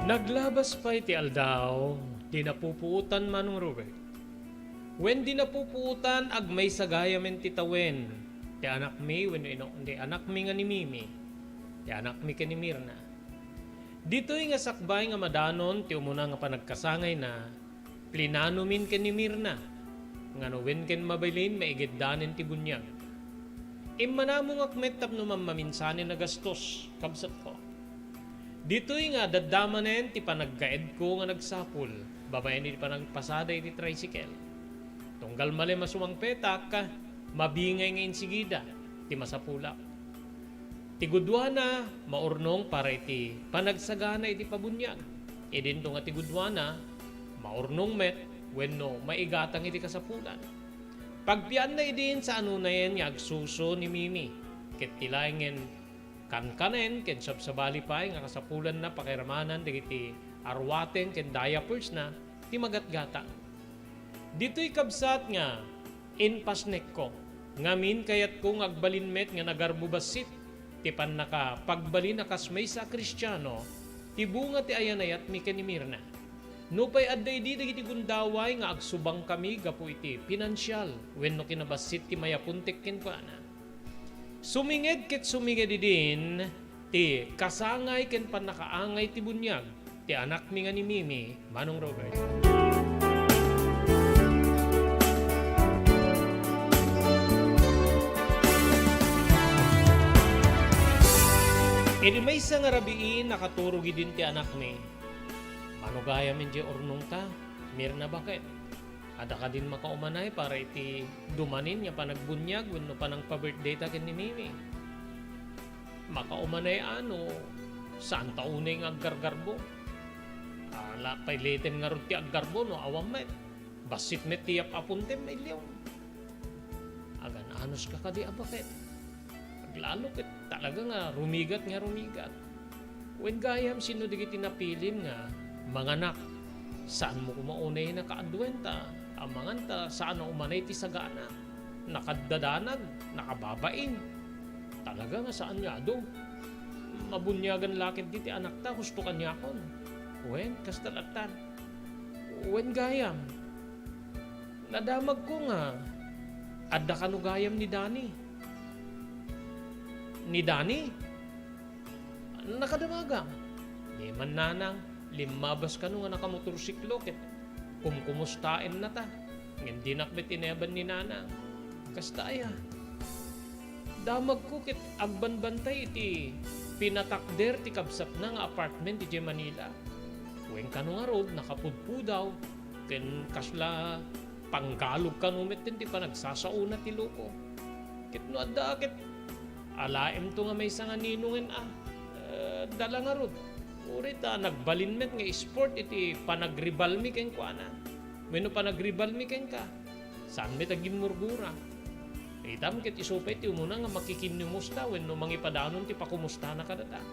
Naglabas pay ti aldaw, di napupuotan, Manong Robert. Wen di napupuotan, agmaysa gayamen ti tawen, ti anakmi wenno ino-, ti anakmi nga ni Mimi, ti anakmi ken ni Mirna. Ditoy nga sakbay nga madanon ti umuna nga panagkasangayna, plinanomin ken ni Mirna nga no wen ken mabalin, maigiddanen ti buniag. Immanamongak met tapno mammaminsanen a gastos, kabsatko. Ditoy nga daddamanen ti panaggaedko nga nagsapul babaen iti panagpasada iti tricycle. Tunggal malem a sumangpetak, mabingay nga insigida ti masapulak. Ti guduana, maurnong para iti panagsagana iti pabuniag. Idinto nga ti guduana, maurnong met wenno maigatang iti kasapulan. Pagpianna idin, saan unayen nga agsuso ni Mimi, ket ti laengen kankanen ken sabsabali pay nga kasapulanna pakairamanan dagiti aruaten ken diapersna ti magatgatang. Ditoy kabsat nga impasnekko, ngamin kayatko nga agbalin met nga nagarbo bassit ti pannakapagbalin a kas maysa a Kristiano ti bunga ti ayanayatmi ken ni Mirna. Nupay adda idi dagiti gundaway nga agsubangkami gapu iti pinansial wenno kinabassit ti mayapuntek kenkuana. Suminged ket suminged idin, Ti kasangay ken pannakaangay ti buniag ti anakmi nga ni Mimi, Manong Robert. Idi maysa nga rabii, nakaturog idin ti anakmi. Mano gayam idiay urnongta, Mirna, baket? Adda kadin makaumanay para iti dumanin nga panagbuniag wenno panangpa-birthday ta ken ni Mimi? Makaumanay a no saanta unay nga aggargarbo. Ala, pay latem ngarud ti aggarbo no awan met. Bassit met ti yap-apontem, Elion. Agan-anuska kadi a baket? Aglalo ket talaga nga rumigat nga rumigat. Wen gayam, sino dagiti napilim nga manganak? Saanmo koma unay nga kaaduenta a mangan ta saan a umanay ti sagana. Nakaddadanag, nakababain. Talaga nga saan nga adu. Mabuniagan la ketdi ti anakta, husto kaniakon. Wen, kasta lattan. Wen gayam, nadamagko nga adda kano gayam ni Dani. Ni Dani? Nakadamagam. Diay man, Nanang, limmabas kano nga nakamotorsiklo ket kumkumustaennata. Ngem dinak met ineban ni Nanang. Kasta aya. Damagko ket agbanbantay iti pinatakder ti kabsatna nga apartment idiay Manila. Wen kano ngarud, nakapudpudaw ken kasla panggalog kano met ti panagsasaona ti loko. Ket no adda ket alaemto nga maysa nga ninongen a, eh, dala ngarud. Uray ta nagbalin met nga sport iti panagribalmi kenkuana. Wenno panagribalmi kenka. Saan met a gimmurgura. Itam ket isu pay ti umuna nga makikinkumusta wenno mangipadanon ti pakumustana kadata.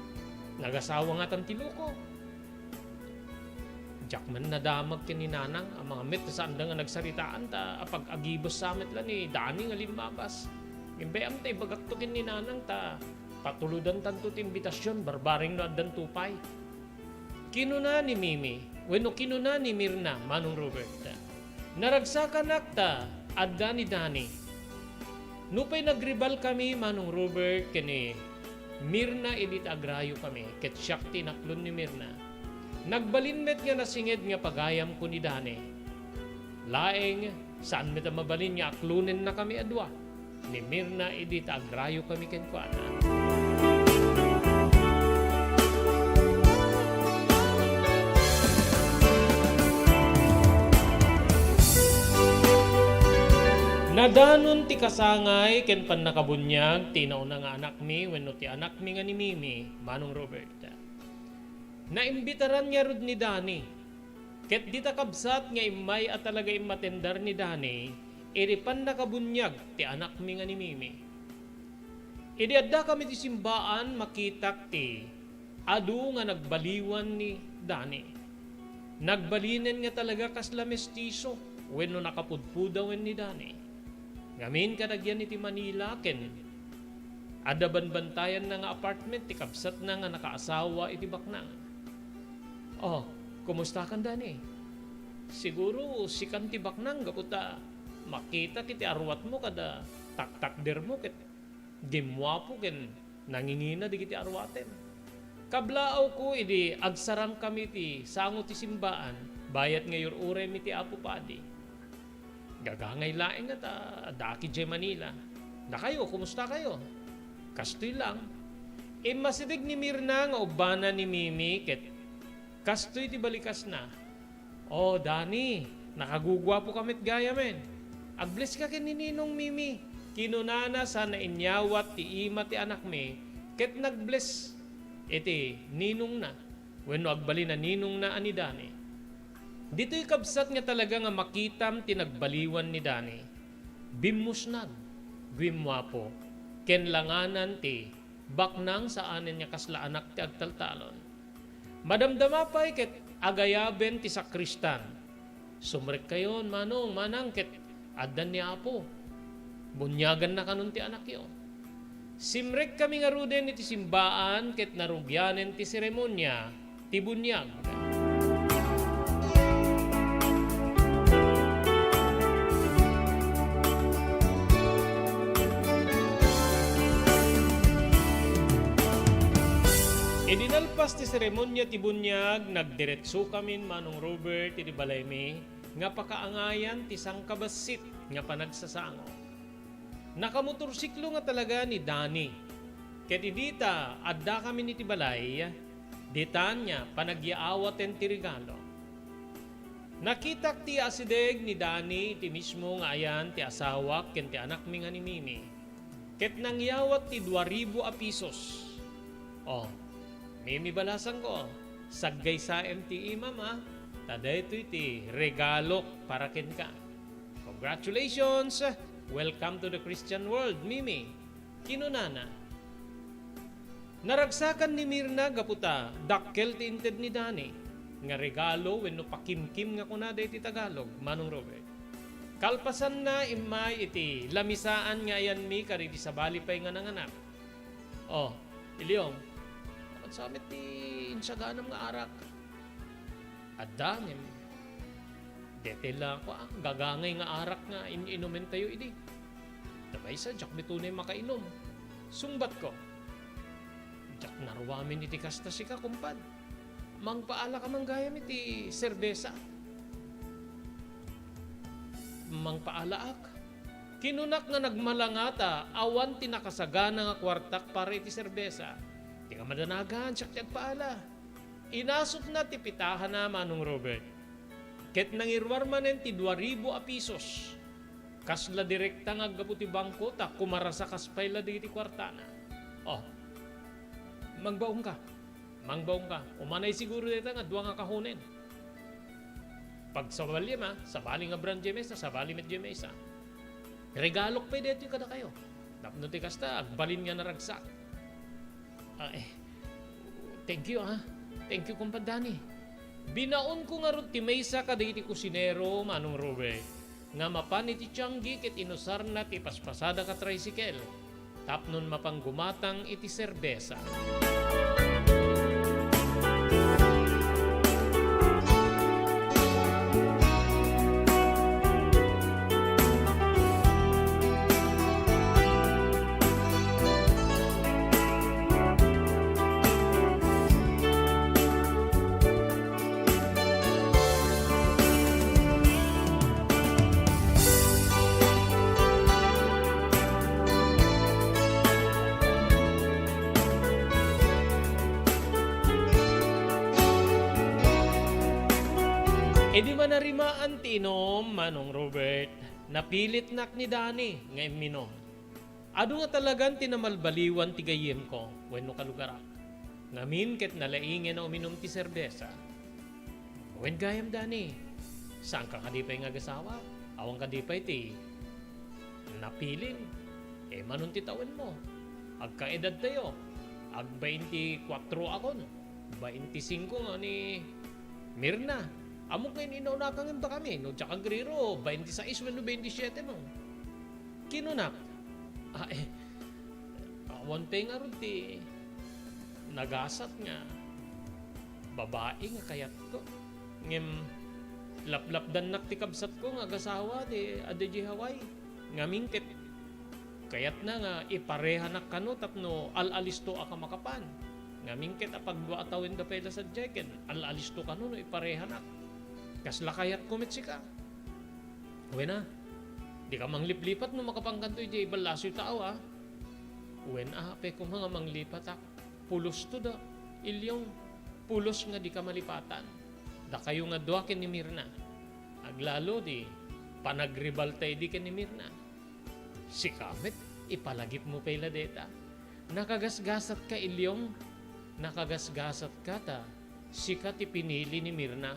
Nagasawa ngatan ti loko. Diak man nadamag ken ni Nanang a mangan met ta saanda nga nagsaritaan ta apag-agibessa met la ni Dani nga limmabas. Ngem bay-am ta ibagakto ken ni Nanang ta patulodantanto ti imbitasion barbareng no addanto pay. Kinuna ni Mimi, wenno kinuna ni Mirna, Manong Robert, "Naragsakanak ta adda ni Dani. Nupay nagribalkami, Manong Robert, ken ni Mirna idi ta agrayokami, ket siak ti inaklon ni Mirna. Nagbalin met nga nasinged nga pagayamko ni Dani. Laeng, saan met a mabalin nga aklonennakami a dua ni Mirna idi ta agrayokami kenkuana." Nadanon ti kasangay ken pannakabuniag ti nauna nga anakmi wenno ti anakmi nga ni Mimi, Manong Robert. Naimbitaran ngarud ni Dani. Ket dita kabsat nga immay a talaga immatendar ni Dani idi pannakabuniag ti anakmi nga ni Mimi. Idi addakami ti simbaan, makitak ti adu nga nagbaliwan ni Dani. Nagbalinen nga talaga kasla mestiso wenno nakapudpudawen ni Dani. Ngamin, kadagyan iti Manila ken adda banbantayanna nga apartment ti kabsatna nga nakaasawa iti baknang. "Oh, kumustakan, Dani? Siguro sikan ti baknang gapu ta makitak iti aruatmo kada taktakdermo ket gimmuapo ken nangingina dagiti aruatem." Kablaawko idi agsarangkami ti sango ti simbaan, bayat nga iyur-uraymi ti Apo Padi. Gagangay laeng nga ta adda idiay Manila. "Dakayo, kumustakayo?" "Kastoy lang." Immasideg ni Mirna nga ubbana ni Mimi ket kastoy ti balikasna. "Oh, Dani, nakaguguapoka met gayamen. Agblesska ken ni Ninong, Mimi," kinunana sana inyawat ti ima ti anakmi ket nagbles iti ninongna wenno agbalin a ninongna a ni Dani. Ditoy kabsat nga talaga nga makitam ti nagbaliwan ni Dani. Bimmusnag, gimmuapo, ken langanan ti baknang saanen nga kasla anak ti agtaltalon. Madamdama pay ket agayaben ti sakristan. "Sumrekkayon, Manong, Manang, ket addan ni Apo. Buniaganna kanon ti anakyo." Simrekkami ngaruden iti simbaan ket narugianen ti seremonia ti buniag. Idi nalpas ti seremonia ti buniag, nagdiretsokamin, Manong Robert, iti balaymi nga pakaangayan ti sangkabassit nga panagsasango. Nakamotorsiklo nga talaga ni Danny. Ket idi ta addakamin iti balay, ditan nga panagyaawaten ti regalo. Nakitak ti asideg ni Danny iti mismo nga ayan ti asawak ken ti anakmi nga ni Mimi. Ket nangyawat ti dua ribu a pisos. O, Mimi balasangko, saggaysaem ti imam a, ta daytoy ti regalok para kenka. Congratulations! Welcome to the Christian world, Mimi. Kinunana. Naragsakan ni Mirna gapu ta dakkel ti inted ni Danny nga regalo wenno pakimkim nga kuna daytoy Tagalog, Manong Robert. Kalpasanna, immay iti lamisaan nga ayanmi kadagiti sabali pay nga nanganak. O, Ilyong, awan sa met ti insaganam nga arak. Adda ngem, daytoy la, kua, gagangay nga arak nga in-inumentayo idi. Ta maysa, diak met unay makainum. Sungbatko, diak naruamin iti kasta sika, kumpad. Mangpaalaka man gayam iti serbesa. Mangpaalaak. Kinunak nga nagmalanga ta awan ti nakasagana nga kuartak para iti serbesa. Dika madanagan, siak ti agpaala. Inasupna ti pitahana, Manong Robert. Ket nangiruar manen ti dua ribu a pisos. Kasla direkta nga aggapu ti bangko ta kumarasakas pay la dagiti kuartana. O, mangbaonka. Mangbaonka. Umanay siguro dayta nga dua nga kahonen. Pagsabali, ma, sabali nga brand diay maysa, sabali met diay maysa. Regalok pay daytoy kadakayo. Tapno ti kasta, agbalin nga naragsak. Ah, eh. Thank you, ah. Thank you, Kumpad Danny. Binaonko ngarud ti maysa kadagiti kusinero, Manong Robert, nga mapan iti tianggi ket inusarna ti paspasadak a tricycle tapnon mapan gumatang iti serbesa. Idi manarimaan ti inum, Manong Robert, napilitnak ni Danny nga imminom. Adu nga talagan ti namalbaliwan ti gayyemko wenno kalugarak. Ngamin ket nalaingen a uminum ti serbesa. Wen gayam, Danny, saan ka kadi pay nga agasawa? Awan kadi pay ti napilin? E, manon ti tawenmo? Agkaedadtayo. Agbainti kuatro akon. Bainti singko nga ni Mirna. Ammok nga in-inaunaka ngem dakami. No diak agriro, bainti sais wenno bainti siete mo. Kinunak, "Ah, eh, awan pay ngarud ti nagasat nga babai nga kayatko. Ngem laplapdannak ti kabsatko nga agasawa ti adda idiay Hawaii. Ngamin ket kayatna nga iparehanak kano tapno al-alistoak a makapan. Ngamin ket apagdua a tawenda pay la sadiay ken al-alisto kano no iparehanak. Kasla kayatko met sika." Wen a, dika mangliplipat no makapankanto idiay ballasiw tao a. Wen a, apay koma nga manglipatak. Pulosto da, Ilyong, pulos nga dika malipatan. Dakayo nga dua ken ni Mirna. Aglalo di panagribalta idi ken ni Mirna. Sika met, ipalagipmo pay la deta. Nakagasgasatka, Ilyong. Nakagasgasatka ta sika ti pinili ni Mirna.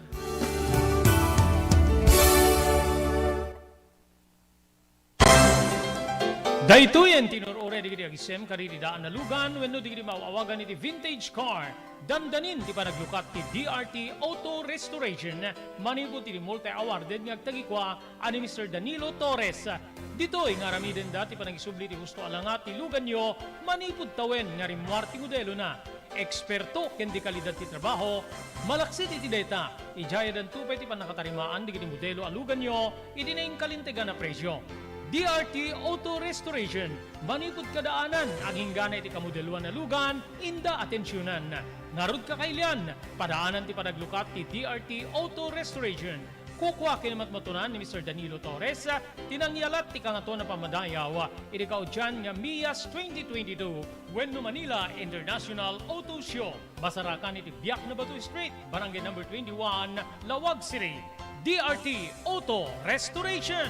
Daytoyen ti inur-uray dagiti agisem kadagiti daan a lugan wenno dagiti maaw-awagan iti vintage car. Dandanin ti panaglukat ti D R T Auto Restoration manipud iti multi-awarded nga agtagikua a ni Mister Danilo Torres. Ditoy nga aramidenda ti panagisubli ti husto a langa ti luganyo manipud tawen nga rimmuar ti modelona. Eksperto ken dekalidad ti trabaho, malaksid iti dayta, idiayadanto pay ti pannakatarimaan dagiti modelo a luganyo iti nainkalintegan a presio. D R T Auto Restoration. Manipud kadaanan, agingga iti kamodeloan a lugan, inda atensionan. Ngarud, kakailian, padaanan ti panaglukat ti D R T Auto Restoration. Kukua ken matmatunan ni Mister Danilo Torres, ti nangyalat ti Kangatoan a Pammadayaw iti kaudian nga Mias twenty twenty-two wenno Manila International Auto Show. Masarakan iti Biak na Bato Street, Barangay Number twenty-one, Laoag City. D R T Auto Restoration.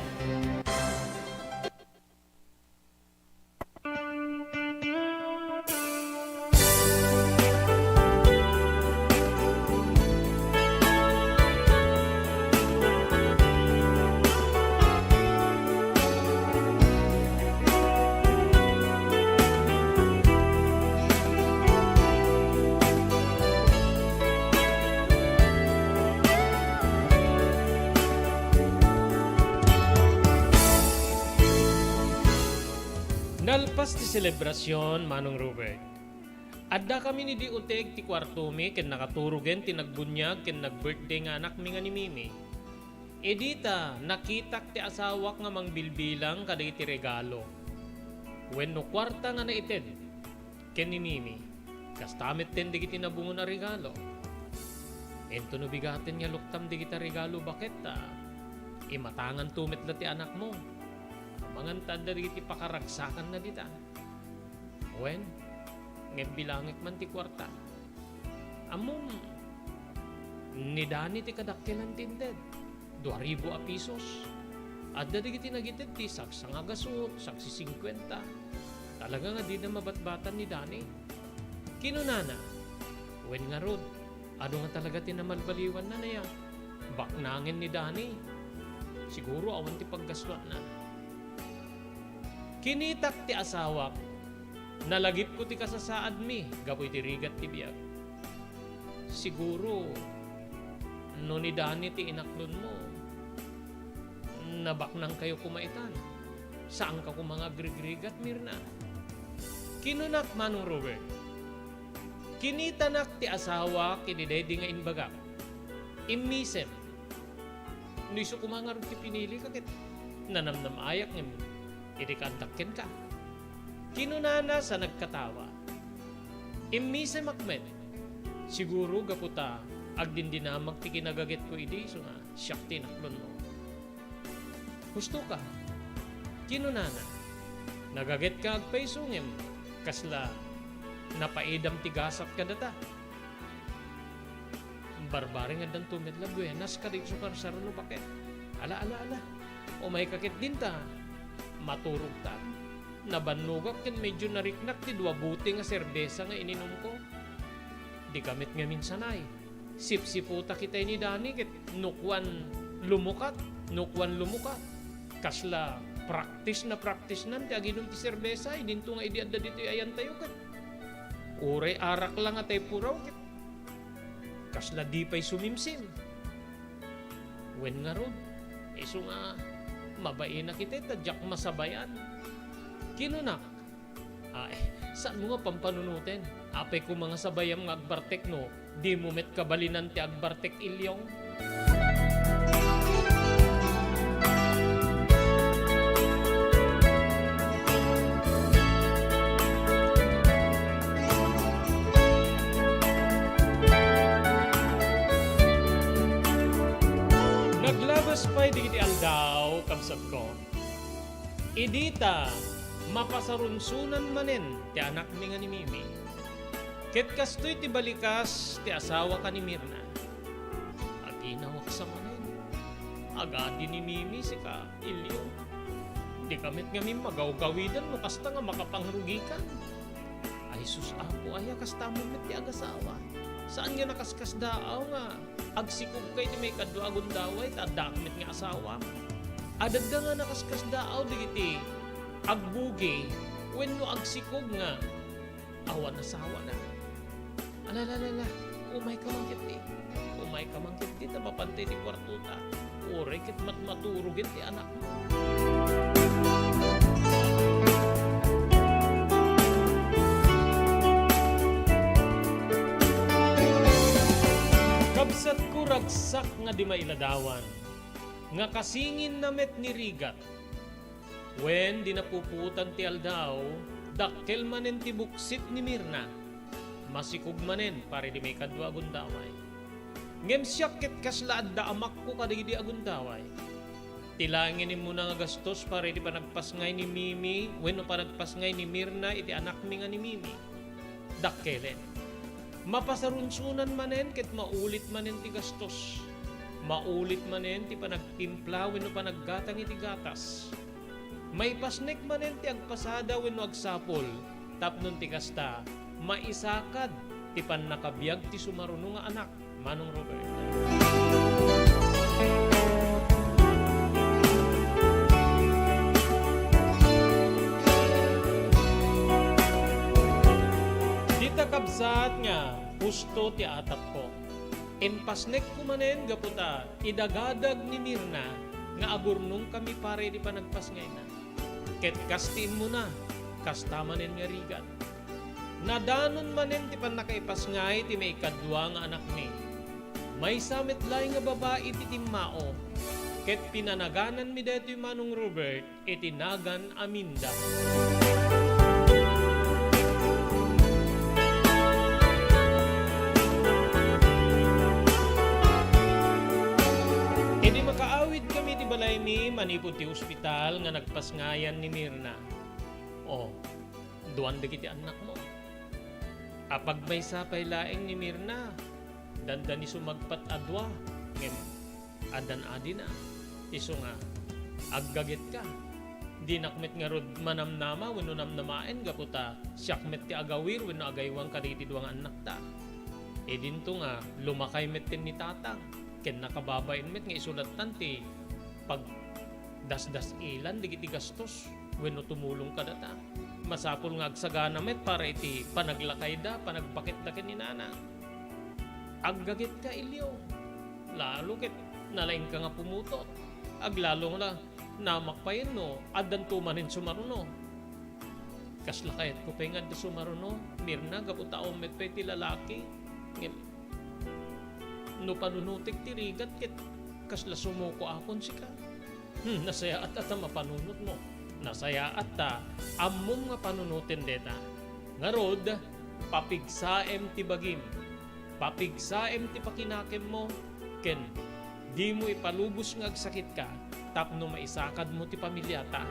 Nalpas ti selebrasion, Manong Robert. Addakamin idi uteg ti kuartomi ken nakaturogen ti nagbuniag ken nag-birthday nga anakmi nga ni Mimi. Idi ta, nakitak ti asawak nga mangbilbilang kadagiti regalo wenno kuarta nga naited ken ni Mimi. Kasta metten dagiti nabungon a regalo. Intono bigaten nga luktam dagita regalo baket ta imatanganto met la ti anakmo. Amangan ta adda dagiti pakaragsakanna dita. Wen, ngem bilangek man ti kuarta. Ammom, ni Dani ti kadakkelan ti inted. Dua ribu a pisos. Adda dagiti nagited ti sagsanga gasut, sagsisingkuenta. Talaga nga dida mabatbatan ni Dani. Kinunana, wen ngarud, adu nga talaga ti namalbaliwanna, aya? Baknangen ni Dani. Siguro awan ti paggastuanna. Kinitak ti asawak. Nalagipko ti kasasaadmi gapu iti rigat ti biag. Siguro, no ni Dani ti inaklonmo, nabaknangkayo koma itan. Saanka koma nga agrigrigat, Mirna. Kinunak, Manong Robert, kinitanak ti asawak idi daydi nga imbagak. Immisem. No isu koma ngarud ti pinilika ket nanamnamayak ngem idi kaaddak kenka. Kinunana sa nagkatawa, "Immisemak met. Siguro gapu ta agdindinamag ti kinagagetko idi isu nga siak ti inaklonmo." "Husto ka," kinunana. "Nagagetka agpayso ngem kasla napaidam ti gasat kadata." Barbareng addanto met la buenas kadagiti sukarsaro no baket. Ala, ala, ala. Umayka ketdin ta maturogtak. Nabannogak ken medyo nariknak ti dua bote nga serbesa nga ininumko. Dika met ngamin sanay. Sipsiputak itay ni Dani ket no kuan lumukat, no kuan lumukat. Kasla praktis na praktisnan ti aginum ti serbesa, idinto nga idi adda ditoy ayantayo ket uray arak la nga tay puraw ket kasla di pay sumimsim. Wen ngarud, isu nga mabainak itay ta diak masabayan. Kinunak, "Ay, saanmo nga pampanunoten? Apay koma nga sabayam nga agbartek no dimo met kabalinan ti agbartek, Ilyong?" Naglabas pay dagiti aldaw, kabsatko. Idi ta, mapasarunsonan manen ti anakmi nga ni Mimi. Ket kastoy ti balikas ti asawaka ni Mirna. Aginawak sa manen. Agadi ni Mimi, sika, Ilyo. Dika met ngamin magawgawidan no kasta nga makapangrugikan. Ay sus, Apo, aya kasta met ti agasawa. Saan nga nakaskasdaaw nga agsikogka iti maikadua a gundaway ta addaak met nga asawam. Adda nga nakaskasdaaw dagiti agbugi wenno agsikog nga awan asawana. Ala, ala, ala, ala, umayka man ketdi. Umayka man ketdi ta mapantay ti kuartota. Uray ket matmaturogen ti anakmo. Kabsatko, ragsak nga di mailadawan, nga kasinginna met ni rigat. Wen di napupuotan ti aldaw, dakkel manen ti buksit ni Mirna. Masikog manen para idi maikadua a gundaway. Ngem siak ket kasla adda amakko kadagidi a gundaway. Ti laeng nga inimmuna nga gastos para iti panagpasngay ni Mimi wenno panagpasngay ni Mirna iti anakmi nga ni Mimi, dakkelen. Mapasarunsonan manen ket maulit manen ti gastos. Maulit manen ti panagtimpla wenno panaggatang iti gatas. Maipasnek manen ti agpasada wenno agsapul, tapno ti kasta, maisakad ti pannakabiag ti sumaruno nga anak, Manong Robert. Dita kabsat nga husto ti atapko. Impasnekko manen gapu ta idagadag ni Mirna nga agurnongkami para idi panagpasngayna. Ket kas ti immuna, kasta manen nga rigat. Nadanon manen ti pannakaipasngay ti maikadua nga anakmi. Maysa met laeng nga babai ti timmao, ket pinanagananmi daytoy, Manong Robert, iti nagan Aminda. Idi makaawidkami iti balaymi manipud ti ospital nga nagpasngayan ni Mirna. O, duan dagiti annakmo. Apagmaysa pay laeng ni Mirna, dandani sumagpat a dua, ngem addan adina. Isu nga, aggagetka. Dinak met ngarud manamnama wenno namnamaen gapu ta siak met ti agawir wenno agaywang kadagiti dua nga annakta. Idinto nga lumakay metten ni Tatang, ken nakababain met nga isu lattan ti pagdasdas-ilan dagiti gastos wenno tumulong kadata. Masapul nga agsagana met para iti panaglakayda, panagbaketda ken ni Nanang. Aggagetka, Ilyong. Lalo ket nalaingka nga pumutot. Aglalo nga namak payen no addanto manen sumaruno. Kasla kayatko pay nga adda sumaruno, Mirna, gapu ta awan met pay ti lalaki. Ngem no panunotek ti rigat ket kasla sumukoakon sika. Hmm, nasayaat a ta mapanunotmo. Nasayaat ta ammom nga panunoten deta. Ngarud, papigsaem ti bagim. Papigsaem ti pakinakemmo, ken dimo ipalubos nga agsakitka tapno maisakadmo ti pamiliata.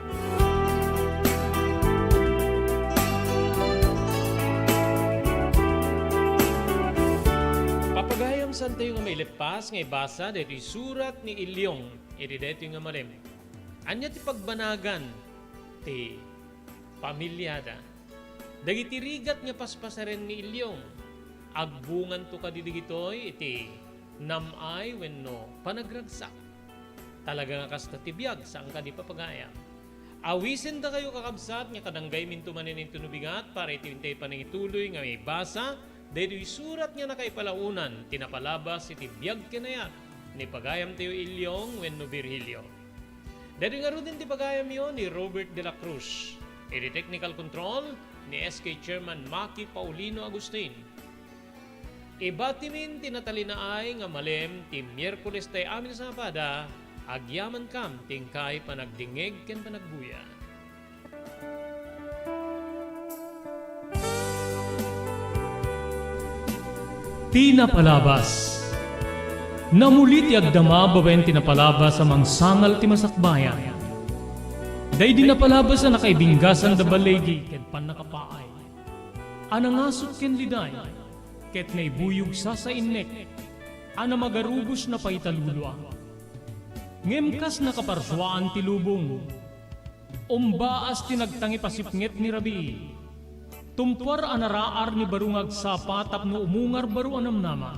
Papagayam, saantayo nga maileppas nga ibasa daytoy surat ni Ilyong iti daytoy nga malem. Ania ti pagbanagan ti pamiliada? Dagiti rigat nga paspasaren ni Ilyong, agbunganto kadi dagitoy iti nam-ay wenno panagragsak? Talaga nga kasta ti biag, saan kadi, papagayam? Awisendakayo, kakabsat, nga kadanggayminto manen inton bigat para iti intay panangituloy nga maibasa daytoy surat nga nakaipalaonan ti napalabas iti biag ken ayat ni pagayamtayo Ilyong wenno Virgilio. Daytoy ngaruden ti pagayamyo ni Robert de la Cruz. Iti technical control ni S K Chairman Maki Paulino Agustin. Ibatimin ti natalinaay nga malem ti Miyerkules tay amin a sabada, agyamankam ti inkay panagdingngeg ken panagbuya. Ti napalabas. Namuli ti agdama babaen ti napalabas a mangsangal ti masakbayan. Daydi napalabas a nakaibinggasan da baligi ken pannakapaay. A nangasut ken liday, ket naibuyog sasainnek, a namagarubos napaitalulua. Ngem kas nakaparsuaan ti lubong, umbaas ti nagtangipasipnget ni rabii. Tumpuar a naraar ni baro nga agsapa tapno umungar baro a namnama.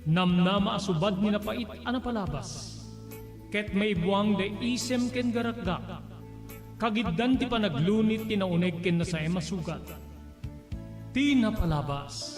Namnama a subad ni napait a napalabas. Ket maibuang da isem ken garakgak. Kagiddan ti panaglunit ti nauneg ken nasaem a sugat. Ti napalabas.